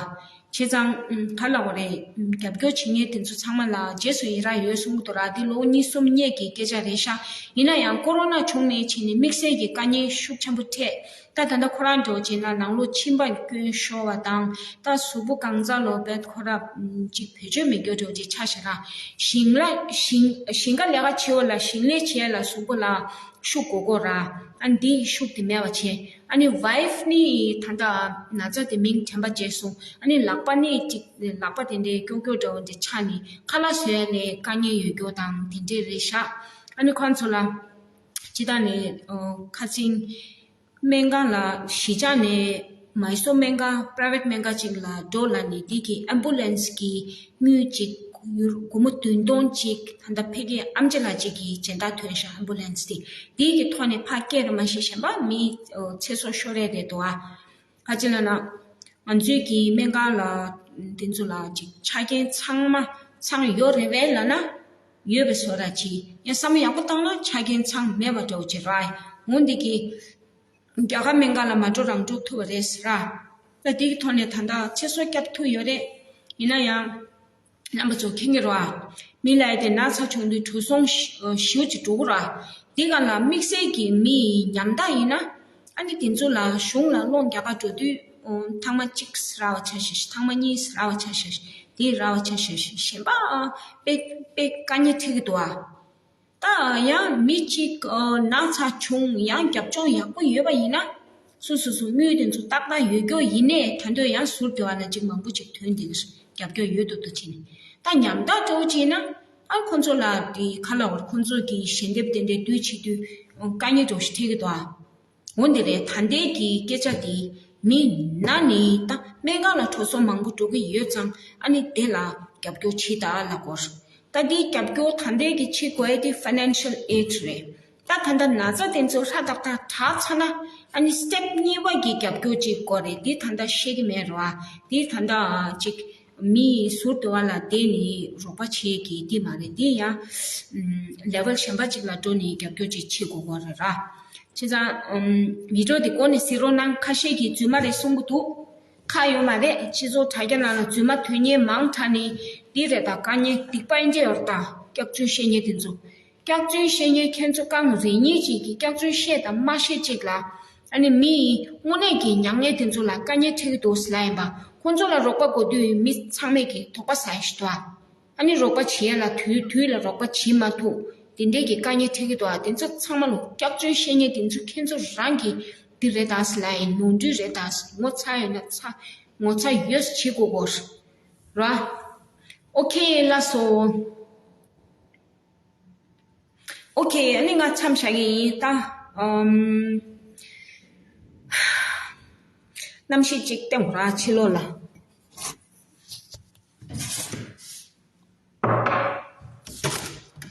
བྱས་ཙང་ཨམ། ག་ལབ་དགོས་རེད། ཨམ། རྒྱབ་སྐྱོར་བྱེད་མཁན་དེ་ཚོ་ཚང་མ་ལ་རྗེས་སུ་ཡི་རང་ཡོད་གསུང་གི་འདུག་ར། འདི་ལོ་གཉིས་གསུམ་སྔོན་གྱི་སྐད་ཆ་རེད་ཤག་ཡིན་ན་ཡང་ཀོ་རོ་ན་བྱུང་ནས་བྱས་ནས་དམིགས་བསལ་གྱི་དཀའ་ངལ་ཤུགས་ཆེན་པོ་འཕྲད། ད་ད་ལྟ་ཁོ་རང་འདྲ་བོ་བྱས་ན་ནང་ལོགས་མཆིན་པ་སྐྱོན་ཤོར་བ་དང་། ད་གཟུགས་པོ་གང་ཚ་ལོ་བེད་ཁོ་ར་ཨམ། ཅིག་བེད་སྤྱོད་མི་དགོས་འདྲ་བོ་ཅིག་ཆགས་ཤག་ར། ཞིང་ལ་ཞིང་ཞིང་ཁ་ལས་ཀ་བྱེད་པ་ལ་ཞིང་ལས་བྱེད་ཡ་ལ་གཟུགས་པོ་ལ་ཤུགས་དགོས་ཀྱི་ཡོད་ར། ཨ་འདི་ཤུགས་དེ་མེད་པ་བྱས། ཨ་ནི་ཝའིཕ་ནི་ད་ལྟ་ན་ཚ་དེ་མིང་དྲན་པ་བརྗེད་སོང་། ཨ་ནི་ལག་པ་ནི་ཅིག་ལག་པ་དེ་འདྲའི་སྐྱོ་སྐྱོ་འདྲ་བོ་འདྲ་ཆགས་ནས་ཁ་ལག་བཟོ་ཡ་ལས་དཀའ་ངལ་ཡོད་རྒྱུ་དང་དེ་འདྲས་རེད་ཤག་ཨ་ནི་ཁོང་ཚོ་ལ་ཅི་ད་ནས་ཨོ་ཁ་སང་སྨན་ཁང་ལ་གཞིས་ཆགས་ནས་མའི་སོར་སྨན་ཁང་པ་རའི་ཝེཊ་སྨན་ཁང་ཅིག་ལ་འགྲོ་ལབ་ནས་དེ་གི་ཨེམ་བུ་ལན་སི་གི་དངུལ་ཅིག་ཡུ་རོ་སྒོར་མོ་བདུན་སྟོང་ཅིག་ད་ལྟ་ཕ་གིའི་ཨེམ་ཆི་ལགས་ཅིག་གི་སྦྱིན་བདག་ཐོན་ཤག་ཨེམ་བུ་ལན་སི་དེ། དེའི་གི་ཐོག་ནས་ཕར་སྐྱེལ་རེད་མ་གཞི་གཞན་པ་མི་ཚེ་སྲོག་ཤོར་ཡས་རེད་འདུག་ཨ། ག་ཅི་ལབ་ན། ང་ཚོའི་གི་སྨན་ཁང་ལ་དེ་ཚོ་ལ་ཅིག་ཆ་རྐྱེན་ཚང་མ་ཚང་ཡོད་རེད་པས་ལབ་ན། ཡོད་པའི་བཟོ་འདྲ་ཅིག་ཡང་བསམ་བློ་ཡག་པོ་བཏང་ན་ཆ་རྐྱེན་ཚང་མེད་པ་འདྲ་བོ་ཅིག་རེད། འོ་འདི་གི་རྒྱ་གར་སྨན་ཁང་ལ་མ་འགྲོ་རང་འགྲོ་ཐུབ་པ་རེད་ཟེར་ར། ད་དེ་གི་ཐོག་ནས་ད་ལྟ་ཚེ་སྲོག་སྐྱབས་ཐུབ་ཡོད་རེད། ཡིན་ན་ཡང་། རྣམ་པ་ཚོ་མཁྱེན་གྱི་རེད་བ། མི་ལ་ཡ་དེ་ན་ཚ་བྱུང་དུས་འགྲོ་སོང་ཞེ་པོ་ཅིག་འགྲོ་གི་རེད་བ། དེ་ག་ལ་དམིགས་བསལ་གྱི་མི་ཉམ་ཐག་ཡིན་ན། ཨ་ནི་དེ་ཚོ་ལ་གཞུང་ལ་སློང་རྒྱག་ག་འགྲོ་དུས་ཐེངས་མ་གཅིག་རག་པ་ཆ་བཞག་ཐེངས་མ་གཉིས་རག་པ་ཆ་བཞག་དེ་རག་པ་ཆ་བཞག་གཞན་པ་དཔེ་དཔེ་དཀའ་ངལ་འཕྲད་ཀྱི་འདུག་བ། ད་ཡང་མི་གཅིག་ཨ་ན་ཚ་བྱུང་ཡང་རྒྱབ་ལྗོངས་ཡག་པོ་ཡོད་པ་ཡིན་ན། སོ་སོ་སོ་དངུལ་དེ་ཚོ་ཏག་ཏག་ཡོད་རྒྱུ་ཡིན་ནའི་ད་དུང་ཡང་ཟུར་དེ་བ་ལ་གཅིག་མང་པོ་ཅིག་ཐོན་དེ་རྒྱབ་སྐྱོར་ཡོད་འདུག་འདུག་ཅིག་ད་ཉམ་ཐག་འདྲ་བོ་ཅིག་ཡིན་ན་ཨ་ཁོ་ཚོ་ལ་དེ་ག་ལབ་དགོས་རེད། ཁོ་ཚོ་གི་ཞལ་འདེབས་དེ་འདྲའི་བསྡུ་བྱེད་དུས་དཀའ་ངལ་འདྲ་བོ་ཞིག་འཕྲད་ཀྱི་འདུག་ཨ། འོ་འདི་རེད། ད་ལྟའི་གི་སྐད་ཆ་དེ་མི་ན་ནས་ད་སྨན་ཁང་ལ་འགྲོ་སོང་མང་པོ་འགྲོ་གི་ཡོད་ཙང་ཨ་ནི་དེ་ལ་རྒྱབ་སྐྱོར་བྱེད་ད་ལབ་དགོས་རེད། ད་འདི་རྒྱབ་སྐྱོར་ད་ལྟའི་གི་བྱེད་དགོས་ཡ་དེ་ཕའི་ནན་ཤལ་ཨེ་ཌི་རེད། ད་ད་ལྟ་ན་ཚ་དེ་ཚོ་ཧྲ་ཏག་ཏག་དྲག་ཚར་ན་ཨ་ནི་སི་ཊེབ་གཉིས་པ་གི་རྒྱབ་སྐྱོར་ཅིག་དགོས་རེད། འདི་ད་ལྟ་ཤེས་ཀྱི་མེད་རེད་བ། འདི་ད་ལྟ་ཅིག་ མི་ཟུར་དུ་བ་ལ་བསྡད་ནས་རོགས་པ་བྱེད་ཀྱི་དེ་མ་རེད། དེ་ཡང་ལེ་ཝལ་གཞན་པ་ཅིག་ལ་འགྲོ་ནས་རྒྱབ་སྐྱོར་ཅིག་བྱེད་དགོས་པ་རེད་ར། བྱས་ཙང་བི་ཌིའོ་དེ་འགོ་ནས་གཟིགས་རོགས་གནང་། ཁ་ཤས་ཀྱིས་རྫུན་མ་རེད་གསུང་གི་འདུག་ཁག་ཡོད་མ་རེད། སྤྱི་ཚོགས་དྲ་རྒྱ་ནང་ལ་རྫུན་མ་ཐོན་མཁན་མང་དྲགས་ནས་འདི་རེད། ད་དཀའ་ངལ་སྡིག་པ་ཨེ་འདྲ་ཡོད་རེད། ད་སྐྱག་རྫུན་བཤད་མཁན་དེ་ཚོ། སྐྱག་རྫུན་བཤད་མཁན་ཁྱེད་ཚོ་རྐང་རེ་གཉིས་ཅིག་གིས་སྐྱག་རྫུན་བཤད་དང་མ་བཤད་ཅིག་ལ། ཨ་ནི་མི་ཡི་དངོས་གནས་ཀྱི་མྱ་ངན་དེ་ཚོ་ལ་དཀའ་ངལ་འཕྲད་ཀྱི་འདུག་ཟེར་ལབ་ཡིན་པ། ཁོང་ཚོ་ལ་རོགས་པ་དགོས་དུས་མི་ཚང་མས་ཀྱི་དོགས་པ་ཟ་ཡ་ཞིག་འདུག་ཨ་ནི་རོགས་པ་བྱེད་ཡ་ལ་དུས་དུས་ལ་རོགས་པ་བྱེད་མ་ཐུབ། དེ་འདྲས་ཀྱི་དཀའ་ངལ་འཕྲད་ཀྱི་འདུག་ཨ་དེ་ཚོ་ཚང་མ་ལ་སྐྱག་རྫུན་བཤད་མཁན་དེ་ཚོ་ཁྱེད་ཚོ་རང་གིས་འདི་རེད་ད་ཟེར་ལབ་ཡིན། ནོར་འཁྲུལ་རེད་ད་ཟེར། ངོ་ཚ་ཡོད་ན་ཚ། ངོ་ཚ་ཡོད་ཟེར་བྱེད་དགོས་གོ་ར། ཨོ་ཁེ། ལགས་སོ། ཨོ་ཁེ། ཨ་ནི་ང་མཚམས་བཞག་གི་ཡིན་ད། ཨམ། གནམ་གཤིས་ཅིག་སྟོན་ར་ཕྱི་ལོགས་ལ།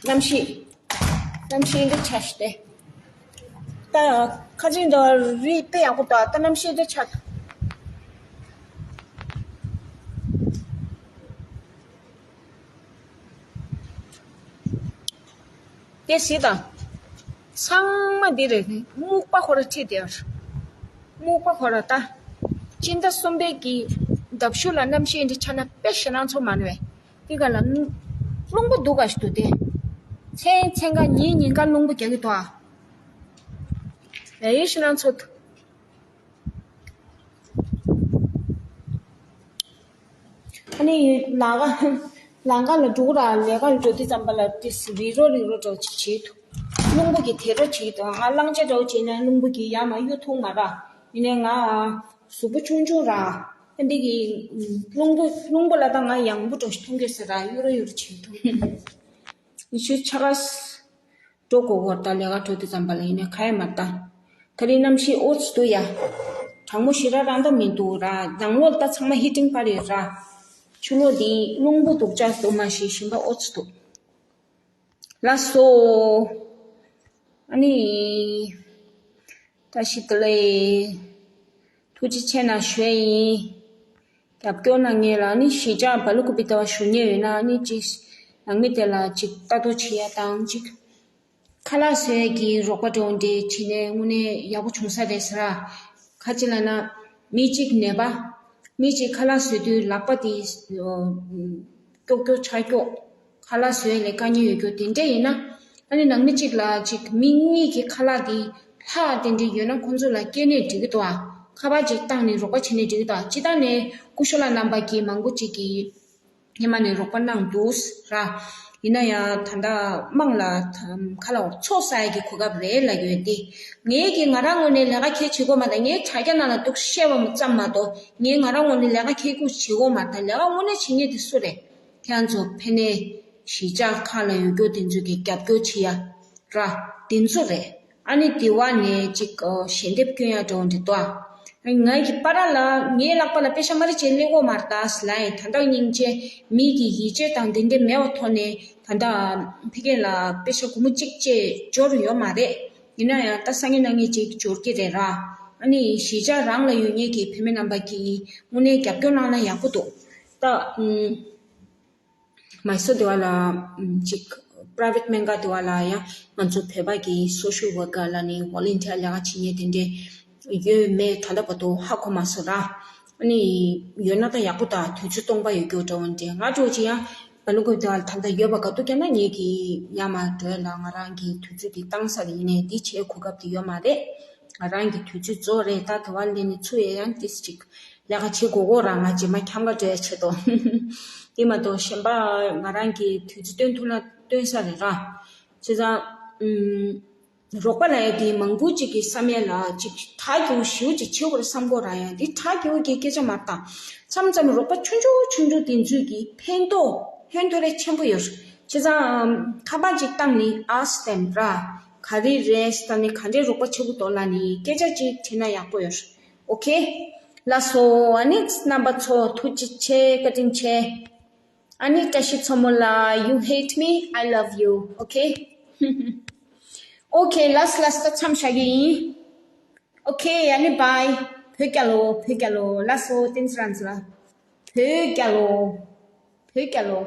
གནམ་གཤིས། གནམ་གཤིས་འདི་ཆ་ཤི་སྟེ། ད་ཁ་ཅིག་འདི་རི་དཔེ་ཡག་པོ་འདུག་ད་གནམ་གཤིས་འདི་ཆ། དེ་སྲིད་དང་། ཚང་མ་འདི་རེད། སྨུག་པ་ཁོ་ར་ཁྲིད་དེ་ཡོད། སྨུག་པ་ཁོ་ར་ད། སྤྱི་ཟླ་གསུམ་པའི་གི་ཟླ་ཤུ་ལ་གནམ་གཤིས་འདི་ཆ་ན་དཔེ་ཞེ་སྣང་ཚོ་མ་ནུས། དེ་ག་ལ་རླུང་པོ་འདུག་ག་ཞིག་འདུག་སྟེ། མཚན་མཚན་ག་ཉིན་ཉིན་ག་རླུང་པོ་རྒྱག་གི་འདུག་ཨ། ཡ་ཡི་ཞེ་སྣང་ཚོ། ཨ་ནི་ལམ་ཁ་ལམ་ཁ་ལ་འགྲོ་གི་ར། ལས་ཀ་ལ་འགྲོ་དུས་ཙམ་པ་ལ་ཏིས་རི་རོ་རི་རོ་འདྲ་བོ་ཅིག་བྱེད་འདུག་རླུང་པོ་གི་དེ་འདྲ་བྱེད་འདུག་ང་བླངས་བྱ་འདྲ་བོ་བྱེད་ན་རླུང་པོ་གི་ཡར་མར་གཡུག་ཐུབ་མ་ར། ཡིན་ནའི་ང་གཟུགས་པོ་ཆུང་ཆུང་ར། ཨ་འདི་གི་རླུང་པོ་རླུང་པོ་ལ་ད་ང་ཡང་པོ་འདྲ་ཞིག་མཐོང་གི་ཟེར་ར། གཡུག་ར་གཡུག་ར་བྱེད་འདུག་ཉི་ཤུ་ཆ་ག་འགྲོ་དགོས་གོ་ད། ལས་ཀ་འགྲོ་དུས་ཙམ་པ་ལ་ཡིན་ནའི་ག་ཡེ་མ་ད། ད་རིང་གནམ་གཤིས་ཨོ་ཙི་འདུག་ཡ། གྲང་མོ་ཞེ་དྲག་རང་ད་མི་འདུག་ར། ནང་ལོགས་ད་ཚང་མ་ཧི་ཏིང་ཕར་ཡོད་ར། ཕྱི་ལོགས་འདི་རླུང་པོ་འདུག་ཅག་འདུག་མ་ཤེས། ཞིམ་པ་ཨོ་ཙི་འདུག་ལགས་སོ། ཨ་ནི། བཀྲ་ཤིས་བདེ་ལེགས། ཐུགས་རྗེ་ཆེ་གནང་ཞུ་ཡ་ཡིན། རྒྱབ་སྐྱོར་གནང་མཁན་ལ། ཨ་ནི་གཞིས་ཆགས་སྦེལ་ཀོབ་པི་དེ་བ་བཞུགས་མཁན་ཡོད་ན། ཨ་ནི་ཅིག་ནང་མི་དེ་ལ་ཅིག་ལྟ་རྟོག་བྱེད་ཡ་དང་ཅིག་ཁ་ལག་བཟོ་ཡས་ཀྱི་རོགས་པ་འདྲ་བོ་འདྲ་བྱས་ནས་དངོས་གནས་ཡག་པོ་བྱུང་ས་རེད་ཟེར་ར། ག་ཅི་ལབ་ན། མི་གཅིག་ནད་པ། མི་གཅིག་ཁ་ལག་བཟོ་དུས་ལག་པ་དེ་ཀྱོག་ཀྱོག་ཆག་ཀྱོག་ཁ་ལག་བཟོ་ཡས་ལ་དཀའ་ངལ་ཡོད་རྒྱུ་དེ་འདྲ་ཡིན་ན། ཨ་ནི་ནང་མི་གཅིག་ལ་གཅིག་མི་གཉིས་ཀྱི་ཁ་ལག་དེ་ལྷག་དེ་འདྲ་ཡོད་ན་ཁོང་ཚོ་ལ་སྐྱེལ་ནས་འགྲིག་གི་འདུག་ཨ། ཁ་པར་ཅིག་བཏང་ནས་རོགས་པ་བྱས་ནས་འགྲིག་གི་འདུག་ཨ། སྤྱིར་བཏང་ནས་སྐུ་ཞབས་ལགས་རྣམ་པ་གིས་མང་པོ་ཅིག་གིས། སྔོན་མ་ནས་རོགས་པ་གནང་འདུག་ར། ཡིན་ན་ཡང་ད་ལྟ་དམངས་ལ་ཁ་ལག་ཚོགས་ཟ་ཡ་གི་གོ་སྐབས་རེད་ལབ་ཡོད་དེ། ངས་ཀྱི་ང་རང་ངོས་ནས་ལས་ཀ་གལ་བྱེད་དགོས་མ་རེད། ངས་དྲ་རྒྱ་ནང་ལ་འདུག་བཤད་པ་ཙམ་མ་གཏོགས། ངས་ང་རང་ངོས་ནས་ལས་ཀ་གལ་ཁུར་བྱེད་དགོས་མ་རེད། ད་ལས་ཀ་དངོས་གནས་བྱེད་མཁན་དེ་སུ་རེད། ཁྱེད་རང་ཚོ་ཕ་ནས་གཞིས་ཆགས་ཁག་ལ་ཡོད་རྒྱུ་དེ་ཚོ་གི་རྒྱབ་སྐྱོར་བྱེད་ཡ་ར། དེ་ཚོ་རེད། ཨ་ནི་དེ་བ་ནས་ཅིག་ཨོ་ཞལ་འདེབས་སྐྱོན་ཡ་འགྲོ་འདི་ཏོ། ཨ་ངའི་གི་པ་ར་ལ་ངའི་ལག་པ་ལ་པེ་ཤ་མ་རེ་བྱས་སླེབས་གོ་མ་རེད་ད་ཟེར་ལབ་ཡིན། ད་ལྟ་སྙིང་རྗེ། མི་གི་ཡིད་ཆེས་དང་དེ་འདྲ་མེད་པ་ཐོག་ནས་ད་ལྟ་ཕ་གི་ལ་པེ་ཤ་སྒོར་མོ་གཅིག་བཅས་འབྱོར་ཡོད་མ་རེད། ཡིན་ན་ཡང་ད་སང་ཉིན་གནངས་ཉིན་ཅིག་འབྱོར་གི་རེད་ར། ཨ་ནི་གཞིས་ཆགས་རང་ལ་ཡོད་མཁན་གྱི་བུད་མེད་རྣམ་པ་གིས་དངོས་གནས་རྒྱབ་སྐྱོར་གནང་ན་ཡག་པོ་འདུག་ད་ཨུམ། མ་སོ་དེ་བ་ལ་ཅིག་པ་ར་ཝེ་ཊི་སྨན་ཁང་དེ་བ་ལ་ཡང་ང་ཚོ་བོད་པ་གི་སོ་ཤལ་ཝར་ཀར་ལ་ནི་ཝོ་ལན་ཊི་ཡར་ལས་ཀ་བྱེད་མཁན་དེ་འདྲས་ཡོད་མེད་ད་ལྟ་བར་དུ་ཧ་གོ་མ་སོང་ར། ཨ་ནི་ཡོད་ན་ད་ཡག་པོ་དང་དུས་ཚོད་སྟོང་པ་ཡོད་རྒྱུ་འདྲ་བོ་འདྲས། ང་འགྲོ་ཅི་ཡང་སྦེལ་ཀོབ་དེ་བ་ལ་ད་ལྟ་ཡོད་པ་ག་དུས་ཀྱང་ན་ངེད་ཀྱི་ཡར་མར་འགྲོ་ཡ་ལ་ང་རང་གི་དུས་ཚོད་དེ་བཏང་ས་རེད། ཡིན་ནའི་འདི་བྱེད་གོ་སྐབས་དེ་ཡོད་མ་རེད། ང་རང་གི་དུས་ཚོད་རྫོགས་རེད། ད་དེ་བ་ལས་ནི་ཚུར་ཡ་ཡང་ཏིས་ཅིག་ལས་ཀ་བྱེད་དགོས་གོ་ར། ང་རྗེས་མ་འཁྱམ་ག་འགྲོ་ཡ་ཆེད་དོ། དེ་མ་གཏོགས་གཞན་པ་ང་རང་གི་དུས་ཚོད་སྟོན་ཐུབ་ན་སྟོན་ས་རེད་ར། བྱས་ཙང་ཨུམ། རོགས་པ་ལབ་ཡ་དེ་མང་པོ་ཅིག་གི་བསམ་ཡ་ལ་ཅིག་གྲ་རྒྱས་པོ་ཞེ་པོ་ཅིག་བྱེད་དགོས་རེད་བསམ་གོ་ར། ཡང་དེ་གྲ་རྒྱས་པོ་གི་སྐད་ཆ་མ་རེད་ད། མཚམས་མཚམས་རོགས་པ་ཆུང་ཆུང་ཆུང་ཆུང་དེ་ཚོས་ཀྱི་ཕན་ཐོགས་ཕན་ཐོགས་རེ་ཆེན་པོ་ཡོད་རེད། བྱས་ཙང་ཁ་པར་ཅིག་བཏང་ནས་ask them ར། ག་རེ་རེད་ད་ནི་ག་འདྲའི་རོགས་པ་བྱེད་དགོས་འདུག་ལབ་ནི་སྐད་ཆ་ཅིག་དྲིས་ན་ཡག་པོ་ཡོད་རེད། ཨོ་ཁེ། ལགས་སོ། ཨ་ནི་རྣམ་པ་ཚོ་ཐུགས་རྗེ་ཆེ། བཀའ་དྲིན་ཆེ། ཨ་ནི་བཀྲ་ཤིས་མཚོ་མོ་ལགས། You hate me, I love you. Okay? Okay, last last ད་མཚམས་བཞག་གི་ཡིན། Okay, ཨ་ནི་bye. བོད་རྒྱལ་ལོ། བོད་རྒྱལ་ལོ། ལགས་སོ། བསྟན་འཛིན་རང་ཚོ་ལ། བོད་རྒྱལ་ལོ། བོད་རྒྱལ་ལོ།